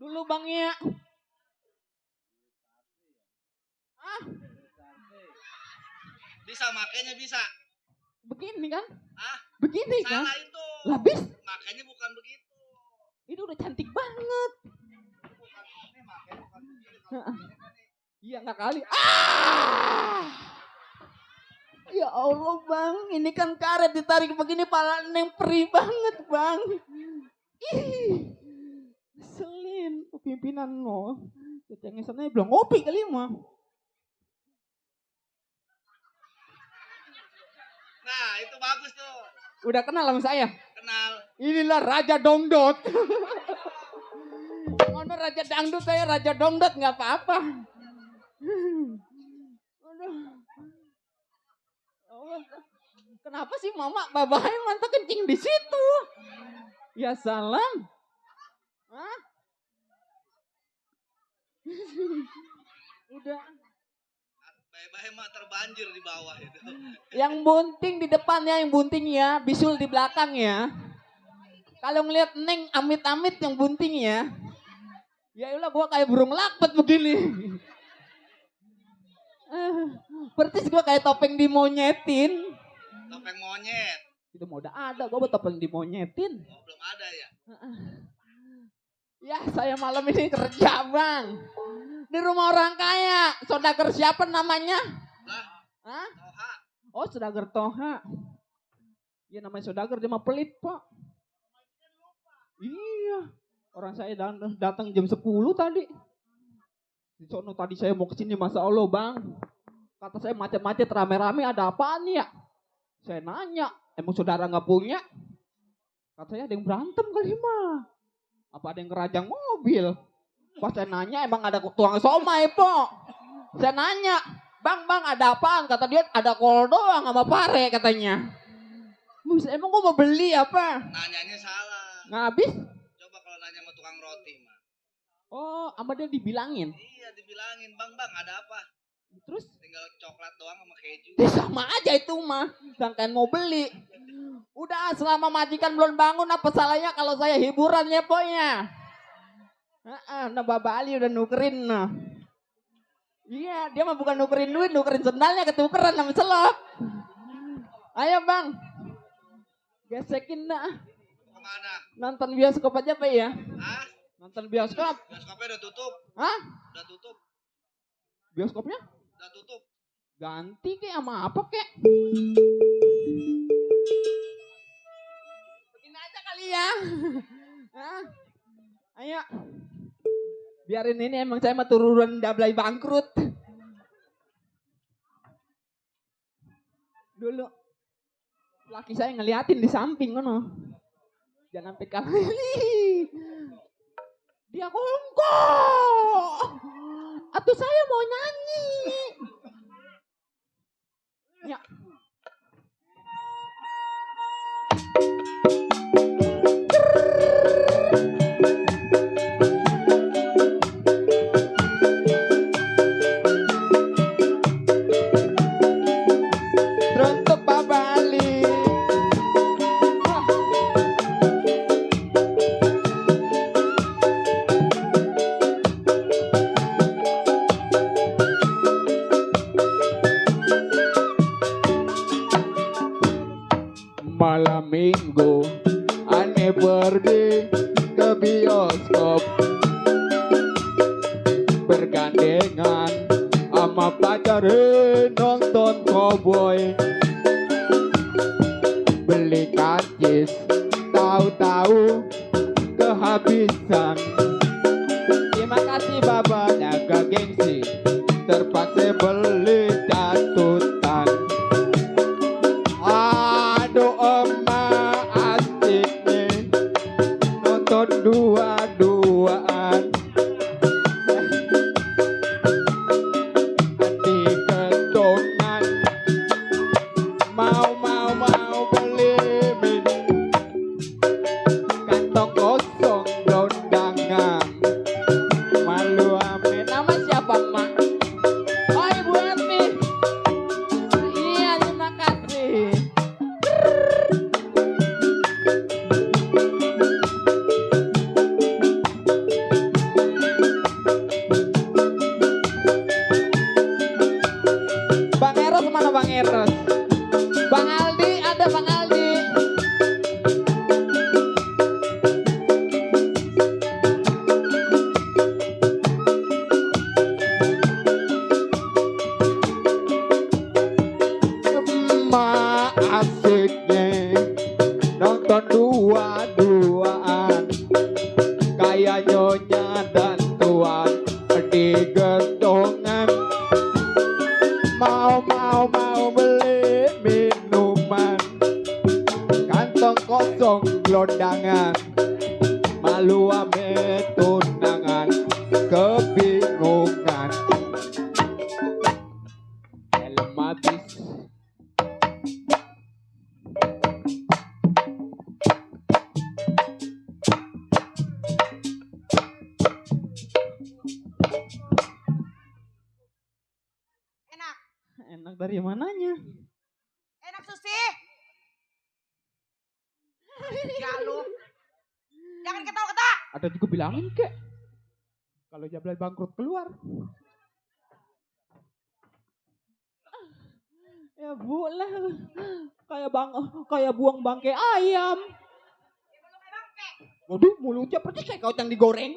Dulu bang ya. Bisa makanya bisa. Begini kan? Begini kan? Salah itu. Labis. Makanya bukan begitu. Ini udah cantik banget. Iya nggak kali. Ya Allah bang, ini kan karet ditarik begini pala neng perih banget bang. Ih, selin pimpinan no. Cecengesannya belum ngopi kali mah. Nah, itu bagus tuh. Udah kenal sama saya? Kenal. Inilah Raja Dongdot. Mana Raja Dangdut, saya Raja Dongdot nggak apa-apa. Kenapa sih mama babahnya mantap kencing di situ? Ya salam. Hah? Udah. Baik-baik mah terbanjir di bawah itu. Yang bunting di depannya, yang bunting ya, bisul di belakang ya. Kalau ngeliat Neng amit-amit yang bunting ya. Ya udah gua kayak burung lakbet begini. Persis gua kayak topeng dimonyetin. Topeng monyet. Itu mau udah ada, gua buat topeng dimonyetin. Oh, belum ada ya? Ya saya malam ini kerja bang. Di rumah orang kaya. Saudagar siapa namanya? Hah? Toha. Oh saudagar Toha. Ya namanya saudagar, dia mah pelit pak. Iya. Orang saya datang jam 10 tadi. Di sono tadi saya mau kesini, Masya Allah bang. Kata saya macet-macet rame-rame, ada apaan ya? Saya nanya, emang saudara nggak punya? Kata saya ada yang berantem kali mah. Apa ada yang kerajang mobil? Pas saya nanya, emang ada tuang somai po. Saya nanya, bang ada apaan? Kata dia ada kol doang sama pare katanya. Emang gua mau beli apa? Nanyanya salah. Nggak habis? Coba kalau nanya sama tukang roti mah. Oh, sama dia dibilangin. Iya dibilangin, bang ada apa? Terus? Tinggal coklat doang sama keju. Ya sama aja itu mah. Sangkain mau beli. Udah selama majikan belum bangun, apa salahnya kalau saya hiburannya pokoknya. Nah Baba Ali udah nukerin nah. Iya dia mah bukan nukerin duit, nukerin sendalnya ketukeran sama selop. Ayo bang. Gesekin dah. Kemana? Nonton bioskop aja pak ya. Hah? Nonton bioskop. Bioskopnya udah tutup. Hah? Udah tutup. Bioskopnya? Udah tutup. Ganti kek sama apa kek? Begini aja kali ya. Hah? Ayo. Biarin ini emang saya mah turunan dablai bangkrut. Dulu laki saya ngeliatin di samping kono. Jangan sampai kalah. Dia kongkong. Atau saya mau nyanyi. Ya. Untuk Baba Ali. Malam minggu aneh pergi ke bioskop bergandengan sama pacar nonton cowboy, beli karcis tahu-tahu kehabisan. Terima kasih Baba jaga gengsi, terpaksa beli catutan. Aduh emak asik nih nonton dua-duaan. Hati kentongan mau beli mini, kantong kosong londangan, malu amin. Nama siapa mak? Oh Ibu Ati. Iya terima kasih. malu ame tunangan kebingungan. Helm habis. Enak. Enak dari mananya? Enak Susi. Ya lu. Jangan ketawa-ketawa. Ada juga bilangin kek. Kalau Jablay bangkrut keluar. Ya boleh. Kayak buang bangkai ayam. Waduh, mulutnya persis kayak kau yang digoreng.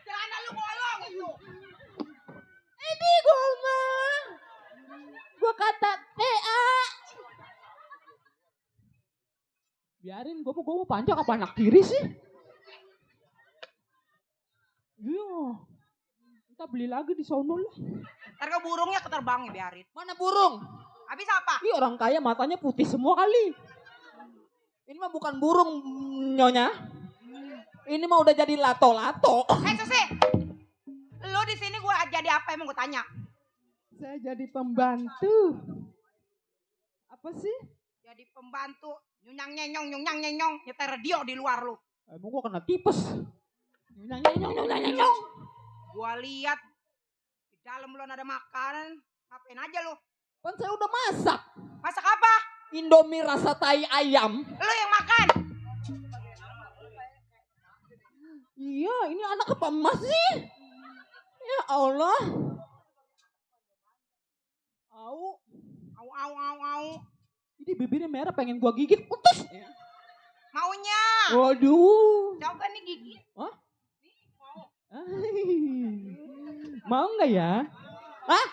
Celana lu bolong itu. Ini gue mah. Gue kata TA. Biarin, gue mau panjang apa anak tiri sih? Iya. Kita beli lagi di sono lah. Harga burungnya keterbang biarin. Mana burung? Habis apa? Ih, orang kaya matanya putih semua kali. Ini mah bukan burung, Nyonya. Ini mah udah jadi lato-lato. Susi. Lu di sini gua jadi apa emang gua tanya? Saya jadi pembantu. Apa sih? Jadi pembantu nyunyang nyenyong nyetel radio di luar lu. Emang gua kena tipes. Nyong. Gua lihat di dalam belum ada makanan. Ngapain aja lu? Kan saya udah masak. Masak apa? Indomie rasa tai ayam. Lu yang makan. Iya, ini anak apa emas sih? Ya Allah. Au. Ini bibirnya merah pengen gua gigit. Putus. Maunya. Waduh. Coba nih gigit. Hah? Mau nggak ya? Hah?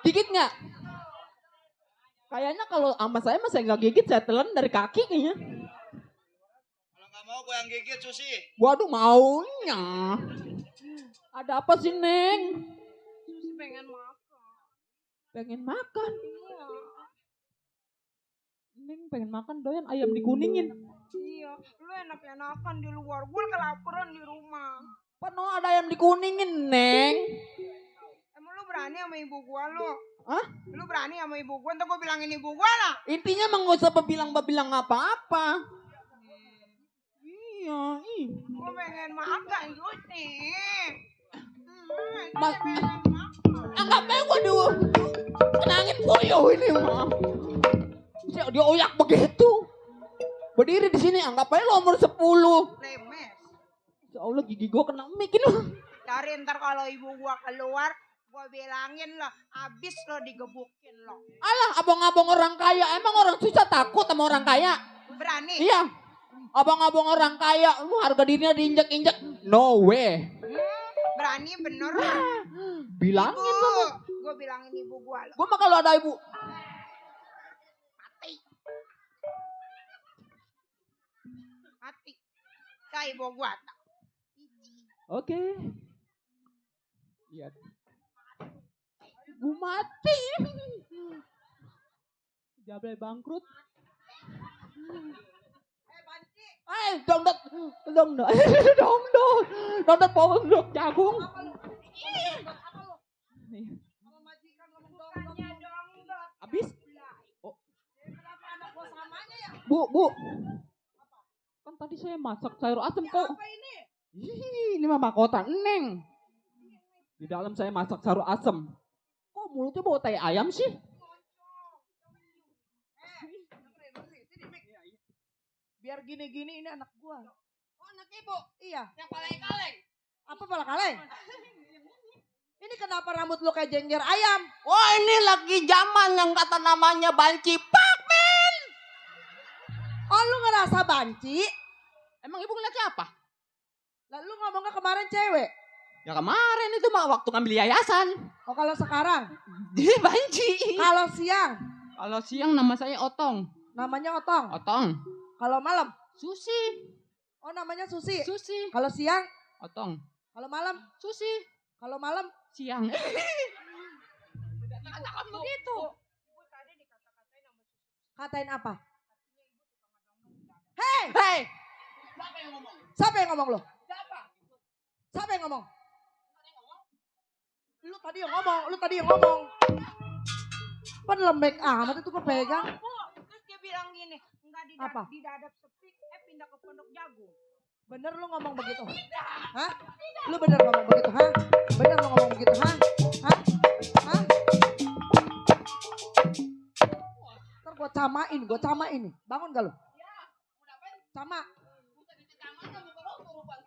Gigit nggak? Kayaknya kalau sama saya mah saya nggak gigit, saya telan dari kaki kayaknya. Kalau nggak mau gue yang gigit Susi. Waduh, maunya. Ada apa sih, Neng? Susi pengen makan. Pengen makan? Iya. Neng pengen makan doyan ayam dikuningin. Iya, lu enak-enakan di luar. Gue kelaparan di rumah. Penuh ada ayam dikuningin, Neng. Emang lu berani sama ibu gua lu? Hah? Lu berani sama ibu gua? Ntar gua bilangin ibu gua lah. Intinya emang gak usah bilang apa-apa. Iya, Gua pengen makan, Susi. Anggap aja gue kenangin puyuh ini mah. Dia oyak begitu. Berdiri di sini anggap aja lo umur 10. Lemes. Ya Allah gigi gue kena mic ini. Cari ntar kalau ibu gua keluar, gua bilangin lo, abis lo digebukin lo. Alah abang-abang orang kaya. Emang orang susah takut sama orang kaya? Berani? Iya. Abang-abang orang kaya, lu harga dirinya diinjek-injek. No way. Berani bener. Bilangin ibu. lu. Gue bilangin ibu gua lo. Gue mah kalau ada ibu. Mati. Kayak ibu gua. Oke. Lihat. Ibu mati. Jablay bangkrut. Dong. Dong pondok jagung. Habis? Oh. Bu. Kan tadi saya masak sayur asem kok. Ini mah mahkota Neng. Di dalam saya masak sayur asem. Kok mulutnya bau tai ayam sih? Biar gini-gini ini anak gua. Oh anak ibu? Iya. Yang paling kaleng. Apa pala kaleng? Ini kenapa rambut lu kayak jengger ayam? Wah ini lagi zaman yang kata namanya banci pakmen. Oh lu ngerasa banci? Emang ibu ngeliat siapa? Lah lu ngomongnya kemarin cewek. Ya kemarin itu mah waktu ngambil yayasan. Oh kalau sekarang? Di banci. Kalau siang? Kalau siang nama saya Otong. Namanya Otong? Otong. Kalau malam? Susi. Oh namanya Susi? Susi. Kalau siang? Otong. Kalau malam? Susi. Kalau malam? Siang. Katakan begitu. Katain apa? Hei! Hei! Siapa yang ngomong lo? Siapa yang ngomong? Lu tadi yang ngomong. Pan lembek amat itu kepegang. Terus dia bilang gini, enggak di dadap sepi, pindah ke Pondok Jagung. Bener lu ngomong begitu? Hah? Lu bener ngomong begitu? Hah? Bener lu ngomong begitu? Hah? Hah? Hah? Ntar gue camain nih. Bangun gak lu? Sama.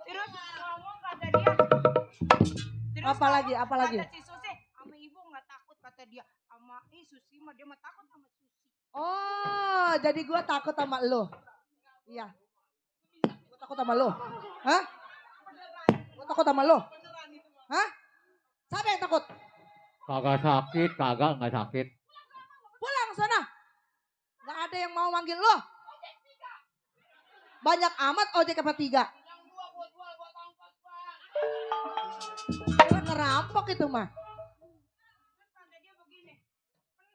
Terus ngomong kata dia. Apa lagi? Kata si Susi, sama ibu nggak takut kata dia. Sama Susi mah dia mah takut sama Susi. Oh, jadi gue takut sama lu. Iya. Gue takut sama lu. Hah? Gue takut sama lu. Hah? Siapa yang takut? Kagak sakit, nggak sakit. Pulang sana. Gak ada yang mau manggil lo. Banyak amat ojek apa 3? Orang ngerampok itu mah. Kata dia begini,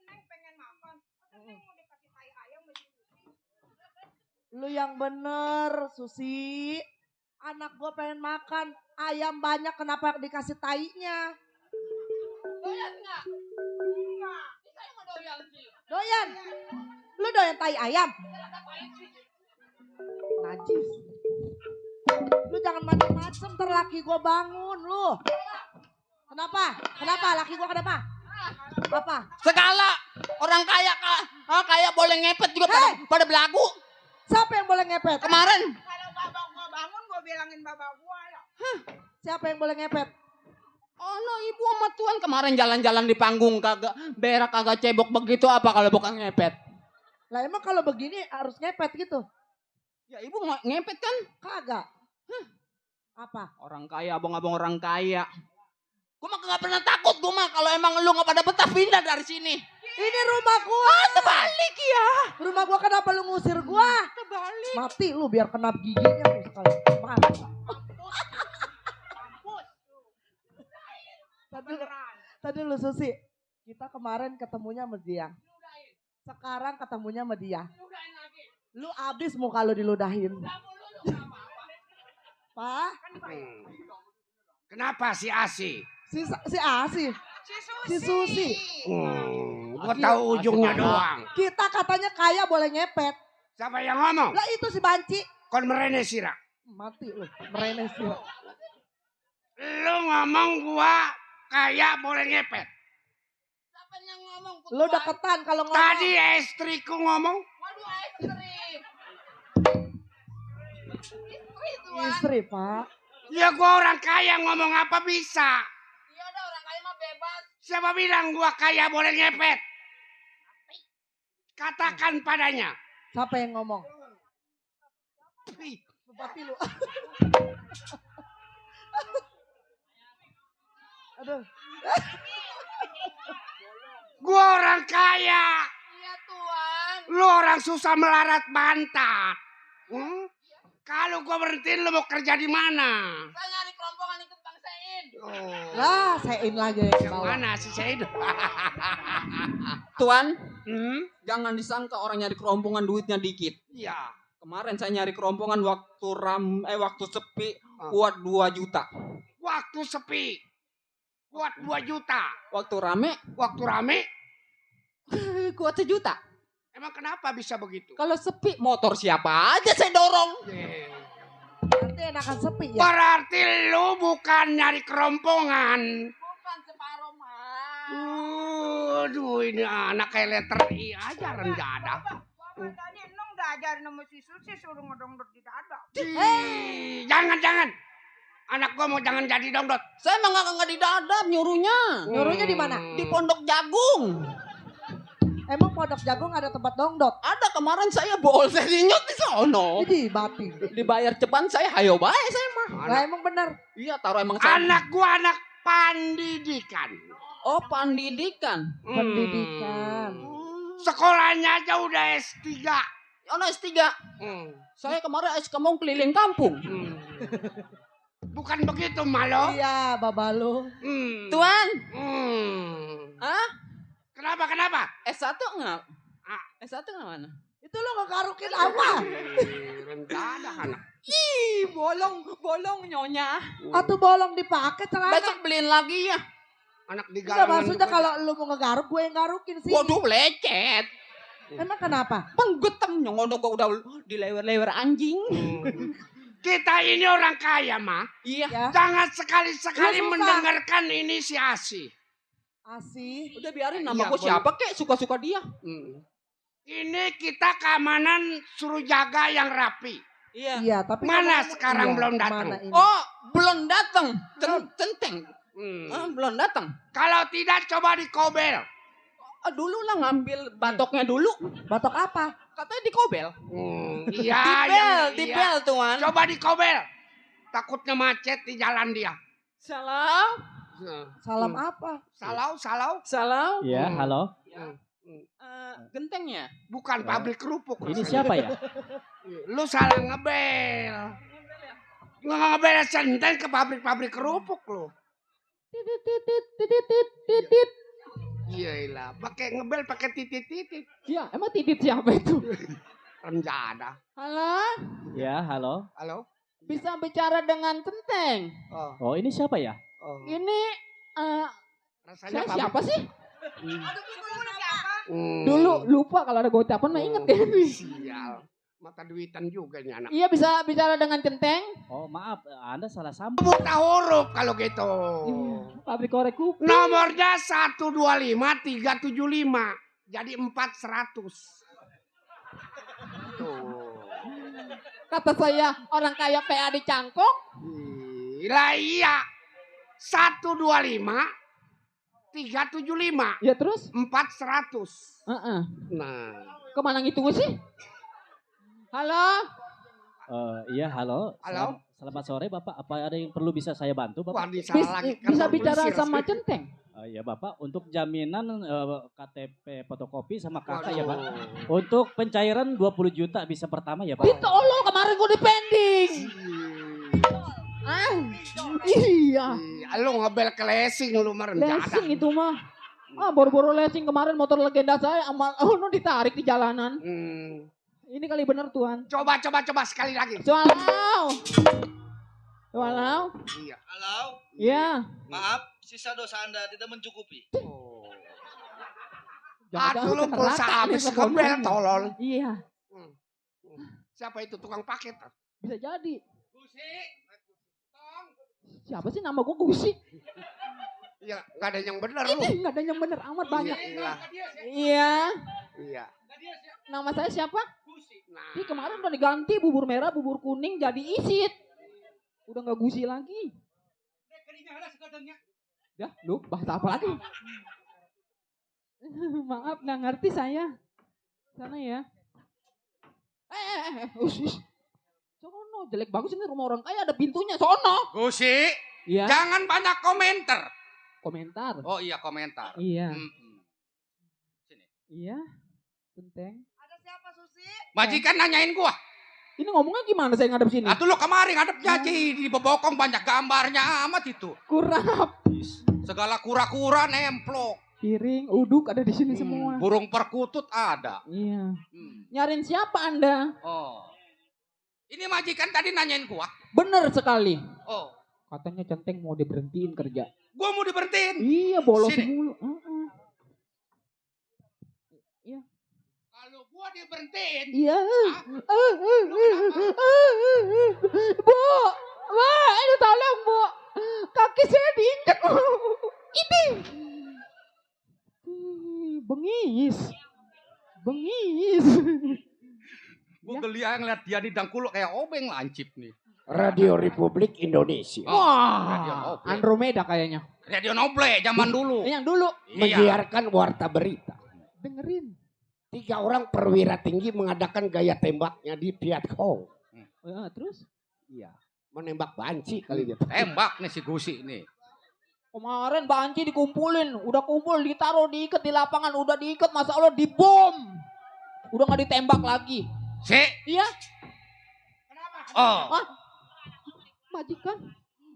Neng pengen makan. Kata Neng mau dikasih tai ayam sama Susi. Lu yang bener, Susi. Anak gue pengen makan. Ayam banyak, kenapa dikasih tainya? Doyan nggak? Enggak. Saya mau doyan sih. Doyan? Lu doyan tai ayam? Najis. Lu jangan macem-macem, ntar laki gue bangun lu. Kenapa? Laki gue kenapa? Apa? Segala orang kaya boleh ngepet juga pada belagu. Siapa yang boleh ngepet? Kemarin. Kalau babak gua bangun, gua bilangin babak gua ya. Siapa yang boleh ngepet? Oh no, ibu sama tuan kemarin jalan-jalan di panggung kagak berak kagak cebok begitu apa kalau bukan ngepet? Lah emang kalau begini harus ngepet gitu? Ya ibu mau ngepet kan? Kagak. Apa? Orang kaya, abang-abang orang kaya. Gue mah gak pernah takut, gue mah kalau emang lu gak pada betah pindah dari sini. Ini rumah gua. Terbalik ya. Rumah gua kenapa lu ngusir gua? Terbalik. Mati lu biar kena giginya lu sekali. Tadi lu Susi, kita kemarin ketemunya sama dia. Sekarang ketemunya sama dia. Lu abis muka lu diludahin. Pak? Kenapa si Asi? Si Asi. Si Susi. Gua tahu ujungnya doang. Kita katanya kaya boleh ngepet. Siapa yang ngomong? Lah itu si Banci. Kon merene sira. Mati lu, merene sira. Lu ngomong gua kaya boleh ngepet. Siapa yang ngomong? Lu deketan kalau ngomong. Tadi istriku ngomong. Waduh istri. Istri Pak. Ya gua orang kaya ngomong apa bisa. Iya udah orang kaya mah bebas. Siapa bilang gua kaya boleh ngepet? Katakan padanya. Siapa yang ngomong? Papi lu. Aduh. Gua orang kaya. Iya tuan. Lu orang susah melarat pantat. Kalau gua berhentiin lu mau kerja di mana? Saya nyari kerompongan ikut Bang Sein. Lah, Sein lagi yang bawa. Mana si Sein? Tuan, jangan disangka orang nyari kerompongan duitnya dikit. Iya. Kemarin saya nyari kerompongan waktu sepi kuat 2 juta. Waktu sepi kuat 2 juta. Waktu rame kuat 1 juta. Emang kenapa bisa begitu? Kalau sepi motor siapa aja saya dorong. Berarti enakan sepi ya? Berarti lu bukan nyari kerompongan. Bukan separuh mah. Aduh ini anak kayak letter I aja rendah ada. Bapak tadi Nong udah ajarin sama si Susi suruh ngedongdot di dada. Jangan. Anak gua mau jangan jadi dongdot. Saya emang nggak di dadap nyuruhnya. Nyuruhnya di mana? Di Pondok Jagung. Emang Pondok Jagung ada tempat dongdot? Ada kemarin saya bol saya dinyot di sono. Jadi batin. Dibayar cepat saya hayo bae saya mah. Lah emang bener. Iya taruh emang saya. Anak gua anak pendidikan. Oh pendidikan. Pendidikan. Sekolahnya aja udah S3. Oh S3. Saya kemarin kamu keliling kampung. Bukan begitu Malo? Iya babalo. Tuan. Hah? Kenapa? S1 enggak? S1 enggak mana? Itu lo ngekarukin apa? Rencana anak. Ih, bolong nyonya. Atau bolong dipakai celana. Besok beliin lagi ya. Anak di Enggak galangan. maksudnya kalau lu mau ngegaruk gue yang garukin sih. Waduh lecet. Emang kenapa? Penggetem nyongodok gua udah dilewer-lewer anjing. Kita ini orang kaya mah. Iya. Jangan sekali-sekali Lu susah. mendengarkan ini si Asi. Asi. Udah biarin nama Iya, gua siapa kek suka-suka dia. Ini kita keamanan suruh jaga yang rapi. Iya. Iya, tapi Mana ngomong- sekarang iya, belum datang? mana ini? Oh, belum datang. Centeng. Belum datang. Kalau tidak coba dikobel. Dulu lah ngambil batoknya dulu. Batok apa? Katanya dikobel. Iya, Dibel tuan. Coba dikobel. Takutnya macet di jalan dia. Salam. Salam apa? Salau. Ya, halo. Gentengnya. Bukan pabrik kerupuk. Ini siapa ya? Lu salah ngebel. Ngebel centeng ke pabrik kerupuk lu. Titit. Iyalah, pakai ngebel pakai titit-titit. Ya, emang titit siapa itu? Rencana. Halo, Ya, halo. Halo? bisa bicara dengan Centeng. Oh, ini siapa ya? Ini Rasanya saya siapa sih? Hmm. Dulu lupa kalau ada gocapan mah inget deh. Sial. Mata duitan juga nih anak. Iya bisa bicara dengan Centeng. Oh, maaf, Anda salah sambung. Buta huruf kalau gitu. Pabrik korek kuping. Nomornya 125375. Jadi 400. Tuh. Kata saya orang kaya PA di Cangkok. Lah iya. 125 375. Ya terus? 400. Nah. Kemana ngitungnya sih? Halo. Iya, halo. Halo. Selamat sore, Bapak. Apa ada yang perlu bisa saya bantu, Wah, Bapak? Bisa bicara sama Centeng. Ya, Bapak. Untuk jaminan KTP fotokopi sama kakak ya, Pak. Untuk pencairan 20 juta bisa pertama ya, Pak. Ditolong kemarin gue dipending. Iya. Lu ngebel ke lesing lu mah Lesing itu mah. Boro-boro lesing kemarin motor legenda saya sama ditarik di jalanan. Ini kali bener Tuan. Coba sekali lagi. Walau. Iya. Halo, Iya. maaf, sisa dosa Anda tidak mencukupi. Aduh lu pulsa habis ngebel tolol. Iya. Siapa itu tukang paket? Bisa jadi. Siapa sih nama gue Gusi? Iya, enggak ada yang benar lu. Ini enggak ada yang bener amat banyak. Iya. Iya. Nama saya siapa? Ini kemarin udah diganti bubur merah, bubur kuning jadi isit. Udah nggak Gusi lagi. Ya, lu bahasa apa lagi? Maaf nggak ngerti saya. Sana ya. Sono jelek bagus ini rumah orang kaya ada pintunya. Sono. Gusi, Iya. jangan banyak komentar. Komentar. Oh iya komentar. Iya. Iya. Centeng. Majikan nanyain gua. Ini ngomongnya gimana saya ngadep sini? Atuh lu kemarin ngadepnya di bebokong banyak gambarnya amat itu. Kurap. Segala kura-kura nemplok. Piring, uduk ada di sini semua. Burung perkutut ada. Iya. Nyariin siapa Anda? Oh. Ini majikan tadi nanyain gua. Bener sekali. Oh. Katanya Centeng mau diberhentiin kerja. Gua mau diberhentiin. Iya, bolos Sini. mulu. Iya. Kalau gua diberhentiin. Iya. Bu, ini tolong Bu. Kaki saya diinjak. Ini. Bengis. Gua geli aja ngeliat dia di dangkulu kayak obeng lancip nih. Radio Republik Indonesia. Wah, Andromeda kayaknya. Radio Noble zaman dulu. Yang dulu. Menyiarkan warta berita. dengerin. 3 orang perwira tinggi mengadakan gaya tembaknya di Vietcong. Terus? Iya, menembak banci kali dia. Tembak nih si Gusi nih. Kemarin banci dikumpulin, udah kumpul, ditaruh, diikat di lapangan, udah diikat, masa Allah dibom. Udah gak ditembak lagi. Iya. Oh. Majikan?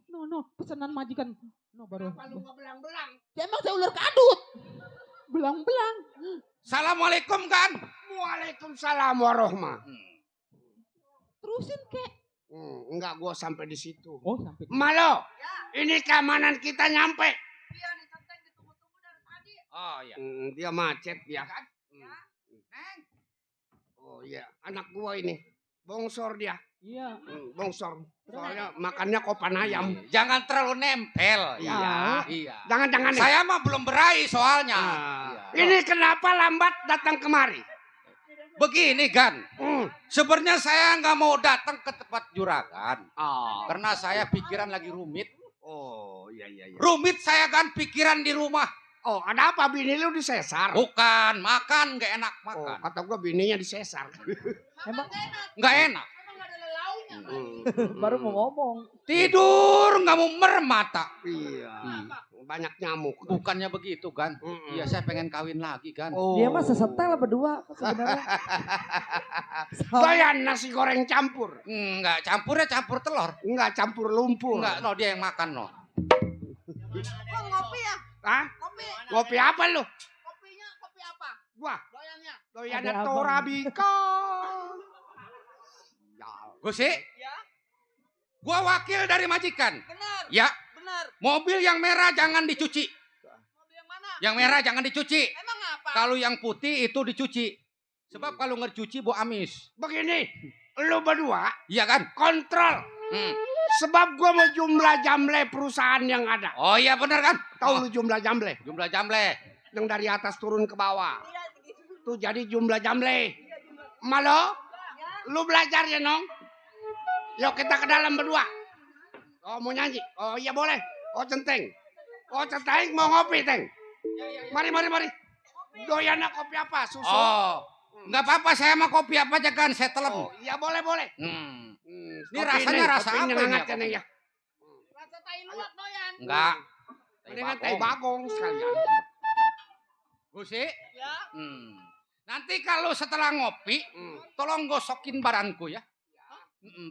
No, pesanan majikan. No, baru. Lu nggak belang-belang? Ya, emang saya ular kadut. Belang-belang. Assalamualaikum kan? Waalaikumsalam warahmatullahi. Terusin kek. Enggak, gua sampai di situ. Oh, sampai. Malo, ini keamanan kita nyampe. Iya, nih Centeng ditunggu-tunggu dari tadi. Oh iya. Dia macet ya kan? Oh iya, anak gua ini. Bongsor dia. Iya. Bongsor. Soalnya makannya kopan ayam. Jangan terlalu nempel. Iya. Iya. Jangan. Saya mah belum beraih soalnya. Ini kenapa lambat datang kemari? Begini Gan, sebenarnya saya nggak mau datang ke tempat juragan. Karena saya pikiran lagi rumit. Oh iya. Rumit saya Gan, pikiran di rumah. Oh, ada apa, bini lu disesar? Bukan, makan nggak enak makan. Oh, kata gua bininya disesar. Emang nggak enak. baru mau ngomong. Tidur nggak mau mermata. Iya. Banyak nyamuk. Bukannya begitu kan? Iya, saya pengen kawin lagi kan. Dia mah sesetel berdua sebenarnya. Doyan nasi goreng campur. Enggak, campurnya campur telur. Enggak, campur lumpur. Enggak, no, dia yang makan no. Ngopi ya? Hah? Ngopi. Ngopi apa lu? Kopinya kopi apa? Gua. Doyannya. Doyannya Torabika. Gusi? Ya. Gua wakil dari majikan. Benar. Ya. Benar. Mobil yang merah jangan dicuci. Mobil yang mana? Yang merah jangan dicuci. Emang apa? Kalau yang putih itu dicuci. Sebab kalau nggak dicuci bau amis. Begini, lu berdua. Iya kan? Kontrol. Sebab gua mau jumlah jamle perusahaan yang ada. Oh iya benar kan? Tahu lu jumlah jamle? Jumlah jamle. Yang dari atas turun ke bawah. Tuh jadi jumlah jamle. Malo? Lu belajar ya, Nong? Yuk kita ke dalam berdua. Oh mau nyanyi? Oh iya boleh. Oh Centeng. Oh Centeng mau ngopi, Teng. Mari. Doyannya kopi apa? Susu? Oh, nggak apa-apa, saya mah kopi apa aja kan, saya telan. Oh iya boleh. Ini rasanya rasa apa hangat ini? ya. Rasa tai luwak doyan. Enggak. Mendingan teh bagong sekalian. Gusi? Ya. Nanti kalau setelah ngopi, tolong gosokin badanku ya.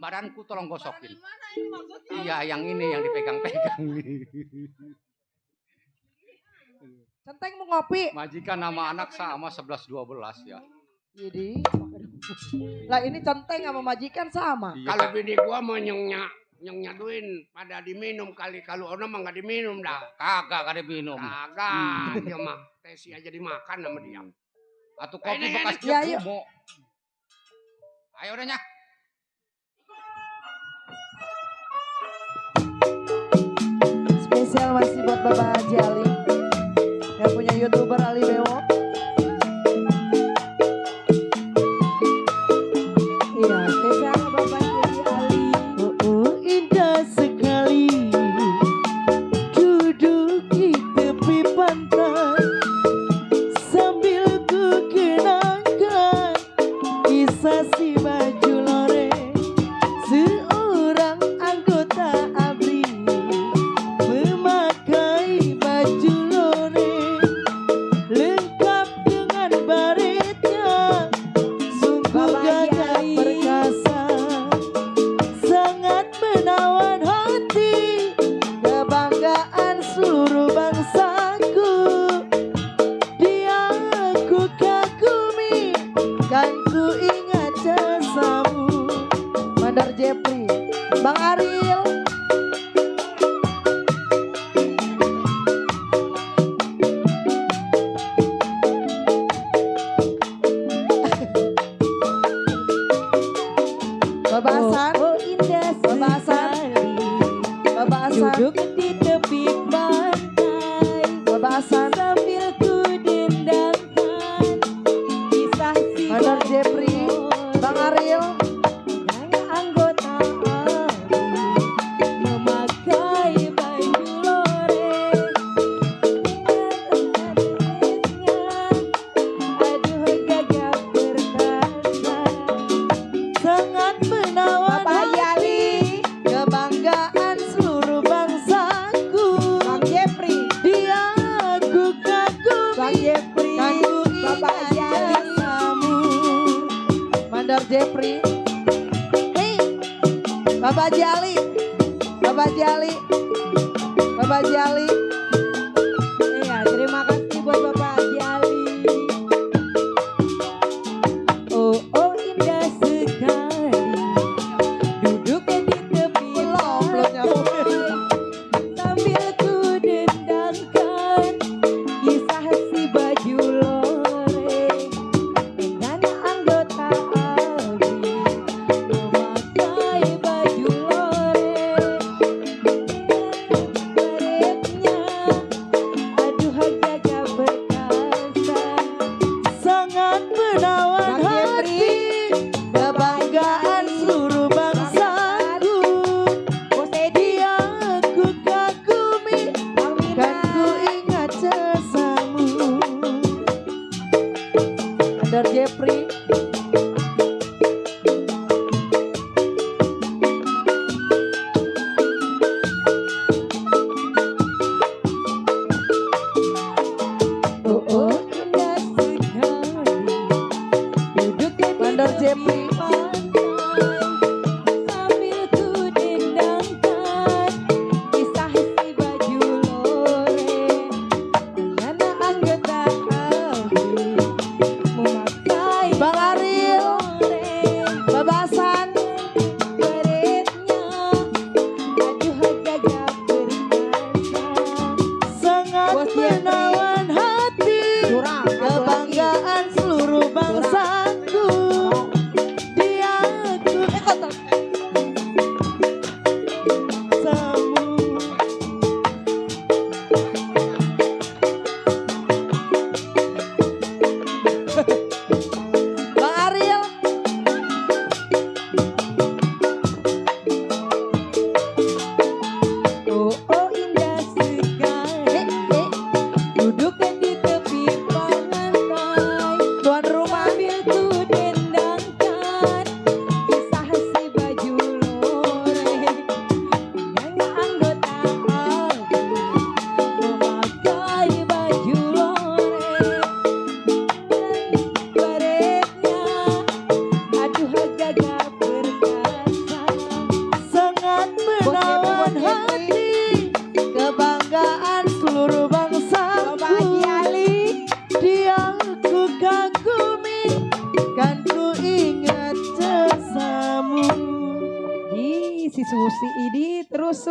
Badanku tolong gosokin. Mana ini maksudnya? Iya, yang ini yang dipegang-pegang. Centeng mau ngopi. Majikan nama anak sama 11-12 ya. Jadi, lah ini centeng sama majikan sama. Iya. Kalau bini gua mau nyaduin pada diminum kali, kalau ono mah nggak diminum dah. Kagak ada minum. Kagak, dia mah tesi aja dimakan sama dia. Atau kopi Ini, bekas Ya, dia yuk. kumo. Ayo udah nyak. Spesial masih buat Bapak Haji Ali yang punya YouTuber Ali Bewok. Iya, spesial Bapak Haji Ali. Indah sekali duduk di tepi pantai sambil ku kenangkan kisah si baju loreng seorang anggota ABRI memakai baju loreng lengkap Jeffrey. Nih, Bapak Jali. Bapak Jali. Bapak Jali. Iya, terima kasih buat Bapak Jali. Oh, oh indah sekali duduk di tepi pantai sambil ku dendangkan kisah si baju loreng dengan anggota ABRI memakai baju loreng baretnya aduh gagah perkasa Sangat menawan hati, kebanggaan seluruh bangsaku. Dia ku kagumi, kan ku ingat jasamu. Under Jeffrey. oh oh indah sekali duduk di Under Jeffrey. pantai sambil ku dendangkan kisah si baju loreng dengan anggota ABRI memakai Bang Ariel. loreng Babasan. baretnya aduh gagah perkasa Sangat Bos Jeffrey. menawan hati, Curang, satu lagi. kebanggaan seluruh bangsaku. Dia ku kotor. Samu. Bang Ariel. oh oh indah sekali duduk di tepi pantai Tuan rumah. sambil ku dendangkan kisah si baju loreng dengan anggota ABRI memakai baju loreng baretnya aduh gagah perkasa Sangat menawan hati, kebanggaan seluruh bangsaku. Bapak Jali. Dia ku kagumi, kan ku ingat jasamu. Ih, si Susi ini terus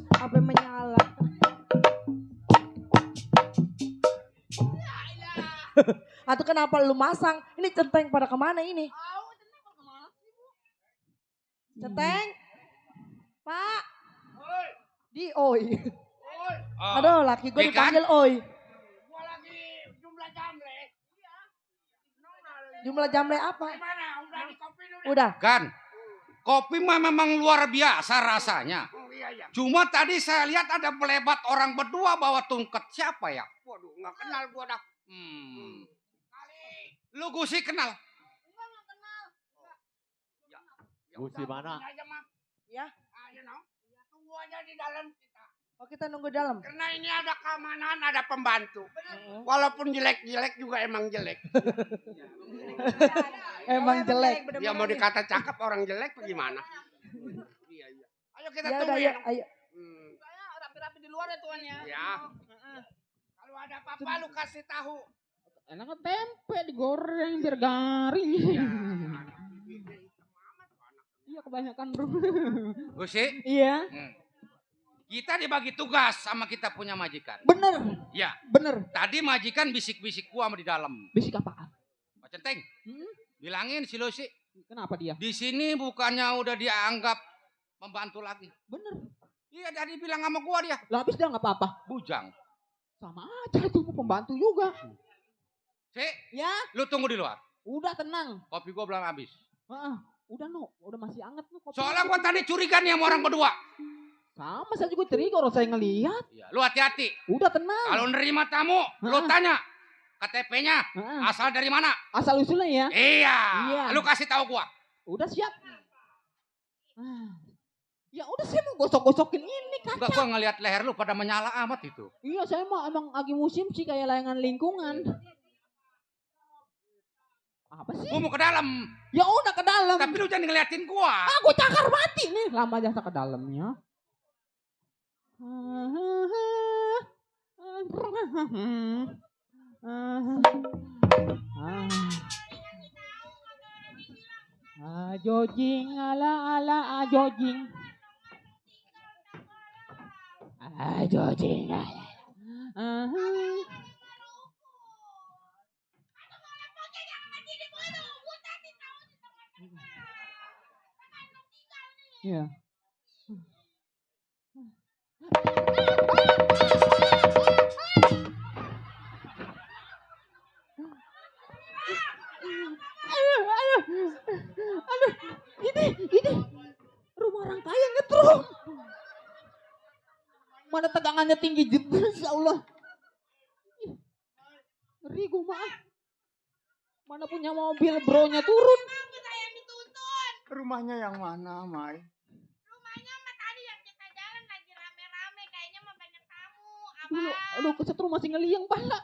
sampai menyala. Atau kenapa lu masang? Ini centeng pada kemana ini? Centeng? Pak? Di oi. Aduh, laki gue dipanggil oi. Gua lagi jumlah jamle. Jumlah jamle apa? Gimana? Udah di kopi dulu. Udah. Kan, kopi mah memang luar biasa rasanya. Oh iya iya. Cuma tadi saya lihat ada pelebat orang berdua bawa tungket. Siapa ya? Waduh, nggak kenal gua dah. Lu Gusi kenal? Gusi mana? Ini aja mah. Ya. Ah, you know. Tunggu aja di dalam kita. Oh, kita nunggu dalam. Karena ini ada keamanan, ada pembantu. Walaupun jelek-jelek juga emang jelek. Emang jelek. Ya mau dikata cakep orang jelek bagaimana? Iya iya. Ayo kita Ya udah, tunggu ayo, ya. ayo. Saya rapi-rapi di luar ya tuan ya. Ya. Kalau ada apa-apa lu kasih tahu. Enaknya tempe digoreng biar garing. Iya kebanyakan bro. Gusi? Iya. Kita dibagi tugas sama kita punya majikan. Bener. Ya. Bener. Tadi majikan bisik-bisik gua sama di dalam. Bisik apaan? Pak Centeng. Bilangin si Lucy. Kenapa dia? Di sini bukannya udah dianggap membantu lagi. Bener. Iya, tadi bilang sama gua dia. Lah habis dia nggak apa-apa. Bujang. Sama aja itu pembantu juga. Si, Ya. lu tunggu di luar. Udah tenang. Kopi gua belum habis. Udah no, udah masih anget no. Kopi. Soalnya gua tadi curiga nih sama orang berdua. Sama saya juga curiga orang saya ngelihat. Ya, lu hati-hati. Udah tenang. Kalau nerima tamu, lu tanya KTP-nya asal dari mana? Asal usulnya ya. Iya. Iya. Lu kasih tahu gua. Udah siap. Ya udah saya mau gosok-gosokin ini kaca. Enggak, gua ngelihat leher lu pada menyala amat itu. Iya saya mah emang lagi musim sih kayak layangan lingkungan. Apa sih? Gua mau ke dalam. Ya udah ke dalam. Tapi lu jangan ngeliatin gua. Ah, gue cakar mati nih. Lama jasa ke dalamnya. Jojing ala jojing. Jojing ala. Iya. Aduh, ini rumah orang kaya ngetrum. Mana tegangannya tinggi jebol, ya Allah. Ngeri gue mah. Mana punya mobil bronya turun. Rumahnya yang mana, Mai? Rumahnya mah tadi yang kita jalan lagi rame-rame, kayaknya mah banyak tamu. Aduh, kesetrum masih ngeliang pala.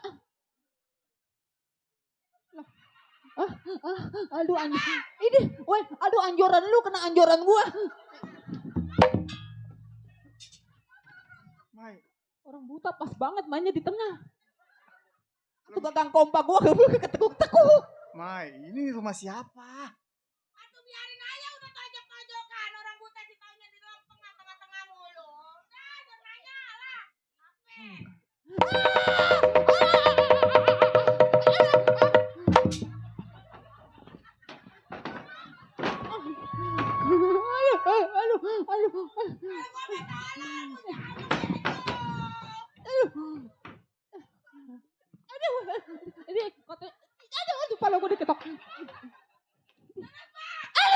Aduh anjir. Ini, woi, aduh anjoran lu kena anjoran gua. Mai, orang buta pas banget mainnya di tengah. Tuh gagang kompak gua ketekuk-tekuk. Mai, ini rumah siapa? Aduh biarin aja udah tojok-tojokan. Orang buta di taunya di dalam tengah-tengah mulu. Udah, jangan nanya lah. Aduh, kepala gue diketok.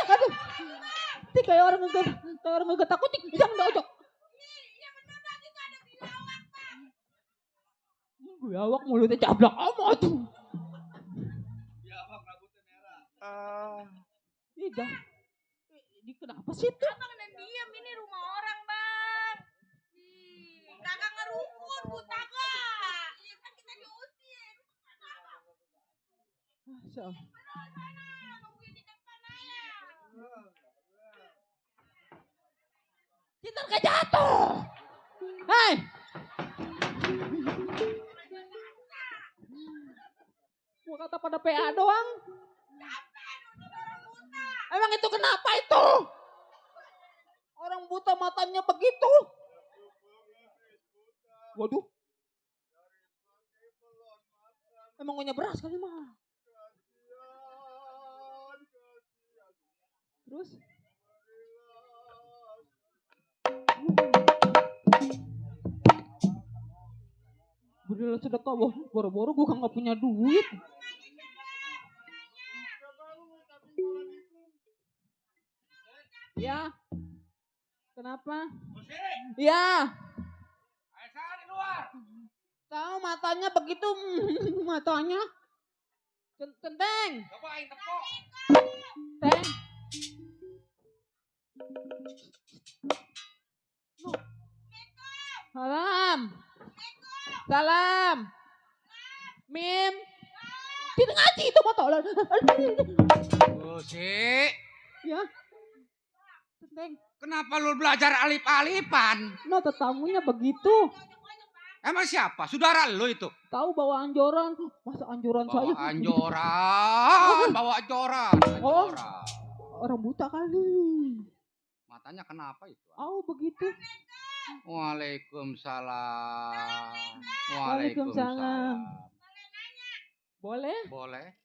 Aduh, ini kayak orang ngegetak kucing, jangan dojok. Biawak mulutnya cablak amat tuh. Biawak rambutnya merah. Iya. Ini kenapa sih tuh? Abang dan diem, ini rumah orang bang. Kagak ngerukun, buta gak? Iya kan kita diusir. Cinta kayak jatuh. Hei. Gua kata pada PA doang. Emang itu kenapa itu? Orang buta matanya begitu. Waduh. Emang punya beras kali mah. Terus? Berilah sedekah, boro-boro gue gak punya duit. Ya. Kenapa? Ya. Aisyah di luar. Tahu matanya begitu, matanya. Tenteng. Cobain tepuk. Teng. Salam. Salam. Mim. Kita ngaji itu mata. Busi. Ya. Tenteng. Kenapa lu belajar alip-alipan? No, tetamunya begitu. Emang siapa? Saudara lu itu? Tahu bawa anjoran. Masa anjoran saya? Anjoran. Bawa anjoran. Oh, orang buta kali. Matanya kenapa itu? Oh, begitu. Waalaikumsalam. Waalaikumsalam. Boleh? Boleh.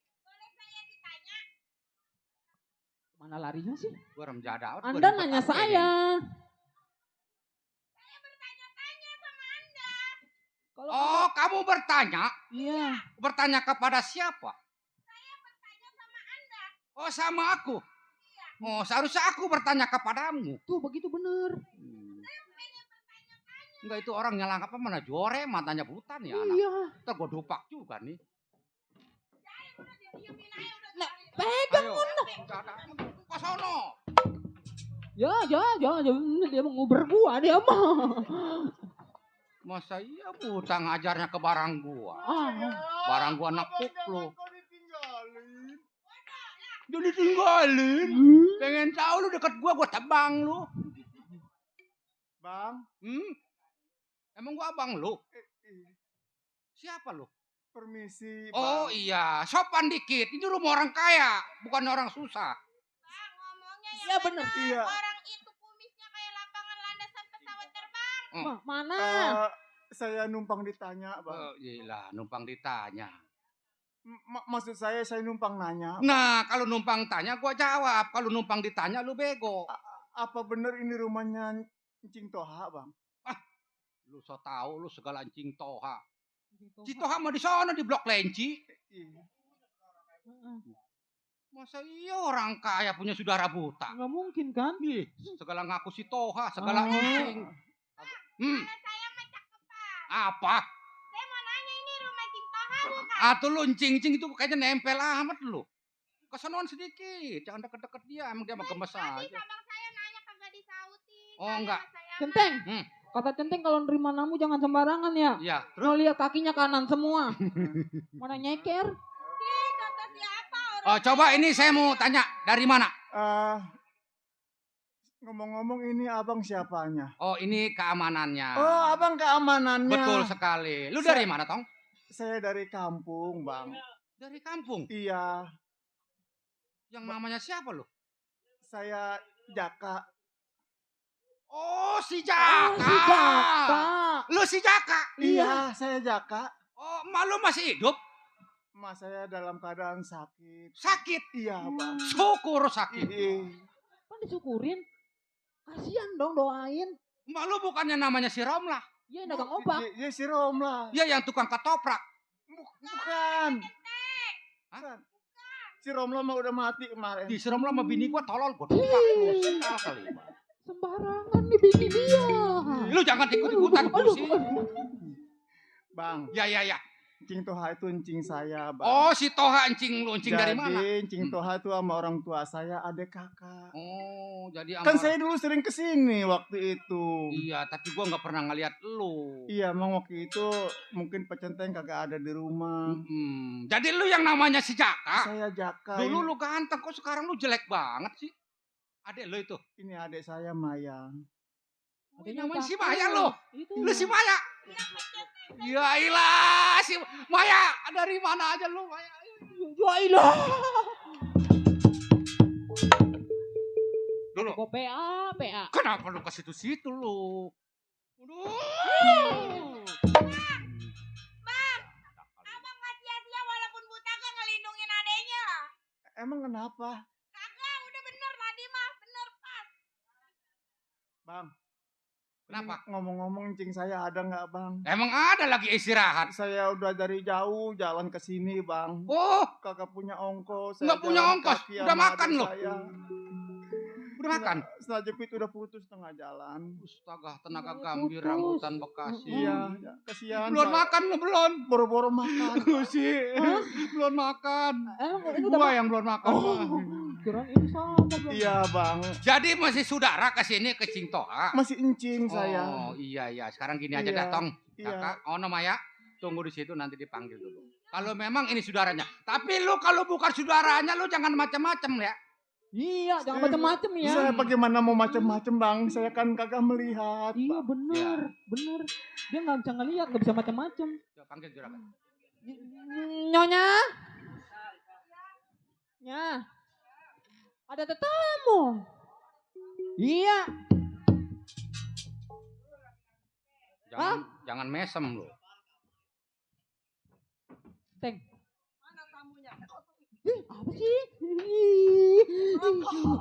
Mana larinya sih? Gua remjada. Anda nanya saya. Saya bertanya-tanya sama Anda. Oh, kamu bertanya? Iya. Bertanya kepada siapa? Saya bertanya sama Anda. Oh, sama aku? Oh, seharusnya aku bertanya kepadamu. Tuh, begitu bener. Enggak, itu orang nyelang apa mana jore, matanya buta nih anak. Iya. Ntar gue dupak juga nih. Nah, pegang Ke sono. Ya, dia mau nguber gua dia mah. Masa iya buta ngajarnya ke barang gua. Ah. Barang gua anak puklu. Jadi tinggalin. Pengen tahu lu deket gua tebang lu. Bang, Emang gua abang lu? Siapa lu? permisi. Oh Bang. iya, sopan dikit. Ini rumah orang kaya, bukan orang susah. Bang, ngomongnya Iya yang bener. benar. Iya. Orang itu kumisnya kayak lapangan landasan pesawat terbang. Mana? Saya numpang ditanya, Bang. Oh, gila, numpang ditanya. Maksud saya numpang nanya. Nah, kalau numpang tanya gua jawab. Kalau numpang ditanya lu bego. Apa bener ini rumahnya Cing Toha, Bang? Lu so tahu lu segala Cing Toha. Cing Toha mah di sana di Blok Lenci. Masa iya orang kaya punya saudara buta? Nggak mungkin kan? Ih, segala ngaku si Toha, segala Cing. Saya mah cakepan. Apa? Saya mau nanya ini rumah Cing Toha bukan? Tuh lu Cing itu kayaknya nempel amat lu. Kesonoan sedikit, jangan deket-deket dia, emang dia mah gemes Tadi aja. abang saya nanya kagak disautin. Oh enggak. Centeng. Kata Centeng kalau nerima namu jangan sembarangan ya. Iya. Lo lihat kakinya kanan semua. Mana nyeker? Ih, kata siapa orang? Oh, coba ini saya mau tanya, dari mana? Ngomong-ngomong ini abang siapanya? Oh, ini keamanannya. Oh, abang keamanannya. Betul sekali. Lu dari mana, Tong? Saya dari kampung, Bang. Dari kampung? Iya. Yang namanya siapa lu? Saya Jaka. Oh, si Jaka. Si Jaka. Lu si Jaka? Iya, saya Jaka. Oh, malu masih hidup? Mas saya dalam keadaan sakit. Sakit? Iya, Bang. Syukur sakit. Kan disyukurin. Kasian dong doain. Malu bukannya namanya si Romlah? Iya, dagang obat. Iya, si Romlah. Iya, yang tukang ketoprak. Bukan. Bukan. Si Romlah mah udah mati kemarin. Di si Romlah sama bini gua tolol gua tebak lu. Salah kali. Sembarangan nih bini dia. Lu jangan ikut-ikutan kursi. Bang. Ya. Cing Toha itu encing saya, Bang. Oh, si Toha encing lu. Encing dari mana? Jadi Cing Toha itu sama orang tua saya adik kakak. Oh, jadi Kan saya dulu sering kesini waktu itu. Iya, tapi gua nggak pernah ngeliat lu. Iya, emang waktu itu mungkin Pecenteng kagak ada di rumah. Jadi lu yang namanya si Jaka? Saya Jaka. Dulu lu ganteng, kok sekarang lu jelek banget sih? Adek lu itu? Ini adik saya Maya. Namanya si Maya lu? Lu si Maya? Ya ilah, si Maya dari mana aja lu Maya? Ya ilah. Dulu. Kok PA. Kenapa lu ke situ-situ lu? Bang, abang gak sia-sia walaupun buta gak ngelindungin adenya. Emang kenapa? Kagak, udah bener tadi mah, bener pas. Bang. Kenapa? Ngomong-ngomong cing saya ada nggak, Bang? Emang ada lagi istirahat? Saya udah dari jauh jalan ke sini, Bang. Oh, kagak punya ongkos. Nggak punya ongkos? Udah makan lo? Udah makan? Setelah jepit udah putus tengah jalan. Astaga, tenaga gambir rambutan Bekasi. Iya, kasihan. Belum makan lo belum? Boro-boro makan. Sih, belum makan. Ini Gua yang belum makan. Kirain ini sama, Bang. Iya, Bang. Jadi masih saudara ke sini ke Cing Toha? Masih encing saya. Oh, iya. Sekarang gini aja Iya, datang. iya. Kakak, Maya, tunggu di situ nanti dipanggil dulu. Kalau memang ini saudaranya. Tapi lu kalau bukan saudaranya lu jangan macam-macam ya. Iya, jangan macam-macam ya. Saya bagaimana mau macam-macam, Bang? Saya kan kagak melihat. Iya, bener. Dia nggak bisa ngelihat, nggak bisa macam-macam. Coba panggil juragan. Nyonya. Ya. Ada tetamu. Iya. Jangan mesem lu. Teng. Mana tamunya? Apa sih?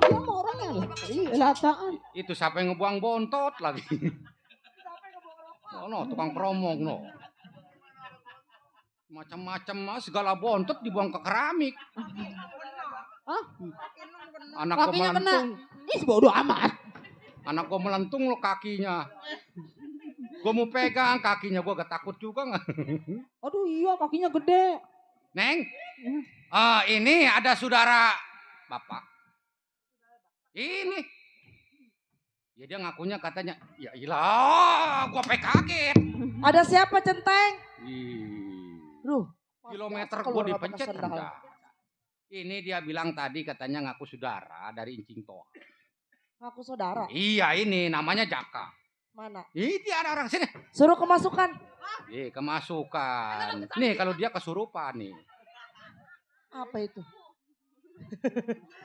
Dia mau orang yang lataan. Itu siapa yang ngebuang bontot lagi? No, tukang promong no. Macam-macam segala bontot dibuang ke keramik. Hah? Anak gua Kakinya kena. melentung. Ih, bodoh amat. Anak gua melentung lo kakinya. Gua mau pegang kakinya, gua gak takut juga nggak? Aduh iya, kakinya gede. Neng, ini ada saudara bapak. Ini. Ya dia ngakunya katanya, ya ilah, gua kaget. Ada siapa, Centeng? Ih, Duh, kilometer gua dipencet enggak. Ini dia bilang tadi katanya ngaku saudara dari Incing Toha. Ngaku saudara. Iya ini namanya Jaka. Mana? Ini ada orang sini. Suruh kemasukan. Kemasukan. Nih kalau dia kesurupan nih. Apa itu?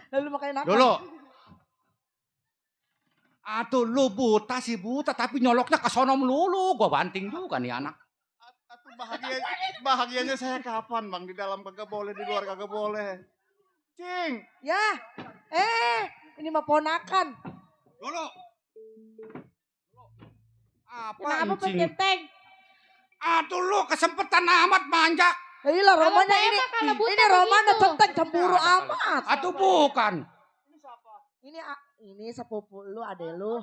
Lalu makain apa? Dulu. Atuh lu buta sih buta tapi nyoloknya ke sono melulu. Gua banting juga nih anak. Bahagianya saya kapan bang? Di dalam kagak boleh, di luar kagak boleh. Cing. Ya. Ini mah ponakan. Dulu. Apa Kenapa Incing? Genteng? Atuh lu kesempatan amat manja. Iya Romana ini. kalau buta Ini Romana begitu. centeng cemburu amat. Atuh bukan. Ini sepupu lu, ade lu.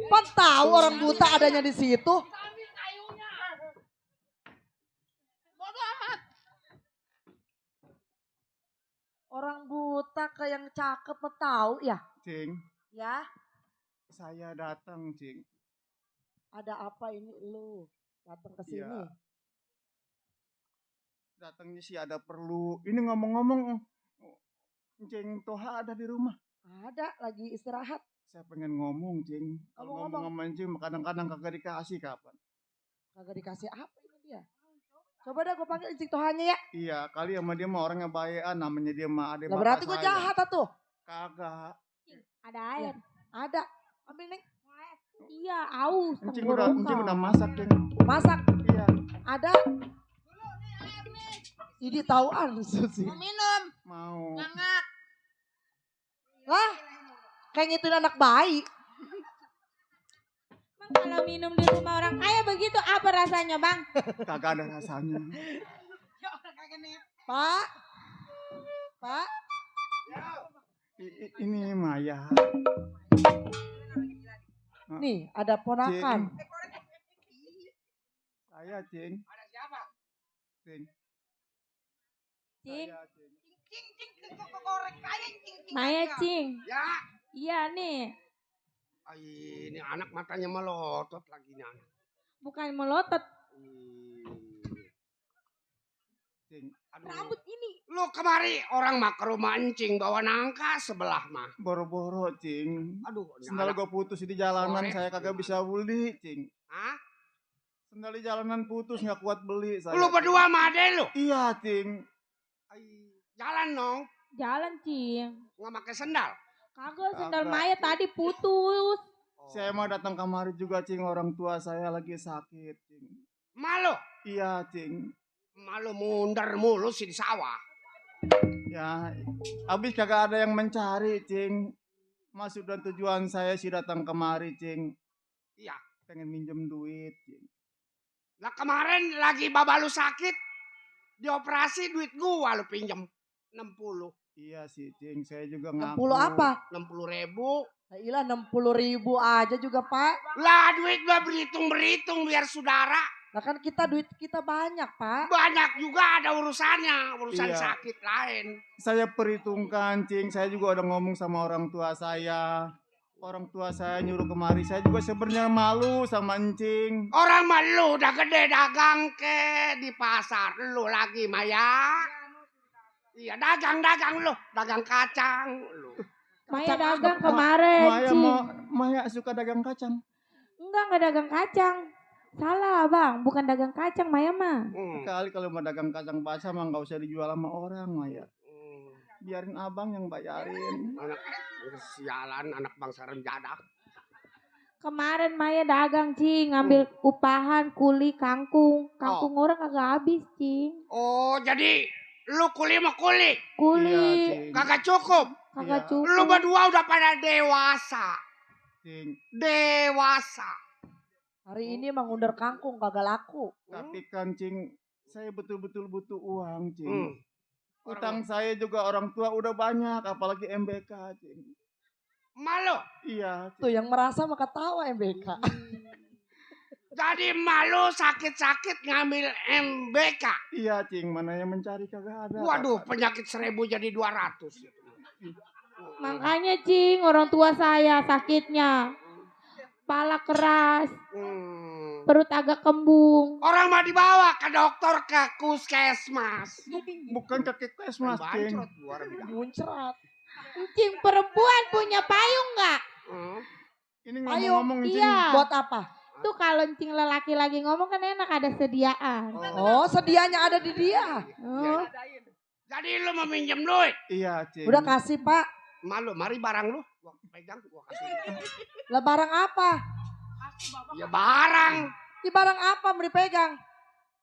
Pan tahu orang buta adanya di situ. Orang buta ke yang cakep tahu ya? Cing. Ya. Saya datang, Cing. Ada apa ini lu datang ke sini? Iya. Datangnya sih ada perlu. Ini ngomong-ngomong, Cing Toha ada di rumah. Ada, lagi istirahat. Saya pengen ngomong, Cing. Kalau ngomong sama Cing, kadang-kadang kagak dikasih kapan. Kagak dikasih apa ini dia? Coba dah gue panggil Cing Tohanya ya. Iya, kali sama dia mah orangnya bayan, namanya dia mah ada Lah berarti gue jahat tuh. Kagak. Ada air. Ada. Ambil Neng. Iya, aus. Cing udah masak, Cing. Masak. Iya. Ada. Ini tauan sih. Mau minum? Mau. Ngangak. Lah, kayak ngituin anak bayi. Bang, kalau minum di rumah orang kaya begitu apa rasanya, Bang? Kagak ada rasanya. Pak. Pak. Ini Maya. Nih, ada ponakan. Saya, Cing. Ada siapa? Cing. Cing. Saya, Cing. Maya, Cing. Ya. Iya nih. Ini anak matanya melotot lagi nih anak. Bukan melotot. Cing. Rambut ini. Lu kemari orang mah ke rumah encing bawa nangka sebelah mah. Boro-boro, Cing. Aduh, Sendal gue putus di jalanan, Korek. saya kagak bisa beli, Cing. Hah? Sendal di jalanan putus, nggak kuat beli. Saya, Lu berdua sama ade lu? Iya, Cing. Jalan dong. Jalan, Cing. Nggak pakai sendal. Kagak, sendal Kagak. Maya tadi putus. Saya mau datang kemari juga, Cing. Orang tua saya lagi sakit, Cing. Malu? Iya, Cing. Malu mundur mulu sih di sawah. Ya, habis kagak ada yang mencari, Cing. Maksud dan tujuan saya sih datang kemari, Cing. Iya. Pengen minjem duit, Cing. Lah kemarin lagi baba lu sakit. Dioperasi duit gua lu pinjem. 60. Iya sih, Cing. Saya juga ngaku. 60 apa? 60.000. Nah, ilah 60.000 aja juga, Pak. Lah duit gua berhitung biar saudara. Nah kan duit kita banyak, Pak. Banyak juga ada urusannya. Urusan Iya. sakit lain. Saya perhitungkan, Cing. Saya juga udah ngomong sama orang tua saya. Orang tua saya nyuruh kemari. Saya juga sebenarnya malu sama Encing. Orang mah lu udah gede dagang ke di pasar. Lu lagi Maya. Iya dagang lu. Dagang kacang lu. Maya dagang kemarin, Cing. Maya suka dagang kacang. Enggak dagang kacang. Salah, Bang. Bukan dagang kacang, Maya mah. Kali kalau mau dagang kacang basah mah nggak usah dijual sama orang, Maya. Biarin abang yang bayarin. Anak sialan, anak bangsa renjada. Kemarin Maya dagang, Cing. Ngambil upahan, kuli, kangkung. Kangkung orang kagak habis, Cing. Oh jadi lu kuli mah kuli. Kuli. Kagak cukup. Kagak cukup. Lu berdua udah pada dewasa. Cing. Dewasa. Hari ini mengundar kangkung kagak laku. Tapi kan, Cing, saya betul-betul butuh uang, Cing. Utang saya juga orang tua udah banyak, apalagi MBK, Cing. Malu? Iya. Tuh yang merasa maka ketawa MBK. Jadi malu sakit-sakit ngambil MBK. Iya, Cing, mana yang mencari kagak ada. Waduh, penyakit 1000 jadi 200. Makanya, Cing, orang tua saya sakitnya. Kepala keras. Perut agak kembung. Orang mah dibawa ke dokter ke puskesmas. Bukan ke puskesmas, Cing. Muncrat. Cing, perempuan punya payung nggak? Ini Payung. ngomong-ngomong, Cing. Iya. Buat apa? Tuh kalau cing lelaki lagi ngomong kan enak ada sediaan. Oh, sedianya ada di dia. Oh. Jadi lu mau minjem duit? Iya, Cing. Udah kasih, Pak. Malu, mari barang lu. Gua pegang, gua kasih. Lah barang apa? Ya barang. Di barang apa mau dipegang?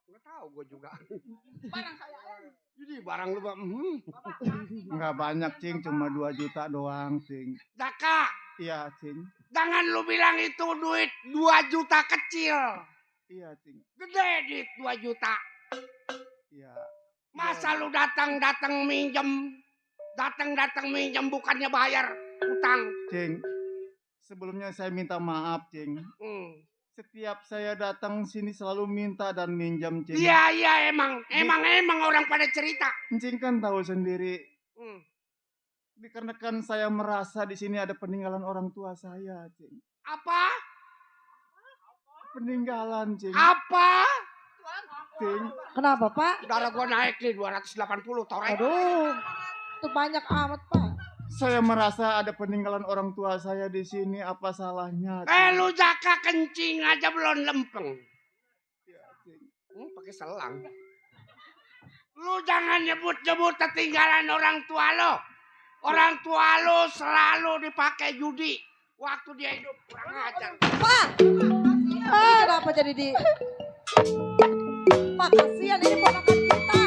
Nggak tahu gua juga. Barang saya. Jadi barang lu, Nggak banyak, Cing. Cuma 2 juta doang, Cing. Jaka, Iya, Cing. jangan lu bilang itu duit 2 juta kecil. Iya, Cing. Gede duit 2 juta. Iya. Masa lu datang minjem. Datang minjem bukannya bayar utang. Cing, sebelumnya saya minta maaf, Cing. Setiap saya datang sini selalu minta dan minjam, Cing. Iya emang orang pada cerita. Cing kan tahu sendiri. Dikarenakan saya merasa di sini ada peninggalan orang tua saya, Cing. Apa? Peninggalan, Cing. Apa? Cing. Kenapa, Pak? Darah gua naik nih 280 torek. Aduh, itu banyak amat, Pak. Saya merasa ada peninggalan orang tua saya di sini. Apa salahnya? Lu Jaka kencing aja belum lempeng. Pakai selang. Lu jangan nyebut-nyebut ketinggalan orang tua lo. Orang tua lo selalu dipakai judi waktu dia hidup, kurang ajar. Pak! Kenapa jadi di... Pak, kasihan ini ponakan kita.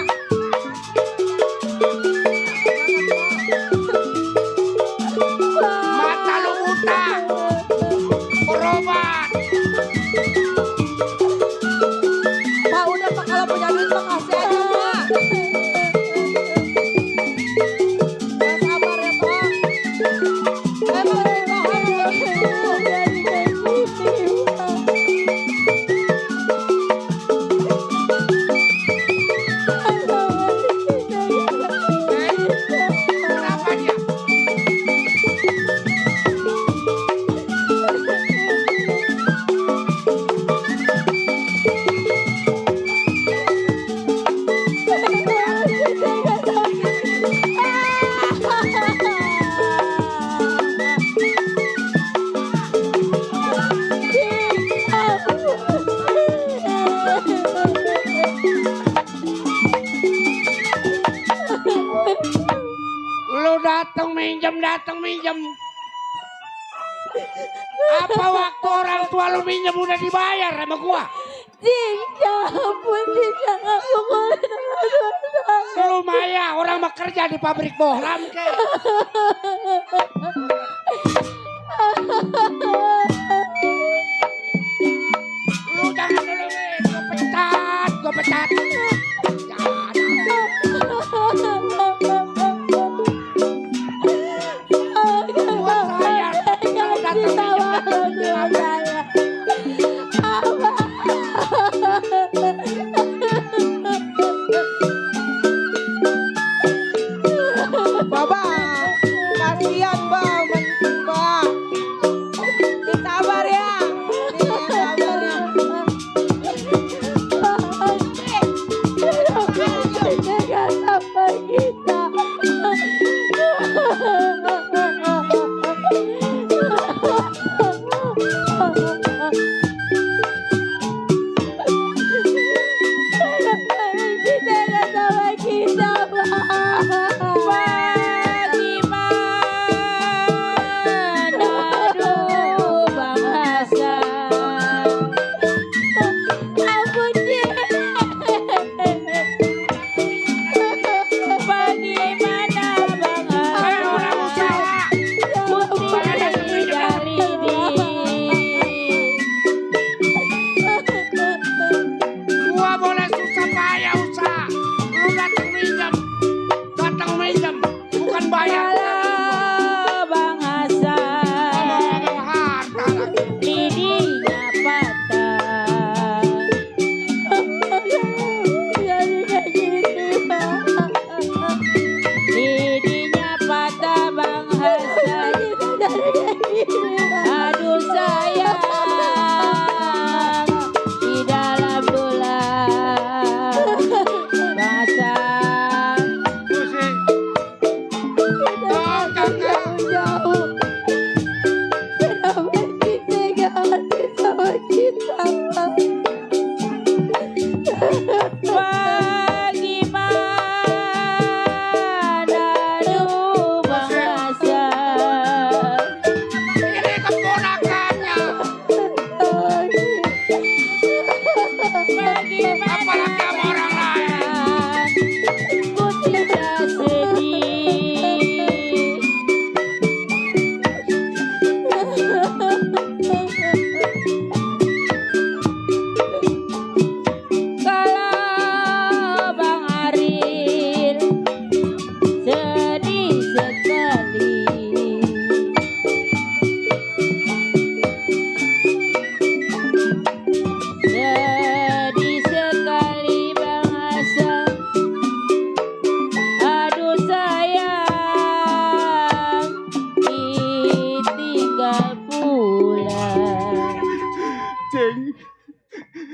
Mata lu buta. Berobat. Pak, udah Pak, kalau punya duit Pak kasih aja, Pak. Ya, sabar ya, Pak. Emang kita harus Kenapa dia? Lu datang minjem. Apa waktu orang tua lu minjem udah dibayar sama gua? Cing, ya ampun, Cing, jangan pukulin orang tua saya. Lu Maya, orang mah kerja di pabrik bohlam ke. Lu jangan dulu, gua pecat. Jangan. Buat saya, kalau datang minjem. Bapak, kasihan Bang, Mbak. Sabar ya. Sabar ya. Jangan sampai kita. Jangan sampai kita, Gua boleh susah payah usaha. Lu datang minjem, bukan bayar. Bang Hasan, Ngomong-ngomong harta lagi. lidinya patah.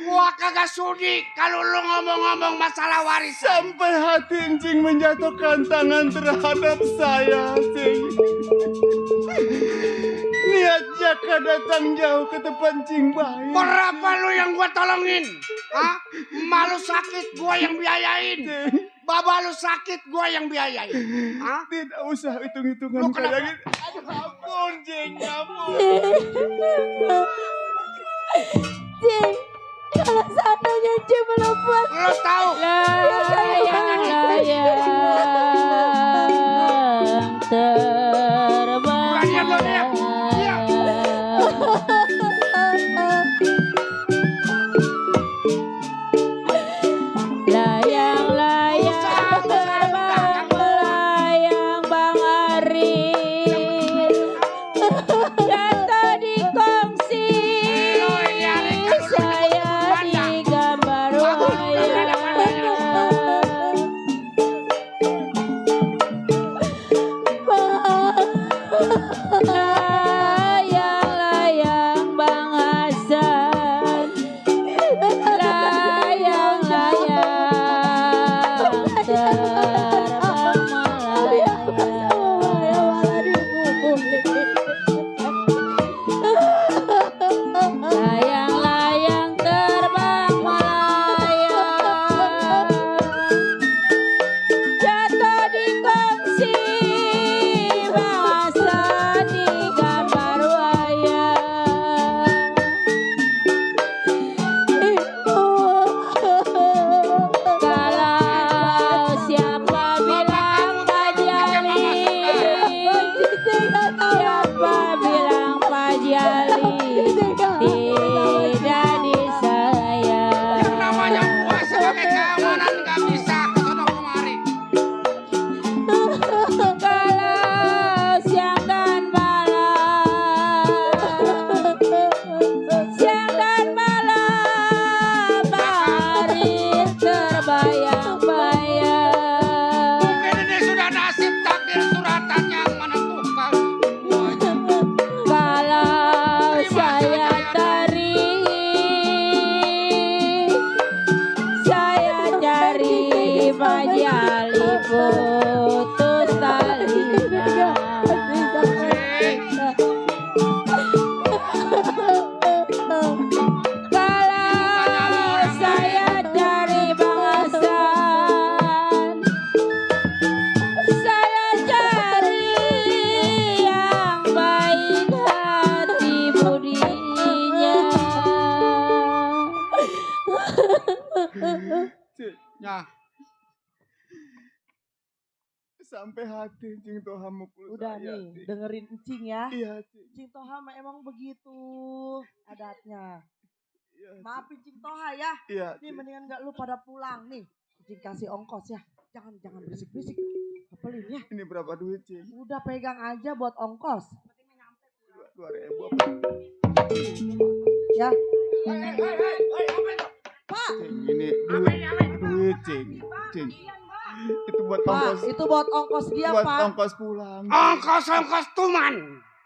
Gua kagak sudi kalau lu ngomong-ngomong masalah warisan. Sampai hati Encing menjatuhkan tangan terhadap saya, Cing. Niatnya kan datang jauh ke tempat Cing baik. Berapa lu yang gua tolongin? Hah? Malu sakit gua yang biayain. Baba lu sakit gua yang biayain. Hah? Tidak usah hitung-hitungan kayak gitu. Ampun, Cing, ampun. Cing, kalau seandainya Cing belum buat. Lo tahu? Layang terbang. Diam lo, diam. Diam. Layang-layang terbang melayang Bang Ari. Jatuh di kongsi, saya di gambar wayang. Layang-layang Bang Hasan, layang-layang terbang melayang. Layang-layang terbang melayang, jatuh di kongsi, Bang Hasan di gambar wayang. Kalau siapa bilang Pak Jali, siapa bilang Pak Jali tidak disayang. Yang namanya gua sebagai keamanan gak bisa kesana kemari. Kalau siang dan malam, siang dan malam, Baris terbayang-bayang. Mungkin ini sudah nasib takdir suratan yang menentukan. Kalau saya cari Pak Jali putus talinya. Kalau saya cari Bang Hasan, saya cari yang baik hati budinya. Ya, Sampai hati Cing Toha mukul Udah saya, nih, Cing. dengerin Encing ya. Iya, Cing. Cing Toha mah emang begitu adatnya. Iya, Cing. Maafin Cing Toha ya. Iya, Nih Cing. mendingan gak lu pada pulang nih. Cing kasih ongkos ya. Jangan berisik-berisik. Apelin ya. Ini berapa duit, Cing? Udah pegang aja buat ongkos. 2.000 apa? Ya. Pak. Cing, ini duit, Cing. Cing. Itu buat Pak, ongkos. itu buat ongkos dia, buat Pak. ongkos pulang. Ongkos tuman.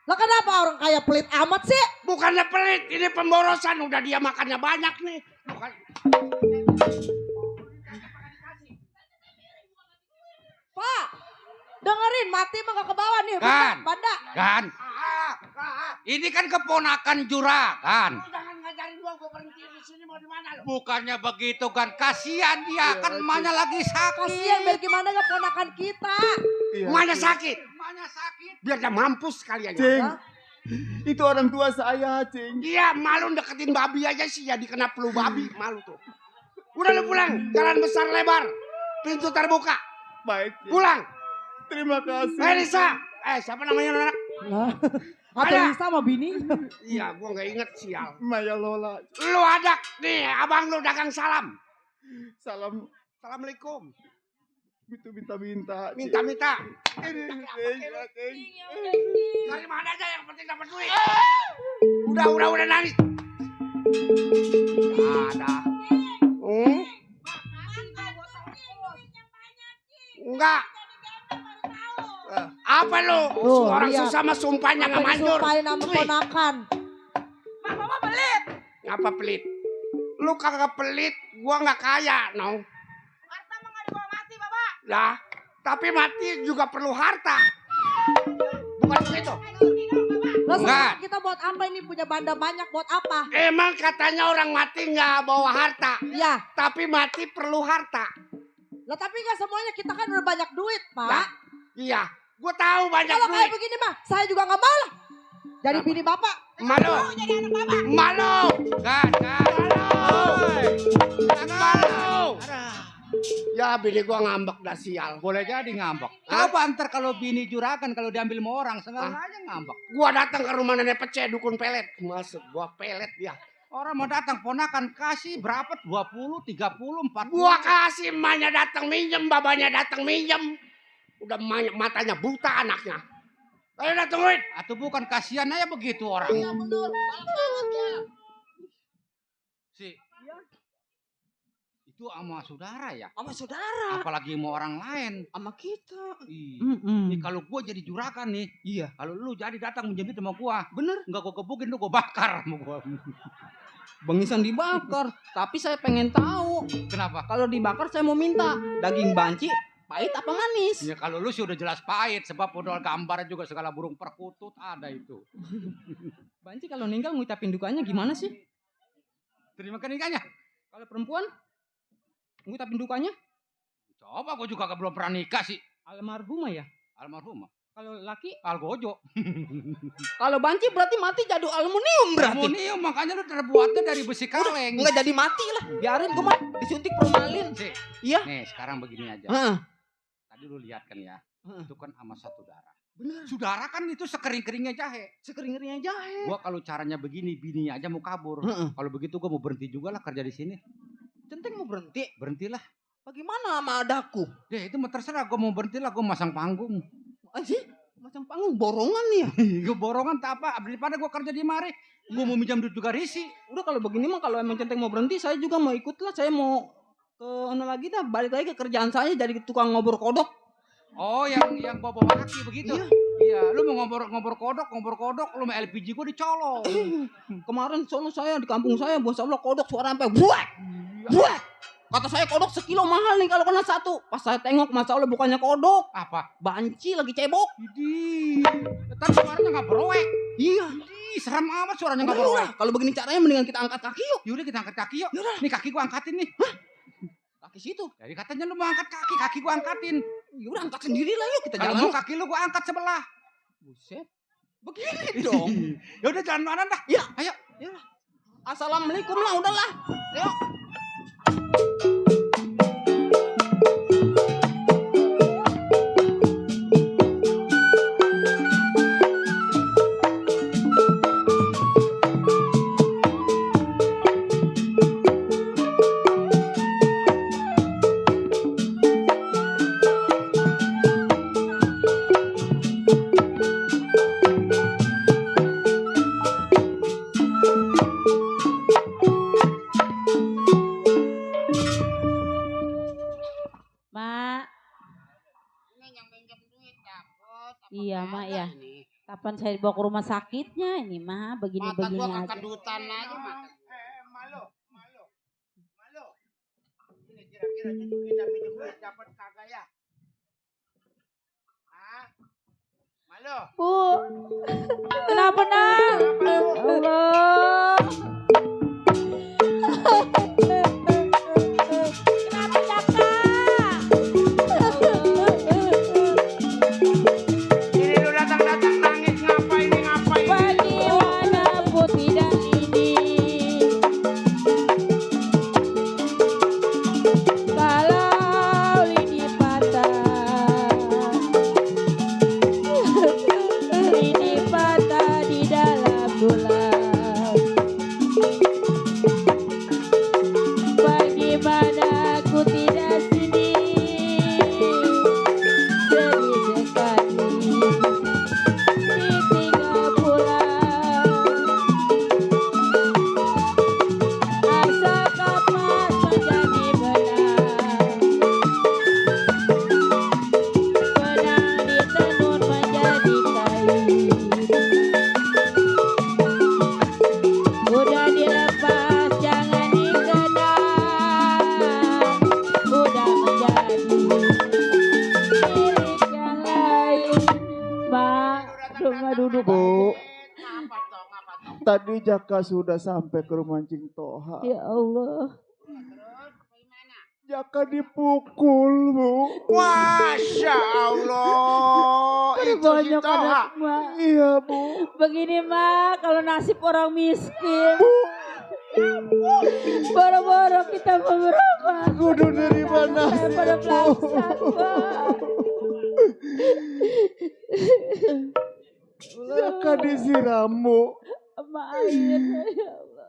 Lah kenapa orang kaya pelit amat sih? Bukannya pelit, ini pemborosan. Udah dia makannya banyak nih. Bukan. Pak, dengerin mati mah gak ke bawah nih. Kan. Banda. Kan. Ini kan keponakan juragan. Jangan ngajarin gua berhenti di sini mau di mana lu? Bukannya begitu kan, kasihan dia kan emaknya lagi sakit. Kasihan biar gimana gak ponakan kita. Emaknya sakit. Biar dia mampus sekalian. Cing. Itu orang tua saya, Cing. Iya, malu deketin babi aja sih jadi kena flu babi, malu tuh. Udah lu pulang, jalan besar lebar, pintu terbuka. Baik, Cing. Pulang. Terima kasih. Lisa, siapa namanya anak? Lah, atau Lisa sama bini? Iya, gua nggak inget sial. Maya Lola. Lu ada nih, abang lu dagang salam. Salam. Assalamualaikum. Itu minta-minta. Minta-minta. Ini, Cing. Dari mana aja yang penting dapat duit. Udah nangis. Ada. Enggak. Apa lu? Orang iya. susah mah sumpahnya nggak manjur. Sumpahin sama ponakan. Ngapa pelit? Lu kagak pelit, gua nggak kaya, Nong. Harta mah nggak dibawa mati, Bapak. Lah, tapi mati juga perlu harta. Bukan begitu? Lo Enggak. kita buat apa ini punya banda banyak buat apa? Emang katanya orang mati nggak bawa harta. Iya. Tapi mati perlu harta. Lah tapi nggak semuanya kita kan udah banyak duit, Pak. Lah, iya, gua tahu banyak Kalau kayak duit. begini mah, saya juga nggak mau lah. Jadi bini bapak. Malu. Malu. Gak. Malu. Ya bini gua ngambek dah sial. Boleh jadi ngambek. Apa antar kalau bini juragan kalau diambil sama orang sengaja aja ngambek. Gua datang ke rumah nenek Pece dukun pelet. Masuk gua pelet dia. Orang mau datang ponakan kasih berapa? 20, 30, 40. Gua kasih emaknya datang minjem, babanya datang minjem. Udah matanya buta anaknya. Ayo dah tungguin. Atau bukan kasihan aja begitu orang. Iya bener. Banget ya. Si. Itu sama saudara ya? Sama saudara. Apalagi mau orang lain. Sama kita. Nih kalau gua jadi juragan nih. Iya. Kalau lu jadi datang minjem sama gua. Bener. Enggak gua gebukin lu gua bakar sama gua. Bengisan dibakar. Tapi saya pengen tahu. Kenapa? Kalau dibakar saya mau minta daging banci pahit apa manis? Ya kalau lu sih udah jelas pahit. Sebab modal gambar juga segala burung perkutut ada itu. Banci kalau meninggal ngucapin dukanya gimana sih? Terima kasih nikahnya. Kalau perempuan ngucapin dukanya? Coba gua juga belum pernah nikah sih. Almarhumah ya? Almarhumah. Kalau laki? Algojo. Kalau banci berarti mati jadi aluminium berarti. Aluminium makanya lu terbuatnya dari besi kaleng. Enggak jadi mati lah. Biarin gua mah disuntik formalin. Sih. Iya. Nih sekarang begini aja. Tadi lu lihat kan ya. Itu kan sama satu darah. Bener. Saudara kan itu sekering-keringnya jahe. Sekering-keringnya jahe. Gua kalau caranya begini bininya aja mau kabur. Kalau begitu gua mau berhenti juga lah kerja di sini. Centeng mau berhenti? Berhentilah. Bagaimana sama adaku? Deh itu mah terserah gua mau berhenti lah gua masang panggung. Sih? Macam panggung borongan nih ya? Gue borongan tak apa. Daripada gua kerja di mari. Gua mau minjam duit juga risi. Udah kalau begini mah kalau emang Centeng mau berhenti saya juga mau ikut lah. Saya mau ke mana lagi dah. Balik lagi ke kerjaan saya jadi tukang ngobor kodok. Oh yang bawa kaki begitu? Iya. Lu mau ngobor kodok. Lu mau LPG gua dicolong. Kemarin soalnya saya di kampung saya bos Allah kodok suara sampai buat. Kata saya kodok sekilo mahal nih kalau kena satu. Pas saya tengok Mas Allah bukannya kodok. Apa? Banci lagi cebok. Idih. Tapi suaranya gak berowek. Iya. Idih, serem amat suaranya gak Udah, berowek. Kalau begini caranya mendingan kita angkat kaki yuk. Yaudah kita angkat kaki yuk. Nih kaki gua angkatin nih. Kaki situ. Jadi katanya lu mau angkat kaki gua angkatin. Yaudah angkat sendiri lah yuk kita Kalau jalan. mau kaki lu gua angkat sebelah. Buset. Begini dong. Yaudah jalan-jalan dah. Iya. Ayo. Yaudah. Assalamualaikum lah udahlah. Yuk. Iya mak ya. Kapan saya dibawa ke rumah sakitnya ini mah begini-begini Mata gua aja. kekedutan aja mata. Malu. Ini kira-kira kita minjem duit dapat kagak ya? Hah? Malu. Bu. Kenapa nak? Allah. Tadi Jaka sudah sampai ke rumah Cing Toha. Ya Allah. Jaka dipukul, Bu. Masya Allah. Itu si Banyak Toha. anak mak. Iya, Bu. Begini mak, kalau nasib orang miskin. Boro-boro kita beberapa. Kudu nerima nasib, pada Bu. pelaksan, Pak. Jaka disiram, Bu. Sama air, ya Allah.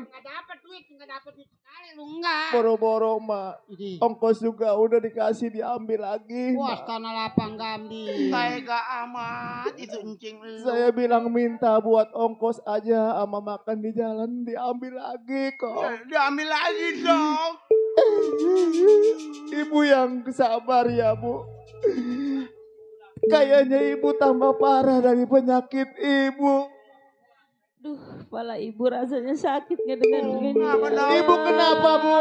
Nggak dapat duit sekali lu enggak. Boro-boro, Mak. Ongkos juga udah dikasih, diambil lagi. Wah, Mak. tanah lapang gambi. Tega amat itu encing lu. Saya bilang minta buat ongkos aja sama makan di jalan, diambil lagi kok. Diambil lagi dong. Ibu yang sabar ya, Bu. Kayaknya ibu tambah parah dari penyakit ibu. Duh, kepala ibu rasanya sakit dengan begini. Ibu kenapa, Bu?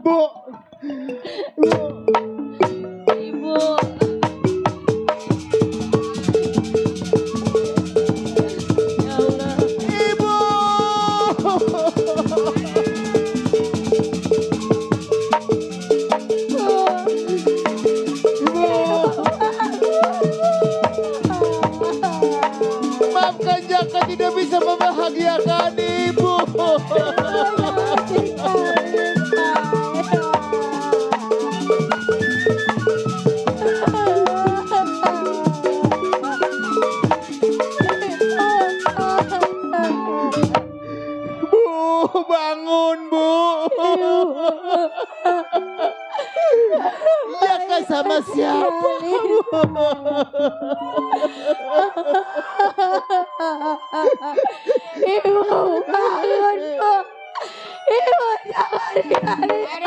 Bu. Bu. Ibu. Ya Allah. Ibu. Maafkan Jaka tidak bisa membahagiakan ibu. Bu, bangun, Bu. Jaka sama siapa, Bu? Ibu bangun, Bu. Ibu jangan tinggalin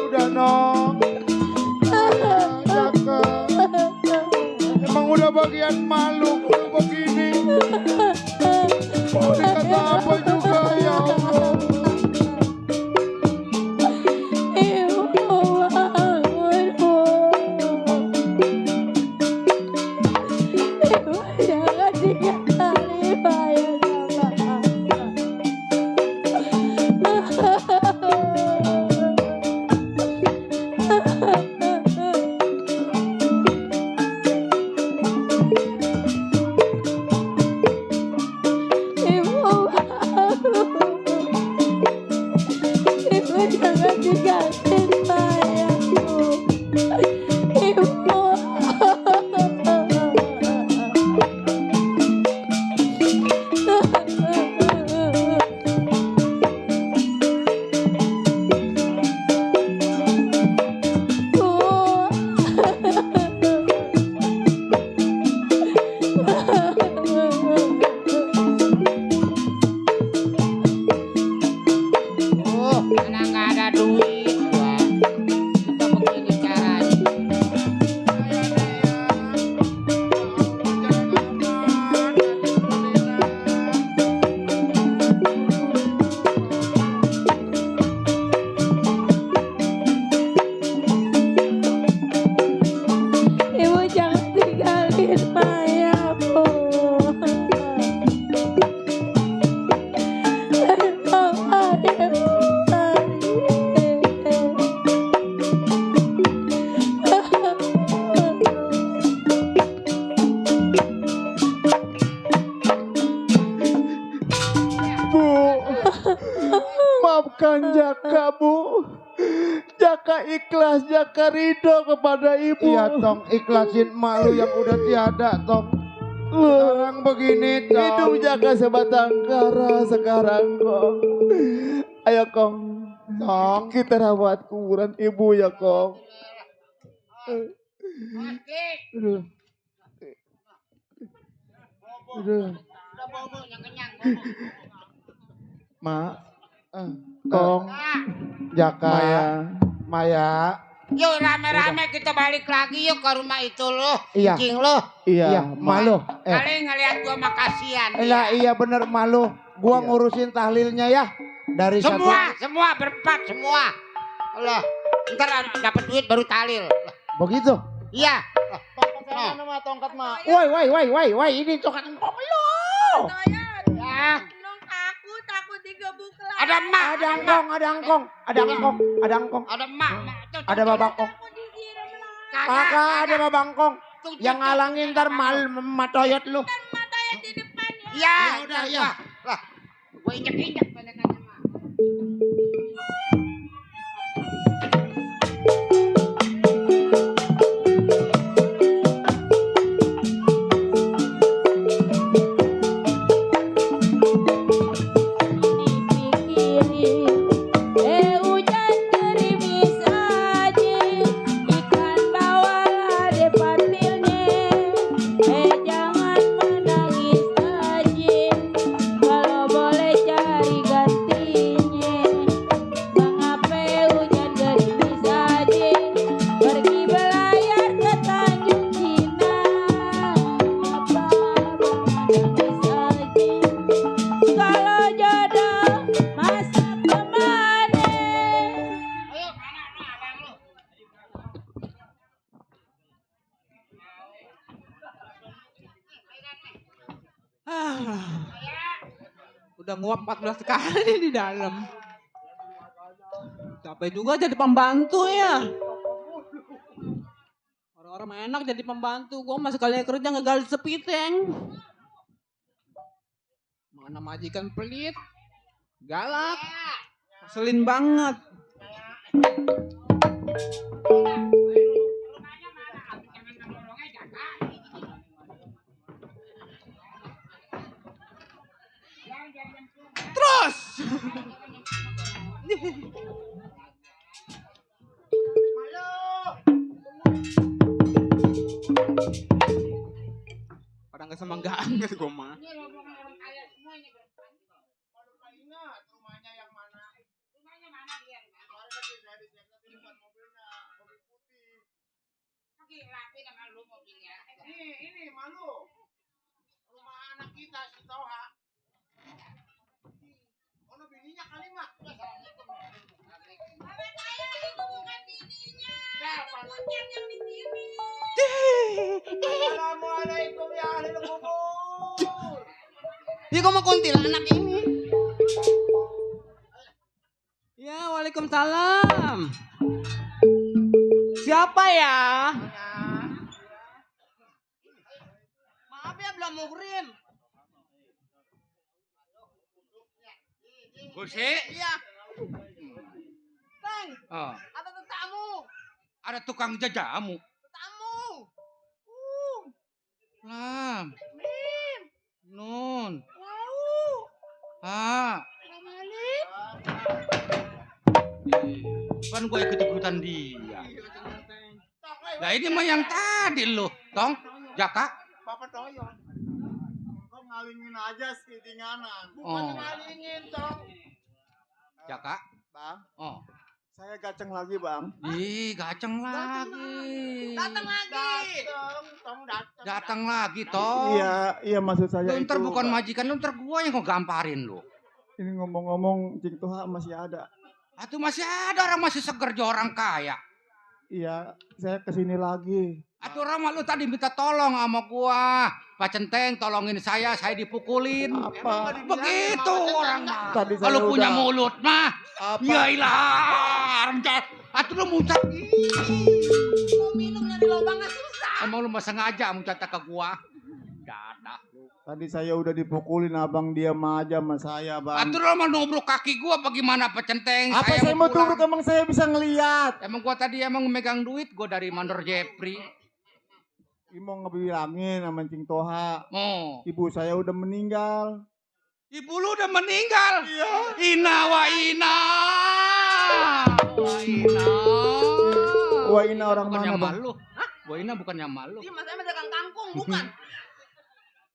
Udah, Nong. Jaka. Emang udah bagian malu kalau begini. Mau dikata apa juga, ya Allah. Mana nggak ada duit. Ibu, maafkan Jaka, Bu. Jaka ikhlas, Jaka ridho kepada Ibu. Iya Tong, ikhlasin emak lu yang udah tiada Tong. Sekarang begini Tong. Hidup Jaka sebatang kara sekarang Kong. Ayo Kong, kita rawat kuburan Ibu ya Kong. Aduh. Aduh. Mak, Kong, Jaka, Maya. Yuk rame-rame kita balik lagi yuk ke rumah itu lo, Iya. cing lo. Iya, malu. Kali ngeliat gua mah kasihan. Lah iya bener malu. Gua ngurusin tahlilnya ya. Dari Semua berempat semua. Allah, ntar dapat duit baru talil. Begitu. Iya. Saya nama tongkat mak. Woi, ini tongkat engkong lo. Ya. Takut digebuk lagi. Ada emak. Ada angkong. Ada emak. Ada babangkong. Kakak ada babangkong. Yang ngalangin ntar matoyot lu. Ya, udah ya. Lah, gua injek-injek pendekannya mah. Hujan gerimis aja, ikan bawalah deh patilnya. Jangan menangis aja, kalau boleh cari gantinya. Mengapa hujan gerimis aja, pergi belayar ke Tanjung Cina. Mengapa menangis aja, kalau jodoh masa kemana? Udah nguap 14 kali di dalam. Capek juga jadi pembantu ya. Orang-orang enak jadi pembantu. Gue masih sekali kerja ngegali sepiteng. Mana majikan pelit. Galak. Ngeselin banget. Terus. Pada nggak semanggaan gitu gue mah. Ini malu. Rumah anak kita si Toha. Ono bininya kali mah. Assalamualaikum ya ahli kubur. Iya kok mau kuntilanak ini. Ya waalaikumsalam. Siapa ya? Maaf ya belum muhrim. Gusi? Iya. Bang, Oh, ada tetamu. ada tukang jajamu. Tetamu. Lam, Mim. Nun. Wow. Ah, Assalamualaikum. kan gue ikut-ikutan dia. Nah ini mah yang tadi lo, Tong, Jaka. Bapak Toyo. Kok ngalingin aja sih tinganan. Oh. Ngalingin Tong. Jaka. Bang, Oh, saya gaceng lagi Bang. ih gaceng lagi. Datang lagi. Datang lagi, Tong. Iya maksud saya Lu ntar itu, bukan Bang. majikan, lu ntar gua yang ngegamparin lu. Ini ngomong-ngomong Cing Toha masih ada. Atuh masih ada orang masih seger jo orang kaya. Iya, saya kesini lagi. Atuh Rama lu tadi minta tolong sama gua. Pak Centeng tolongin saya dipukulin. Apa? Begitu orang mah. Tadi saya Kalau punya udah- mulut mah. Apa? Ya ilah. Atuh lu muncak. Mau minum nyari lubangnya susah. Emang lu mah sengaja muncak ke gua. dadah lu. Tadi saya udah dipukulin abang, diam aja sama saya bang. Atur lo mau nubruk kaki gua apa gimana Pak Centeng? Apa saya mau tubruk, emang saya bisa ngeliat. Emang gua tadi emang megang duit gua dari Mandor Jepri. Ini mau ngebilangin sama Cing Toha. Oh. Ibu saya udah meninggal. Ibu lu udah meninggal? Iya. Ina wa ina. Wa ina. Wah Ina orang Bukannya mana bang? malu. Wah Ina bukannya malu. Iya mas saya dagang kangkung bukan.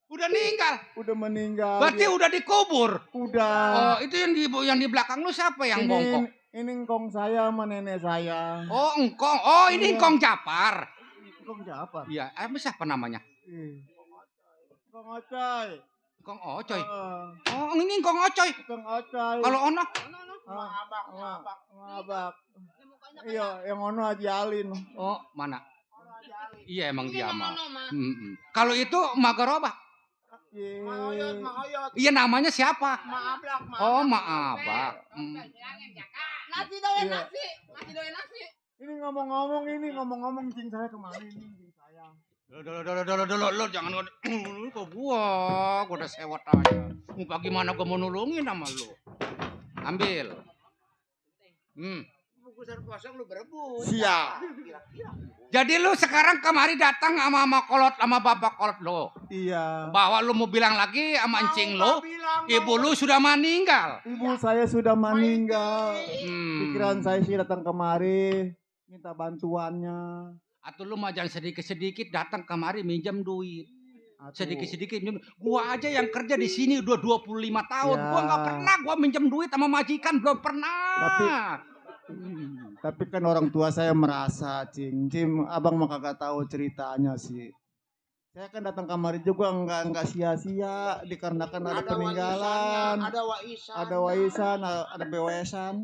Udah meninggal. Udah meninggal. Berarti dia. udah dikubur. Udah. Oh, itu yang di belakang lu siapa yang bongkok? Ini engkong saya sama nenek saya. Oh, engkong. Oh, ini engkong Japar. Engkong Japar? Iya, siapa namanya? Engkong Ocoy. Engkong Ocoy. Oh, ini engkong Ocoy. Engkong Ocoy. Kalau ono? Ngabak. Iya, yang ono Haji Alin. Oh, mana? Iya emang dia mah. Kalau itu Magarobah. Iya namanya siapa? Maabak. Oh Maabak. Nasi doyan nasi. Nasi doyan nasi. Ini ngomong-ngomong Cing saya kemarin nih Cing saya. Lo jangan ke gua udah sewot aja. Muka gimana gua mau nulungin sama lu. Ambil. Bungkusan kosong lu berebut. Siap. Jadi lu sekarang kemari datang sama kolot sama bapak kolot lo. Iya. Bahwa lu mau bilang lagi sama encing lo, ibu lu sudah meninggal. Ibu saya sudah meninggal. Pikiran saya sih datang kemari minta bantuannya. Atau lu mah jangan sedikit-sedikit datang kemari minjam duit. Sedikit-sedikit minjem. Gua aja yang kerja di sini udah 25 tahun. Ya. Gua nggak pernah gua minjem duit sama majikan, belum pernah. Tapi kan orang tua saya merasa, Cing, abang mah kagak tahu ceritanya sih. Saya kan datang kamari juga enggak sia-sia dikarenakan ada peninggalan, ada warisan, ada bewesan.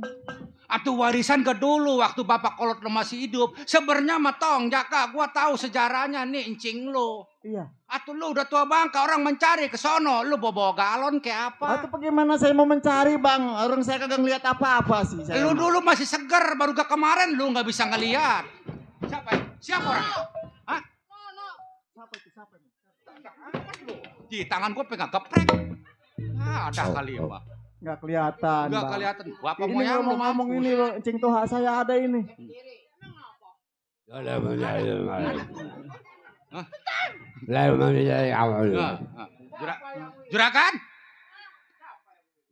Atau warisan ke dulu waktu bapak kolot lo masih hidup. Sebenarnya mah tong Jaka, gua tahu sejarahnya nih encing lo. Iya. Atau lu udah tua bangka orang mencari ke sono, lu bawa galon kayak apa? Atau bagaimana saya mau mencari bang? Orang saya kagak ngeliat apa-apa sih. Saya Lu dulu masih seger, baru gak kemarin lu nggak bisa ngeliat. Siapa? Siapa orangnya? Hah? Siapa itu? Di tangan gua pegang geprek. Nah, ada kali ya, Pak. Nggak kelihatan. Nggak Bang. kelihatan. Bapak Ini moyang lu ngomong-ngomong mampus. ini loh, Cing Toha saya ada ini. Juragan?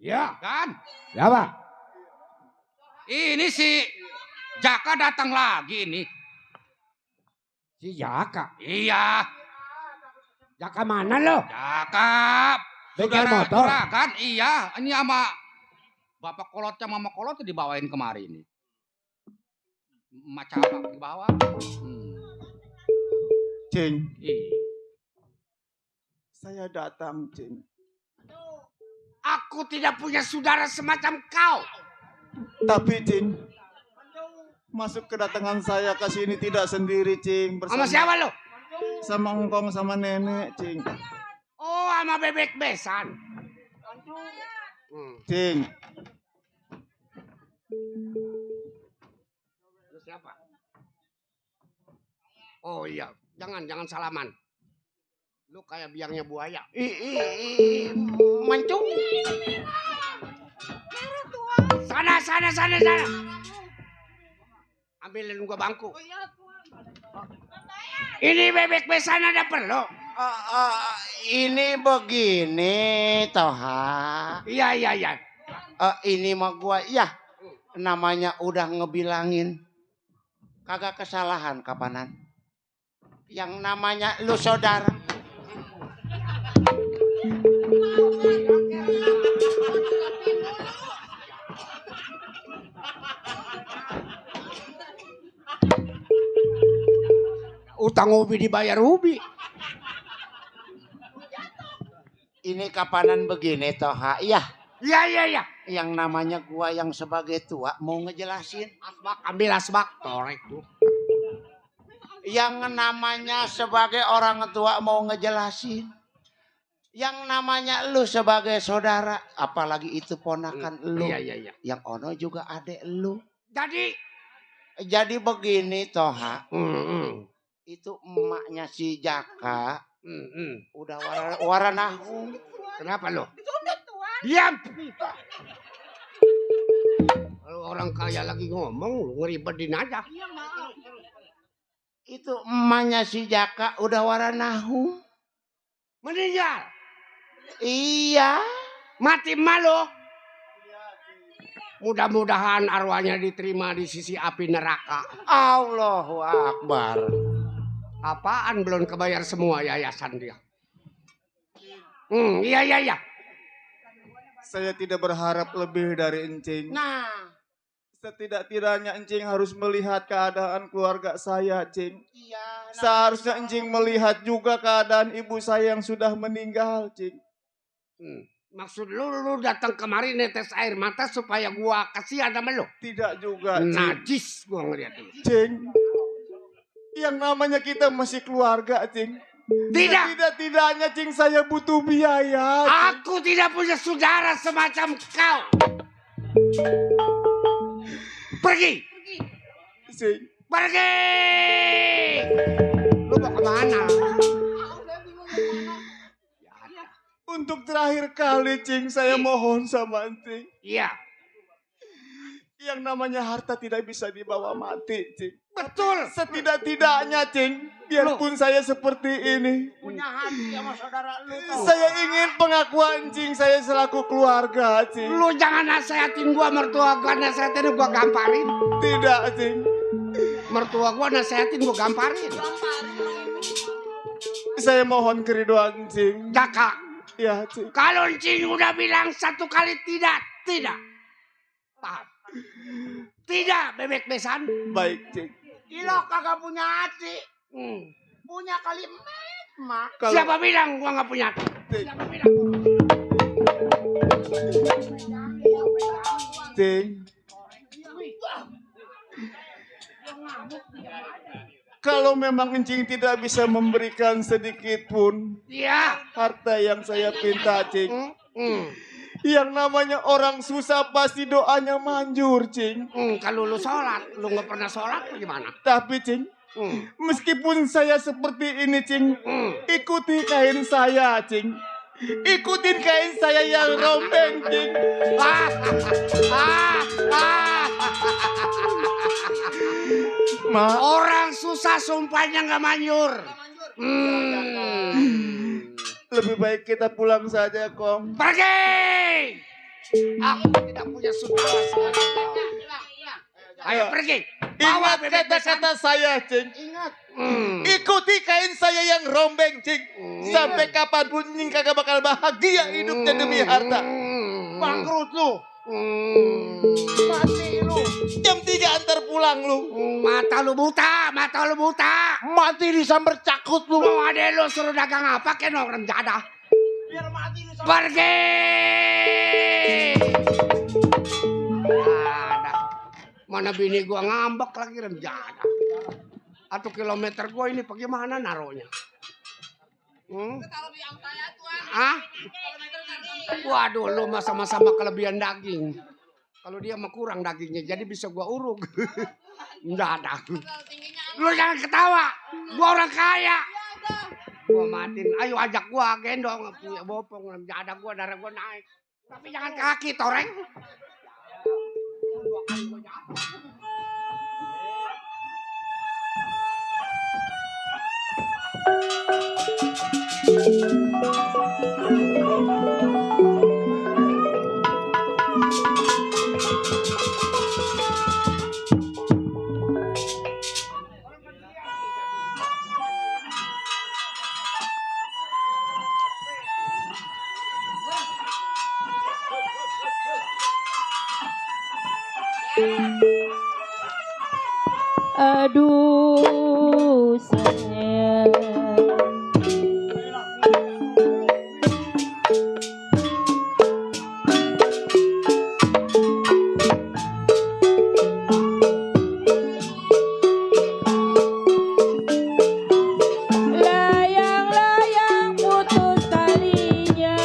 Ya. Kan? Siapa? Ini si Jaka datang lagi nih. Si Jaka? Iya. Jaka mana lo? Jaka. Bengkel Saudara motor? Juragan, iya. Ini sama bapak kolotnya mama kolotnya dibawain kemari ini. Macam dibawa. Cing. Iya. Saya datang, Cing. Aku tidak punya saudara semacam kau. Tapi, Cing, masuk kedatangan saya ke sini tidak sendiri, Cing. Sama siapa lo? Sama engkong sama nenek, Cing. Oh, sama bebek besan. Cing. Lu siapa? Oh iya, jangan salaman. Lu kayak biangnya buaya. Mancung. Sana. Ambilin gua bangku. Ini bebek besan ada perlu. Ini begini, Toha. Iya. Ini mah gua, ya namanya udah ngebilangin. Kagak kesalahan kapanan. Yang namanya lu saudara. Utang ubi dibayar ubi. Ini kapanan begini, Toha. Iya. Iya. Yang namanya gua yang sebagai tua mau ngejelasin. Ambil asbak. Torek tuh. Yang namanya sebagai orang tua mau ngejelasin. Yang namanya lu sebagai saudara. Apalagi itu ponakan lu. Iya. Yang ono juga adek lu. Jadi begini, Toha. Itu emaknya si Jaka Udah waranahu. Kenapa lo? Diam. Kalau orang kaya lagi ngomong, lu ngeribetin aja. Itu emaknya si Jaka udah waranahu. Meninggal. Iya. Mati malu. Mudah-mudahan arwahnya diterima di sisi api neraka. Allahu Akbar. Apaan belum kebayar semua yayasan dia? Iya. Saya tidak berharap lebih dari encing. Nah, setidak-tidaknya encing harus melihat keadaan keluarga saya, Cing. Iya. Seharusnya encing melihat juga keadaan ibu saya yang sudah meninggal, Cing. Maksud lu datang kemari netes air mata supaya gua kasihan sama lu? Tidak juga, Cing. Najis gua ngeliat lu. Cing, yang namanya kita masih keluarga, Cing. Tidak. Tidak-tidaknya, Cing, saya butuh biaya. Cing. Aku tidak punya saudara semacam kau. Pergi. Cing. Pergi. Lu mau kemana? Untuk terakhir kali, Cing, saya mohon sama Cing. Iya. Yang namanya harta tidak bisa dibawa mati, Cing. Betul. Setidak-tidaknya, Cing, biarpun saya seperti ini, punya hati sama saudara lu. saya ingin pengakuan, Cing, saya selaku keluarga, Cing. Lu jangan nasehatin gua, mertua gua nasehatin gua gamparin. Tidak, Cing. Mertua gua nasehatin gua gamparin. Saya mohon keriduan, Cing. Jaka. Ya, Cing. Kalau Cing udah bilang satu kali tidak. Paham? Tidak, bebek besan. Baik, Cing. Gila kagak punya hati. Punya kali mak. Siapa bilang gua nggak punya hati? Siapa bilang? Cing. Kalau memang encing tidak bisa memberikan sedikit pun harta yang saya pinta, Cing. Yang namanya orang susah pasti doanya manjur, Cing. Kalau lu sholat, lu nggak pernah sholat gimana? Tapi, Cing, meskipun saya seperti ini, Cing, ikuti kain saya, Cing. Ikutin kain saya yang rombeng, Cing. Orang susah sumpahnya nggak manjur. Lebih baik kita pulang saja, Kong. Pergi! Aku tidak punya saudara semacam kau. Ayo pergi. Ingat kata-kata saya, Cing. Ingat. Ikuti kain saya yang rombeng, Cing. Sampai kapanpun Cing kagak bakal bahagia hidupnya demi harta. Bangkrut lu. Mati lu. Jam 3 antar pulang lu. Mata lu buta. Mati disamber cakut lu. Mau ada lu suruh dagang apa kan orang jadah. Biar mati disamber. Pergi. Mana bini gua ngambek lagi remjada. 1 kilometer gua ini bagaimana naruhnya? Waduh, lu sama-sama kelebihan daging. Kalau dia mah kurang dagingnya, jadi bisa gua uruk. Mendadak. Lu jangan ketawa. Gua orang kaya. Gua matiin. Ayo ajak gua gendong. Punya bopong. Mendadak gua, darah gua naik. Tapi jangan kaki, toreng. Aduh sayang. Layang-layang putus talinya.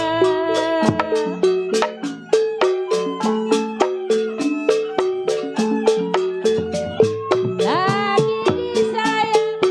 Lagi disayang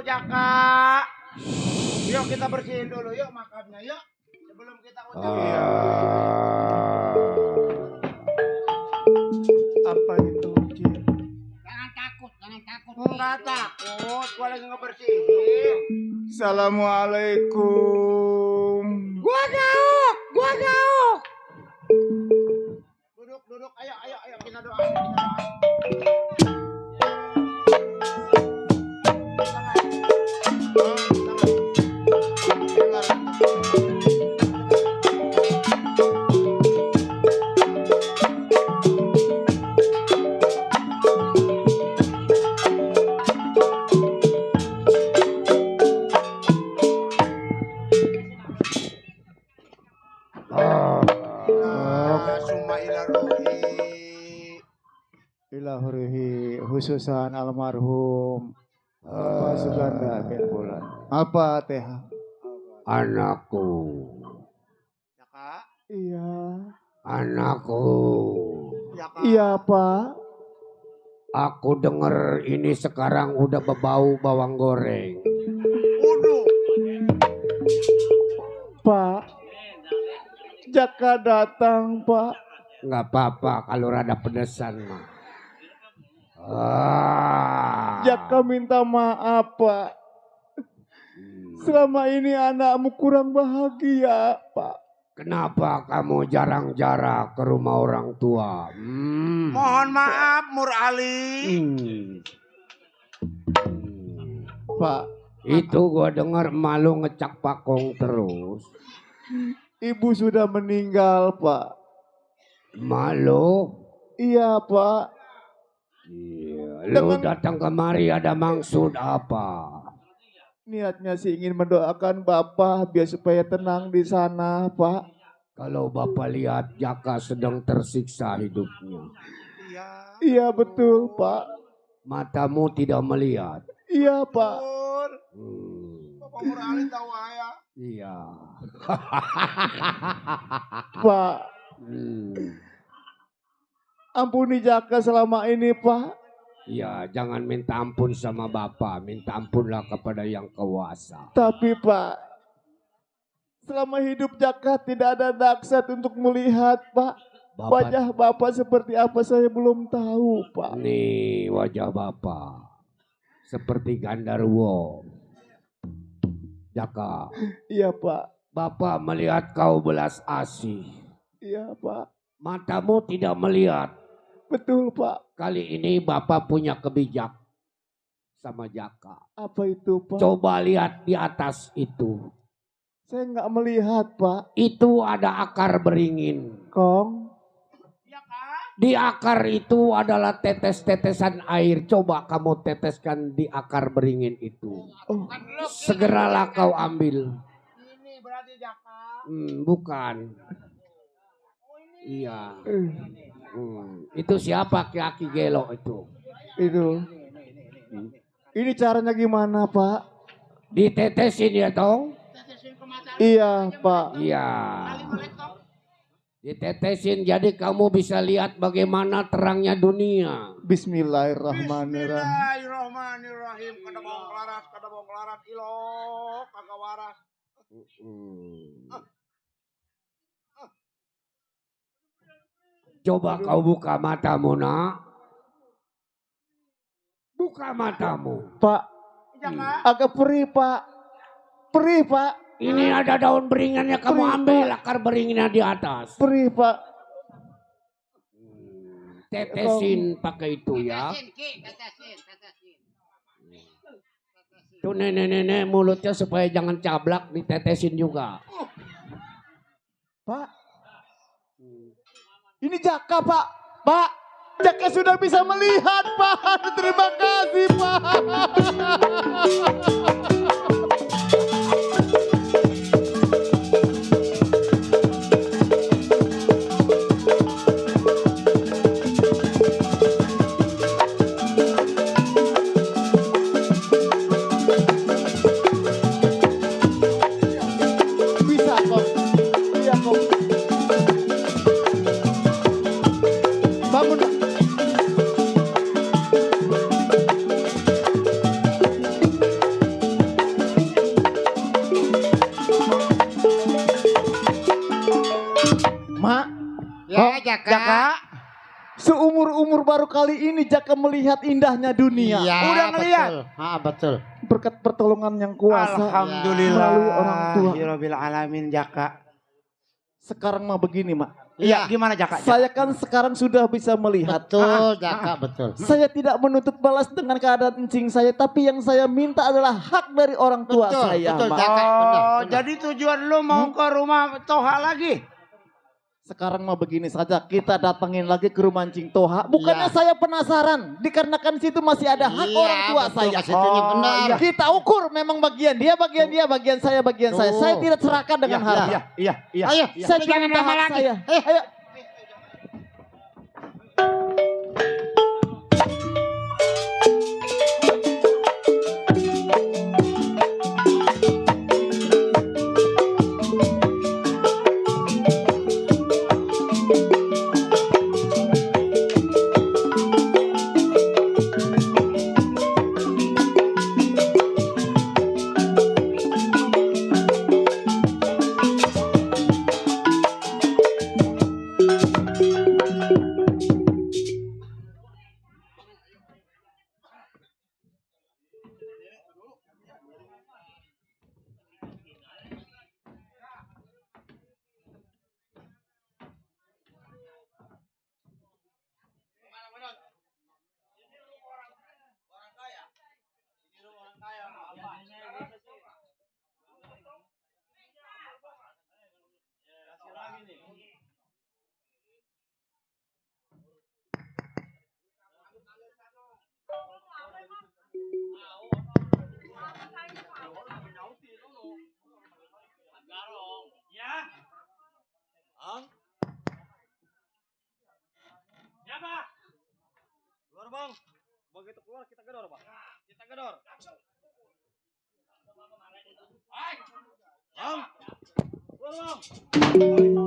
Jaka. Yuk kita bersihin dulu, yuk makamnya, yuk. Sebelum kita ucapin. Apa itu, Cik? Jangan takut, jangan takut. Enggak takut, gua lagi ngebersihin. Assalamualaikum. Gua gauk, gua gauk. Duduk, ayo kita doa, kita doa. Ilahurihi khususan almarhum Bapak Suganda bin Bulan. Apa teh? Anakku. Iya. Anakku. Iya, Pak. Aku dengar ini sekarang udah bebau bawang goreng. Pak. Jaka datang, Pak. Nggak apa-apa kalau rada pedesan mah. Jaka minta maaf, Pak. Selama ini anakmu kurang bahagia, Pak. Kenapa kamu jarang-jarang ke rumah orang tua? Mohon maaf, Mur Ali. Pak. Itu gua dengar malu ngecak pakong terus. Ibu sudah meninggal, Pak. Malu? Iya, Pak. Iya, lu datang kemari ada maksud apa? Niatnya sih ingin mendoakan Bapak biar supaya tenang di sana, Pak. Kalau Bapak lihat Jaka sedang tersiksa hidupnya. Iya betul, Pak. Matamu tidak melihat. Iya, Pak. Bapak Mur Ali tahu ayah. Iya. Pak. Ampuni Jaka selama ini, Pak. Ya, jangan minta ampun sama Bapak, minta ampunlah kepada yang kuasa. Tapi, Pak, selama hidup Jaka tidak ada daksat untuk melihat, Pak. Wajah Bapak seperti apa saya belum tahu, Pak. Nih wajah Bapak seperti Gandarwo. Jaka. Iya, Pak. Bapak melihat kau belas asih. Iya, Pak. Matamu tidak melihat. Betul, Pak. Kali ini Bapak punya kebijak sama Jaka. Apa itu, Pak? Coba lihat di atas itu. Saya nggak melihat, Pak. Itu ada akar beringin. Kong. Di akar itu adalah tetes-tetesan air. Coba kamu teteskan di akar beringin itu. Segeralah kau ambil. Ini berarti Jaka. Bukan. Iya. Itu siapa kaki gelo itu? Itu. Ini caranya gimana, Pak? Ditetesin ya, Tong? Iya, Pak. Iya. Ditetesin jadi kamu bisa lihat bagaimana terangnya dunia. Bismillahirrahmanirrahim. Bismillahirrahmanirrahim. Kada bong laras, ilo kagak waras. Coba kau buka matamu, nak. Buka matamu. Pak, agak perih, Pak. Perih, Pak. Ini ada daun beringinnya, kamu ambil akar beringinnya di atas. Perih, Pak. Tetesin pakai itu ya. Tuh nenek-nenek mulutnya supaya jangan cablak, ditetesin juga. Pak. Ini Jaka, Pak. Pak, Jaka sudah bisa melihat, Pak. Terima kasih, Pak. Bisa, kok. Iya, kok. Bangun, Pak. syukur baru kali ini Jaka melihat indahnya dunia. Iya, Udah ngelihat? Betul. Berkat pertolongan yang kuasa Alhamdulillah. melalui orang tua. Ya Rabbil alamin Jaka. Sekarang mah begini, Mak. Iya, gimana Jaka? Saya kan sekarang sudah bisa melihat. Betul, Jaka, betul. Saya tidak menuntut balas dengan keadaan encing saya, tapi yang saya minta adalah hak dari orang tua saya, Betul, Mak. Jaka. Jadi tujuan lu mau ke rumah Toha lagi? Sekarang mah begini saja, kita datangin lagi ke rumah Encing Toha. Bukannya Iya. saya penasaran, dikarenakan situ masih ada hak Iya, orang tua betul, saya. ke situnya benar. Iya. Kita ukur memang bagian dia, bagian saya, bagian saya. Saya tidak serahkan dengan harta. Iya. Ayo, saya Jangan jangan lama hak lagi. saya. Ayo. Keluar bang, begitu keluar kita gedor bang, kita gedor. Hai, bang, keluar bang.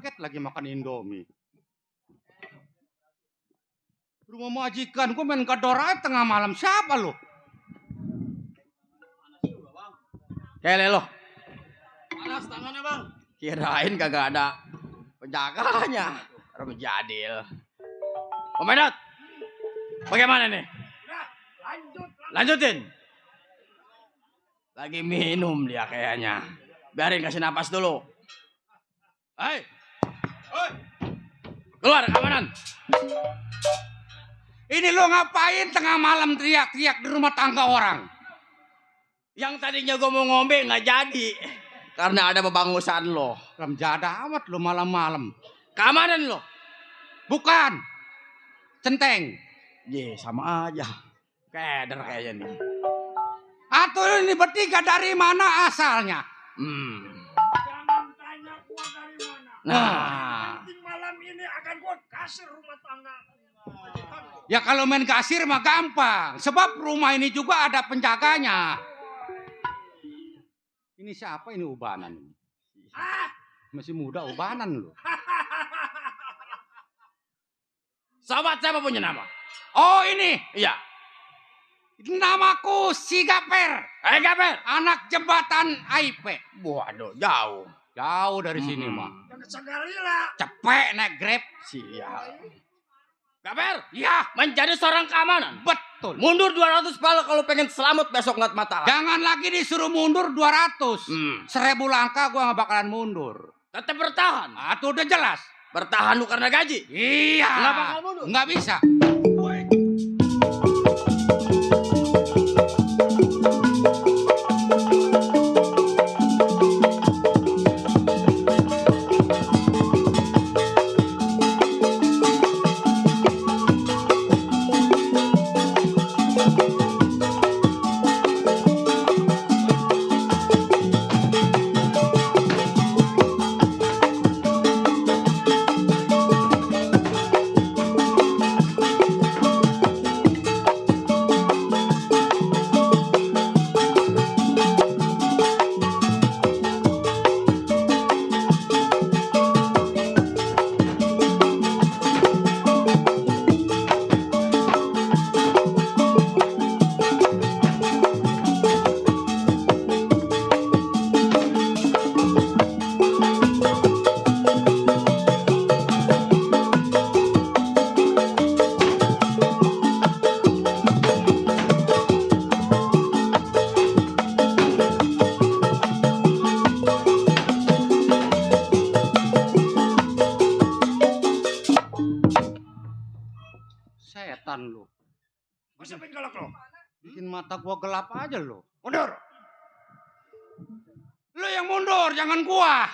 Kaget lagi makan Indomie. Rumah majikan, gue main gedor aja tengah malam. Siapa lo? Kele lo. Panas tangannya bang. Kirain kagak ada penjaganya. Orang jadil. Om Medot, bagaimana nih? Lanjutin. Lagi minum dia kayaknya. Biarin kasih napas dulu. Hei, keluar keamanan. Ini lo ngapain tengah malam teriak-teriak di rumah tangga orang? Yang tadinya gue mau ngombe nggak jadi karena ada bebangusan lo. Ramjada amat lo malam-malam. Keamanan lo? Bukan. Centeng. Ye, sama aja. Keder kayaknya nih. Atau ini bertiga dari mana asalnya? Nah, malam ini akan gua kasih rumah tangga. ya kalau main kasir mah gampang. Sebab rumah ini juga ada penjaganya. Ini siapa ini ubanan? Masih muda ubanan loh. Sahabat siapa punya nama? Oh ini, iya. Namaku si Gaper. Gaper. Anak jembatan IP. Waduh, jauh. Jauh dari sini mah. Segalila. Cepet naik Grab. Siap. Gaber, Ya, menjadi seorang keamanan. betul. Mundur 200 pala kalau pengen selamat besok ngeliat matahari. Jangan lagi disuruh mundur 200. 1000 langkah gua gak bakalan mundur. Tetap bertahan. Itu udah jelas. Bertahan lu karena gaji. Iya. Nggak bakal mundur. Nggak bisa. Setan lu. Masa pengen galak lo? Bikin mata gua gelap aja lu. Mundur. Lu yang mundur, jangan gua.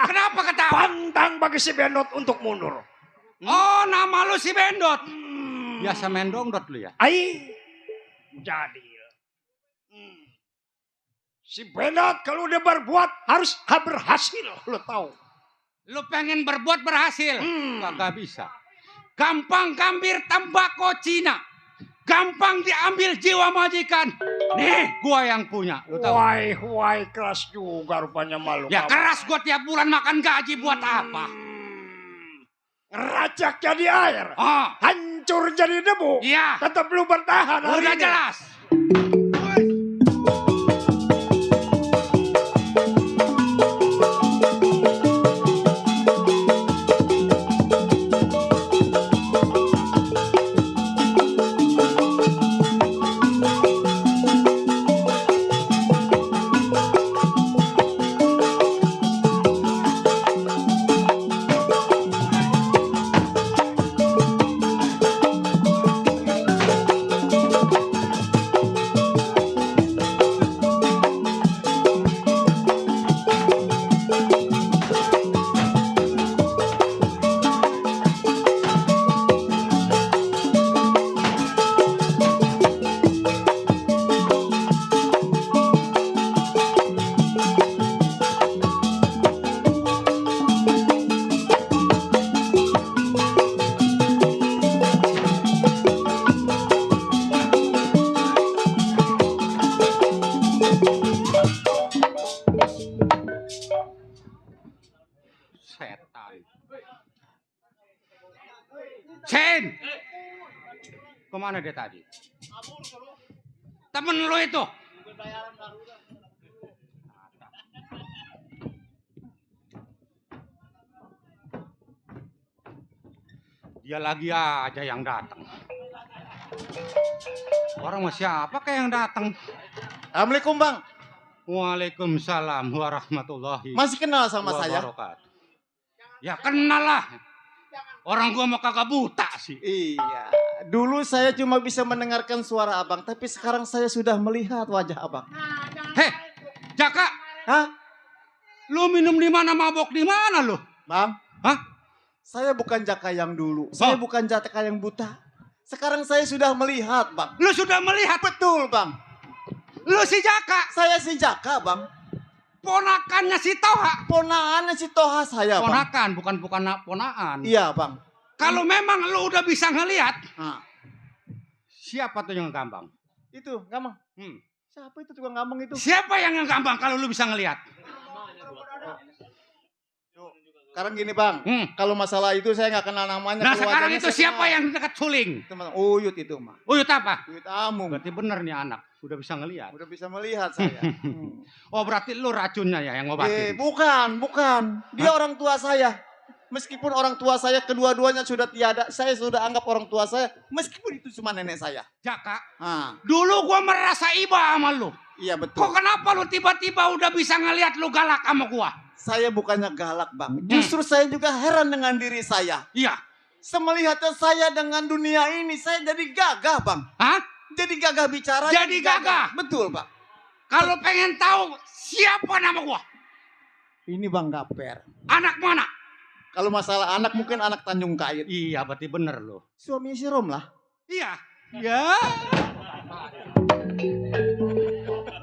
Kenapa ketawa? Pantang bagi si Bendot untuk mundur. Oh, nama lu si Bendot. Biasa main dongdot lu ya? Ai. Jadi. Si Bendot kalau udah berbuat harus berhasil. Lo tahu. Lu pengen berbuat berhasil? Kagak bisa. Gampang gambir tembakau Cina. Gampang diambil jiwa majikan. Nih, gua yang punya. Lu tahu? Wai, keras juga rupanya malu. Ya keras gua tiap bulan makan gaji buat apa? Ngeracak jadi air. Oh. Hancur jadi debu. Iya. Tetap lu bertahan. hari Udah ini. jelas. Sen! Kemana dia tadi? Temen lu itu? Dia lagi aja yang datang. Orang masih apa kayak yang datang? Assalamualaikum Bang. Waalaikumsalam warahmatullahi. Masih kenal sama saya? Ya kenal lah. Orang gua mau kagak buta sih. Iya. Dulu saya cuma bisa mendengarkan suara abang, tapi sekarang saya sudah melihat wajah abang. Heh, Jaka. Hah? Lu minum di mana, mabok di mana lu? Bang. Hah? Saya bukan Jaka yang dulu. Saya bukan Jaka yang buta. Sekarang saya sudah melihat, Bang. Lu sudah melihat? Betul, Bang. Lu si Jaka? Saya si Jaka, Bang. Ponakannya si Toha? Ponakannya si Toha saya, Bang. Ponakan, bukan ponaan. Iya, Bang. Kalau memang lu udah bisa ngelihat, siapa tuh yang ngambang? Itu, ngambang. Siapa itu tukang ngambang itu? Siapa yang ngambang kalau lu bisa ngelihat? Sekarang gini bang, kalau masalah itu saya nggak kenal namanya. Nah sekarang keluarganya itu saya siapa kenal. yang dekat suling? Teman Uyut itu mah. Uyut apa? Uyut Amung. Berarti benar nih anak, udah bisa ngelihat. Udah bisa melihat saya. Oh berarti lu racunnya ya yang ngobatin? Bukan. Dia orang tua saya. Meskipun orang tua saya kedua-duanya sudah tiada, saya sudah anggap orang tua saya. Meskipun itu cuma nenek saya. Jaka, Ah. dulu gua merasa iba sama lu. Iya betul. Kok kenapa lu tiba-tiba udah bisa ngelihat lu galak sama gua? Saya bukannya galak bang, justru saya juga heran dengan diri saya. Iya. Semelihatnya saya dengan dunia ini, saya jadi gagah bang. Hah? Jadi gagah bicara. Jadi gagah? Betul bang. Kalau pengen tahu siapa nama gua? Ini bang Gaper. Anak mana? Kalau masalah anak mungkin anak Tanjung Kait. Iya berarti bener lo. Suami si Rom lah. Iya. Ya.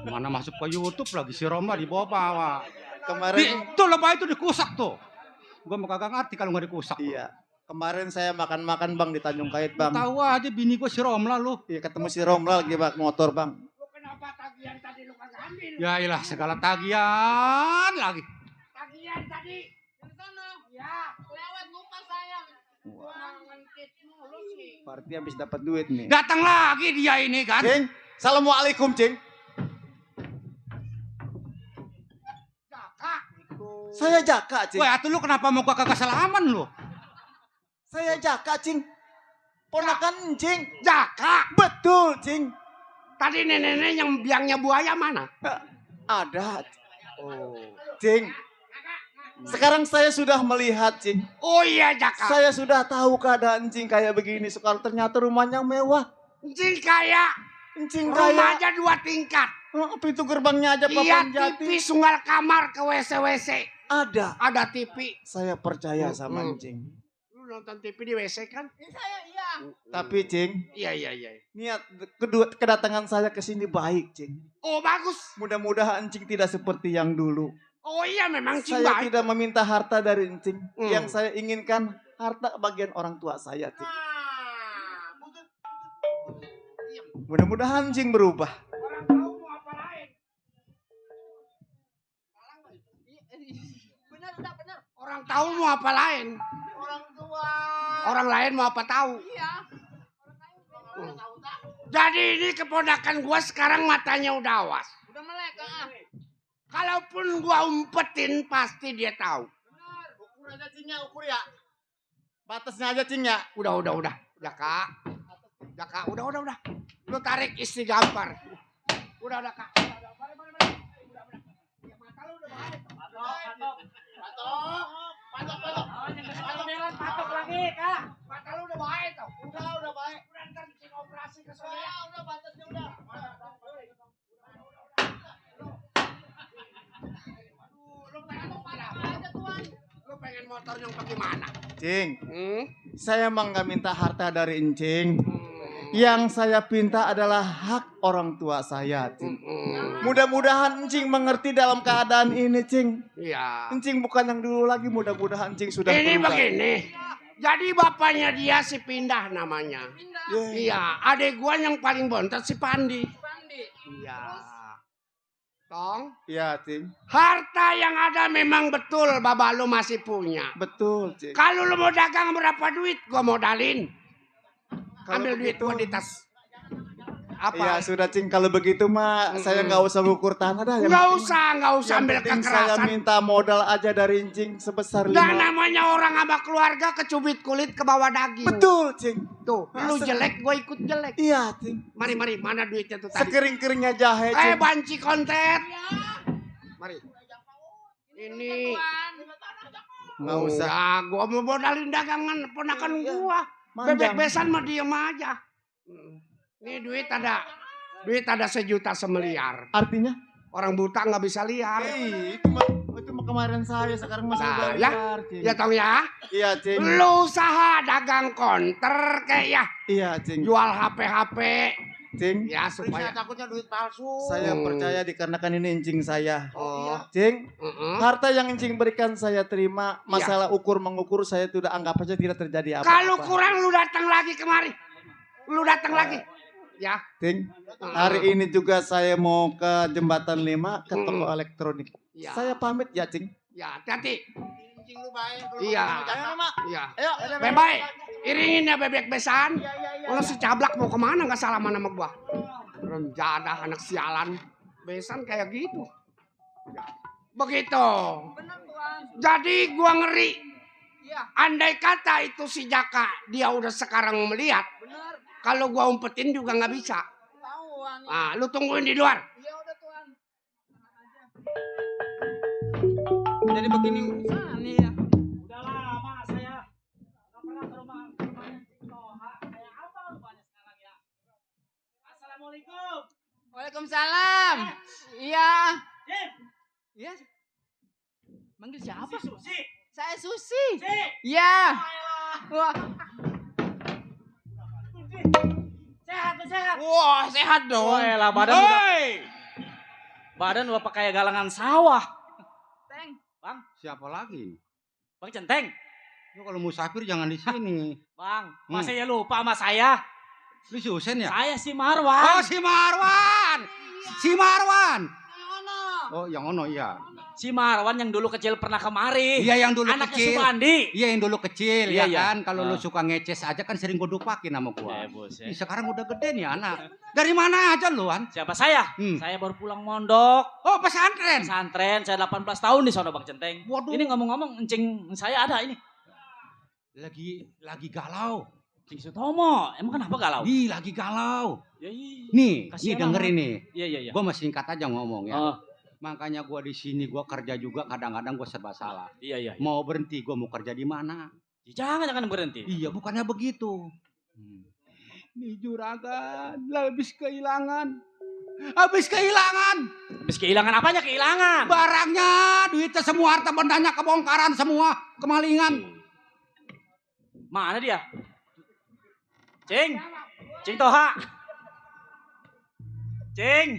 Mana masuk ke YouTube lagi si Roma dibawa-bawa. Kemarin tuh lebah itu dikusak tuh. Gua mau kagak ngerti kalau nggak dikusak. Iya. Kemarin saya makan-makan bang di Tanjung Kait bang. Tahu aja bini gua si Romla lu. Iya ketemu si Romla lagi bak motor bang. Kenapa tagihan tadi lu kagak ambil? Ya ilah segala tagihan lagi. Tagihan tadi di sana. Ya, lewat lupa saya. Ngengkit mulu sih. Berarti habis dapat duit nih. Datang lagi dia ini kan. Cing, assalamualaikum cing. Saya Jaka cing. Wah, atuh lu kenapa mau kagak salaman lu? Saya Jaka cing. Ponakan cing. Jaka. Betul cing. Tadi nenek-nenek yang biangnya buaya mana? Ada. Oh. Cing. Sekarang saya sudah melihat cing. Oh iya Jaka. Saya sudah tahu keadaan cing kayak begini. Sekarang ternyata rumahnya mewah. Cing kaya. Cing Rumah kaya. aja 2 tingkat. Pintu gerbangnya aja Iya, papan jati. TV sunggal kamar ke WC-WC. Ada. Ada TV. Saya percaya sama cing. Lu nonton TV di WC kan? Saya iya. Tapi cing. Iya iya iya. Niat kedatangan saya ke sini baik cing. Oh bagus. Mudah-mudahan cing tidak seperti yang dulu. Oh iya memang cing Saya baik. tidak meminta harta dari cing. Yang saya inginkan harta bagian orang tua saya cing. Mudah-mudahan cing berubah. Benar udah benar. Orang tahu mau apa lain? Orang tua. Orang lain mau apa tahu? Iya. Jadi ini keponakan gua sekarang matanya udah awas. Udah melek Kalaupun gua umpetin pasti dia tahu. Benar. Ukur aja cingnya, ukur ya. Batasnya aja cing ya. Udah. Kak. Udah. Lu tarik istri gampar. Udah Kak. Patok lagi, Kak. Mata lu udah baik tau. Udah baik. Udah ntar bikin operasi ke sana. Ya, udah batasnya udah. Lu pengen motor yang bagaimana? Cing, saya emang gak minta harta dari encing. Yang saya pinta adalah hak orang tua saya, cing. Mudah-mudahan encing mengerti dalam keadaan ini, cing. Iya. Encing bukan yang dulu lagi, mudah-mudahan encing sudah Ini berubah. begini. Jadi bapaknya dia si Pindah namanya. Iya, adek gua yang paling bontot si Pandi. Iya. Tong. Iya, cing. Harta yang ada memang betul baba lu masih punya. Betul, cing. Kalau lu mau dagang berapa duit, gua modalin. Kalau Ambil duit begitu- gua di tas. Apa? Ya sudah, cing. Kalau begitu mah saya nggak usah ngukur tanah dah. Yang Nggak penting- usah yang ambil penting saya kekerasan. minta modal aja dari encing sebesar Dan 5. namanya orang sama keluarga kecubit kulit ke bawah daging. Betul, cing. Tuh, lu jelek, gue ikut jelek. Iya, cing. Mari, mana duitnya tuh tadi? Sekering-keringnya jahe, cing. Banci kontet. Mari. Ini. Nggak usah. Ya, gua mau modalin dagangan ponakan gua. Manjang. Bebek besan mah diem aja. Ini duit ada 1 juta semiliar. Artinya? Orang buta nggak bisa liar. Itu mah kemarin saya, sekarang masih Nah, udah ya, liar, cing. ya tong ya. Iya, cing. Lu usaha dagang konter kayak ya. Iya, cing. Jual HP. Cing. Ya supaya. Takutnya duit palsu. Saya percaya dikarenakan ini encing saya. Oh. Cing, harta yang encing berikan saya terima. Masalah ukur mengukur saya sudah anggap aja tidak terjadi apa-apa. Kalau kurang lu datang lagi kemari. Lu datang lagi. Ya. Cing, hari ini juga saya mau ke Jembatan 5 ke toko elektronik. Ya. Saya pamit ya, Cing. Ya, hati-hati. kencing lu bae. Iya. Ayo nih, Mak. Iya. Ayo. Bebek, iringin ya bebek besan. Kalau si Cablak mau kemana nggak salaman sama gua. Renjada anak sialan. Besan kayak gitu. Begitu. Jadi gua ngeri. Andai kata itu si Jaka dia udah sekarang melihat. Kalau gua umpetin juga nggak bisa. Ah, lu tungguin di luar. Jadi begini urusan ya. Udah lama saya nggak pernah ke rumahnya Toha. Saya apa rupanya sekarang ya? Assalamualaikum. Waalaikumsalam. Iya. Jim. Iya. Manggil siapa? Susi. Saya Susi. Iya. Wah. Sehat. Wah, sehat dong. Wah, lah badan udah pakai galangan sawah. Teng. Bang, siapa lagi? Bang Centeng. Lu kalau musafir jangan di sini. Bang, masa ya lupa sama saya? Lu si Husen ya? Saya si Marwan. Oh, si Marwan. Si Marwan. Oh, yang ono iya. Si Marwan yang dulu kecil pernah kemari. Iya, yang dulu Anaknya kecil. Subandi. Iya, yang dulu kecil Iya, ya iya. kan. Kalau lu suka ngeces aja kan sering gue dupakin sama gua. Bos, Ih, sekarang udah gede nih anak. Dari mana aja lu, An? Siapa saya? Saya baru pulang mondok. Oh, pesantren. Pesantren, saya 18 tahun di sono Bang Centeng. Waduh. Ini ngomong-ngomong encing saya ada ini. Lagi galau. Cing Sutomo, emang kenapa galau? Ih, lagi galau. Ya, iya. Nih, Kasihan dengerin amat. nih. Iya. Gua masih singkat aja ngomong ya. Oh. Makanya gua di sini gua kerja juga kadang-kadang gua serba salah. Iya. Mau berhenti gua mau kerja di mana? Jangan berhenti. Iya, bukannya begitu. Nih juragan, habis kehilangan. Habis kehilangan apanya kehilangan? Barangnya, duitnya semua, harta bendanya kebongkaran semua, kemalingan. Mana dia? Cing Toha. Cing.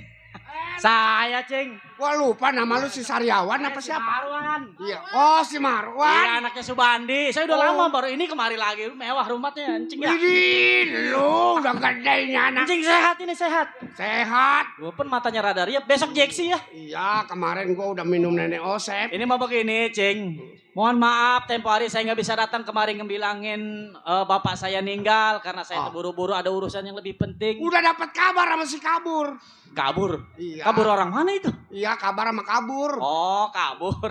Saya, Cing. Gua lupa nama lu si Saryawan apa siapa? Marwan. Iya. Oh, si Marwan. Iya, anaknya Subandi. Saya udah lama baru ini kemari lagi. Mewah rumahnya, Cing ya. Widih, lu udah gedenya anak. Cing sehat ini sehat. Sehat. Walaupun matanya rada riap, besok Jeksi ya. Iya, kemarin gua udah minum nenek Osep. Ini mah begini, Cing. Mohon maaf, tempo hari saya nggak bisa datang kemari ngebilangin bapak saya ninggal karena saya terburu-buru ada urusan yang lebih penting. Udah dapat kabar sama si Kabur. Kabur? Iya. Kabur orang mana itu? Iya, kabar sama Kabur. Oh, kabur.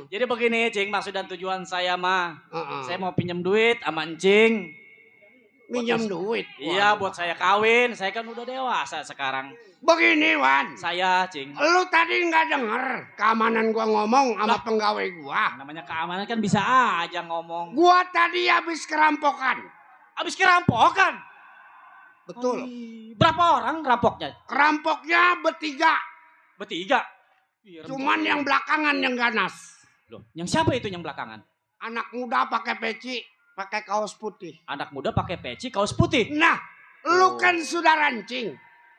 Jadi begini, Cing, maksud dan tujuan saya mah, saya mau pinjam duit sama Encing. Minjam duit? Iya, buat saya kawin. Saya kan udah dewasa sekarang. Begini, Wan. Saya, Cing. Lu tadi nggak denger keamanan gua ngomong sama pegawai gua. Namanya keamanan kan bisa aja ngomong. Gua tadi habis kerampokan. Habis kerampokan? Betul. Berapa orang rampoknya? Kerampoknya bertiga. Bertiga? Cuman yang belakangan yang ganas. Loh, yang siapa itu yang belakangan? Anak muda pakai peci, pakai kaos putih. Anak muda pakai peci, kaos putih? Nah, lu kan sudah rancing.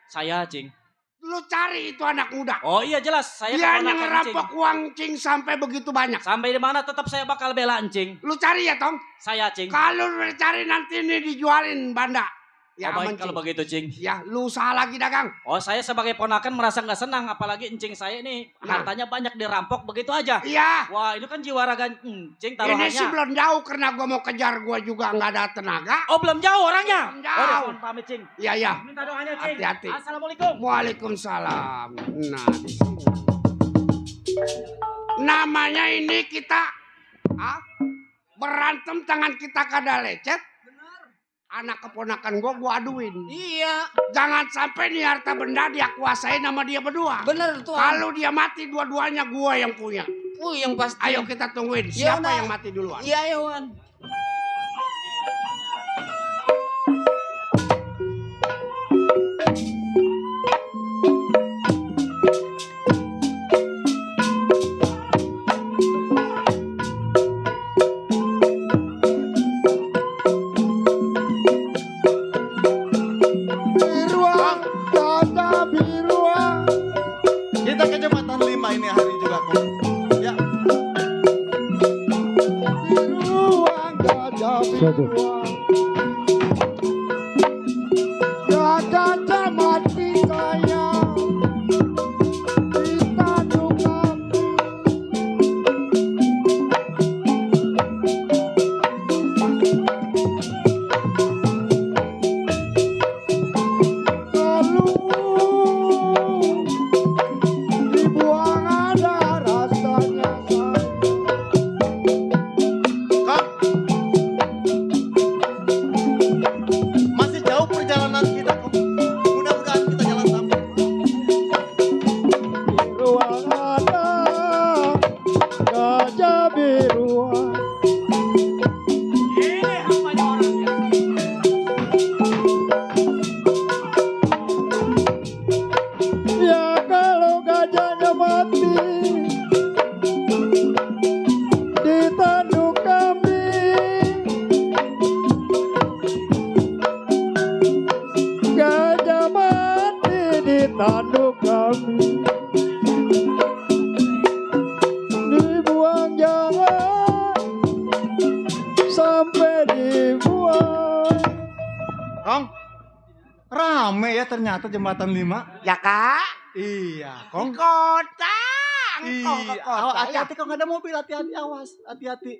Saya, Cing. Lu cari itu anak muda. Oh iya jelas, saya dia keponakan yang ngerampok uang Cing sampai begitu banyak. Sampai di mana tetap saya bakal bela Cing. Lu cari ya, Tong? Saya, Cing. Kalau lu cari nanti ini dijualin Banda. Ya, oh, baik kalau begitu, Cing. Ya, lu usaha lagi dagang. Oh, saya sebagai ponakan merasa nggak senang, apalagi Encing saya ini hartanya banyak dirampok begitu aja. Iya. Wah, itu kan jiwa raga Encing taruhannya. Ini sih belum jauh karena gua mau kejar gua juga nggak ada tenaga. Oh, belum jauh orangnya? Belum jauh. Oh, pamit, Cing. Iya, iya. Minta doanya, Cing. Hati-hati. Assalamualaikum. Waalaikumsalam. Nah, di sini. Namanya ini kita berantem tangan kita kada lecet. Anak keponakan gua aduin. Iya. Jangan sampai nih harta benda dia kuasain sama dia berdua. Bener tuh. Kalau dia mati dua-duanya gua yang punya. Yang pasti. Ayo kita tungguin Ya, siapa yang mati duluan. Iya, Wan. Kita ke jembatan 5 ini hari juga kok. Ya. Biruang tanduk kami dibuang, jangan sampai dibuang. Kong, rame ya ternyata jembatan 5. Ya kak? Iya, Di Kong. kota. Iya, hati-hati kok nggak ada mobil, hati-hati, awas, hati-hati.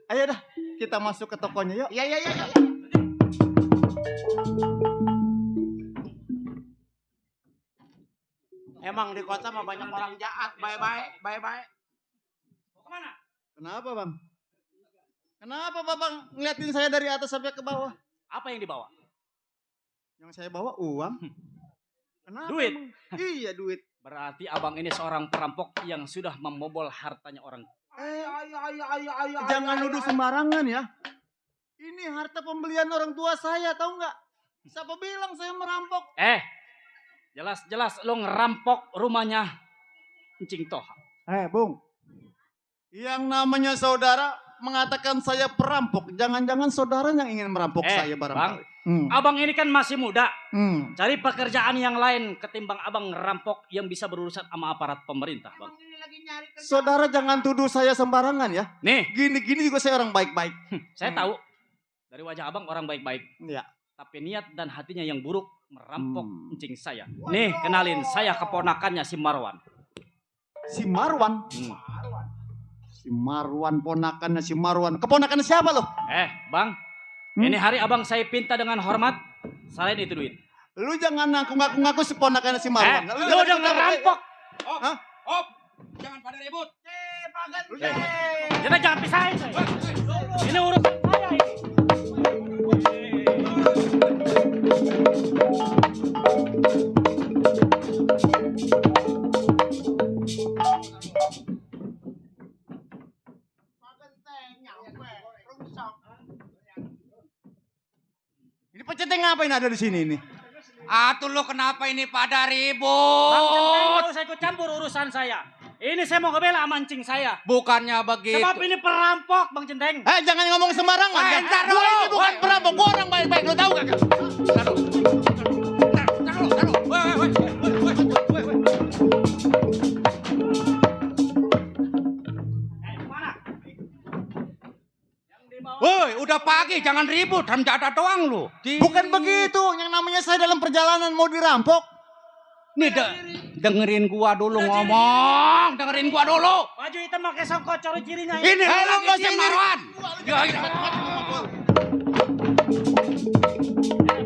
Ayo dah, kita masuk ke tokonya yuk. Iya. Emang di kota mah banyak orang jahat. Bye-bye. Kemana? Kenapa bang? Kenapa babang ngeliatin saya dari atas sampai ke bawah? Apa yang dibawa? Yang saya bawa uang. Kenapa? Duit. Emang? Iya duit. Berarti abang ini seorang perampok yang sudah membobol hartanya orang. Jangan nuduh sembarangan ya. Ini harta pembelian orang tua saya, tahu nggak? Siapa bilang saya merampok? Jelas-jelas lo ngerampok rumahnya Encing Toha. Bung. Yang namanya saudara mengatakan saya perampok. Jangan-jangan saudara yang ingin merampok saya barangkali. Abang ini kan masih muda. Cari pekerjaan yang lain ketimbang abang ngerampok yang bisa berurusan sama aparat pemerintah, bang. Saudara jangan tuduh saya sembarangan ya. Nih. Gini-gini juga saya orang baik-baik. Saya tahu dari wajah abang orang baik-baik. Iya. Tapi niat dan hatinya yang buruk merampok encing saya. Nih, kenalin, saya keponakannya si Marwan. Si Marwan? Si Marwan, ponakannya si Marwan. Keponakannya siapa loh? Bang. Ini hari abang saya pinta dengan hormat. Selain itu duit. Lu jangan ngaku-ngaku si ponakannya si Marwan. Lu udah ngerampok. Op, jangan pada ribut. Kita jangan pisahin saya. Ini urusan saya ini. Ini peceteng ngapain ada di sini ini? Atuh lo kenapa ini pada ribut? Bang Centeng, nggak usah ikut campur urusan saya. Ini saya mau ngebela mancing saya. Bukannya begitu. Sebab ini perampok, Bang Centeng. Jangan ngomong sembarangan. Entar Gua dulu. ini bukan perampok, gua orang baik-baik, lo tahu gak? Woi, udah pagi, jangan ribut, hamjadah doang lu. Bukan begitu, yang namanya saya dalam perjalanan mau dirampok. Nih dengerin gua dulu ngomong, dengerin gua dulu. Baju hitam pakai songkok, ciri-cirinya. Ini lu lagi si Marwan.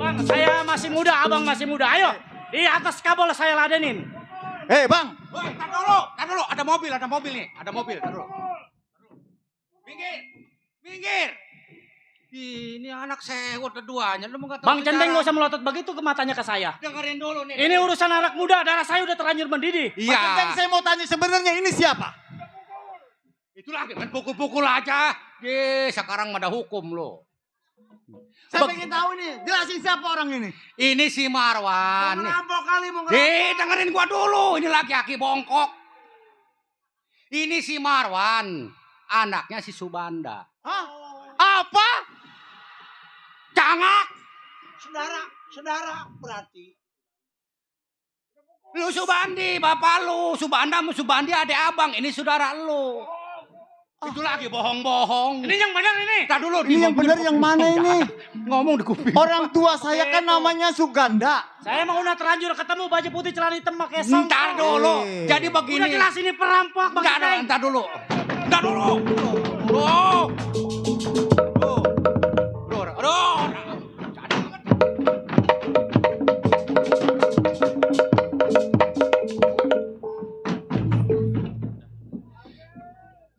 Bang, saya masih muda, abang masih muda. Ayo, di atas kabel saya ladenin. Bang. Tar dulu, ada mobil nih, ada mobil. Tar dulu. Minggir. Ini anak sewot keduanya. Lu mau Bang Centeng gak usah melotot begitu ke matanya ke saya. Dengerin dulu nih. Ini urusan anak muda, darah saya udah terlanjur mendidih. Iya. Bang Centeng, saya mau tanya sebenarnya ini siapa? Itulah main pukul-pukul aja. Sekarang ada hukum lo. Saya pengen tahu nih, jelasin siapa orang ini. Ini si Marwan. Mau ngerampok kali, mau ngerampok. Dengerin gua dulu. Ini laki-laki bongkok. Ini si Marwan. Anaknya si Subanda. Hah? Apa? Cangak. Saudara berarti. Lu Subandi, bapak lu. Subanda sama Subandi adik abang. Ini saudara lu. Itu lagi bohong-bohong. Ini yang benar ini. Tar dulu. Ini yang benar yang mana ini? Ngomong di kuping. Orang tua saya kan namanya Suganda. Saya mau udah terlanjur ketemu baju putih celana hitam pakai songkok. Ntar dulu. Jadi begini. Udah jelas ini perampok, Bang Centeng. Ntar dulu. Oh. Aduh.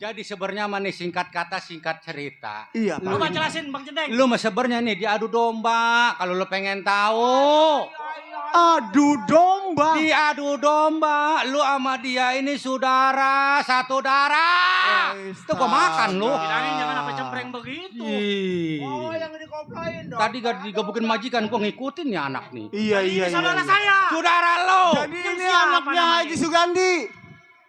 Jadi sebenarnya mana singkat kata singkat cerita. Iya, Lu mau jelasin Bang Centeng. Lu mah sebenarnya nih diadu domba. Kalau lu pengen tahu. Adu domba. Diadu domba. Lu sama dia ini saudara, satu darah. Itu kok makan lu. Bilangin jangan apa cempreng begitu. Oh, yang dikoplain dong. Tadi gak digebukin majikan, gua ngikutin nih anak nih. Iya. Saudara saya. Saudara lo. Jadi ini anaknya Haji Sugandi.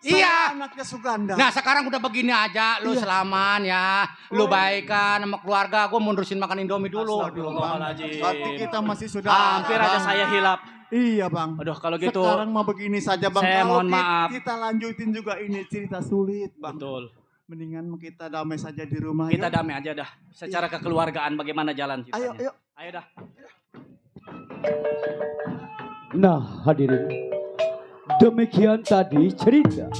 Iya. Anaknya Suganda. Nah sekarang udah begini aja, lu selaman ya, lu baikan sama keluarga, gue mundurin makan Indomie dulu. Berarti kita masih sudah Hampir aja saya hilap. Iya bang. Aduh kalau gitu. Sekarang mau begini saja bang. Saya Kalau mohon maaf. Kita lanjutin juga ini cerita sulit bang. Betul. Mendingan kita damai saja di rumah. Kita yuk. damai aja dah. Secara kekeluargaan bagaimana jalan ceritanya. Ayo. Ayo dah. Nah hadirin, demikian tadi cerita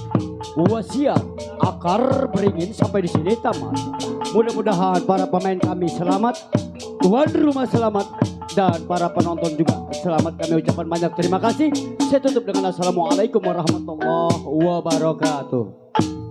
wasiat akar beringin sampai di sini tamat. Mudah-mudahan para pemain kami selamat, tuan rumah selamat, dan para penonton juga selamat. Kami ucapkan banyak terima kasih. Saya tutup dengan assalamualaikum warahmatullahi wabarakatuh.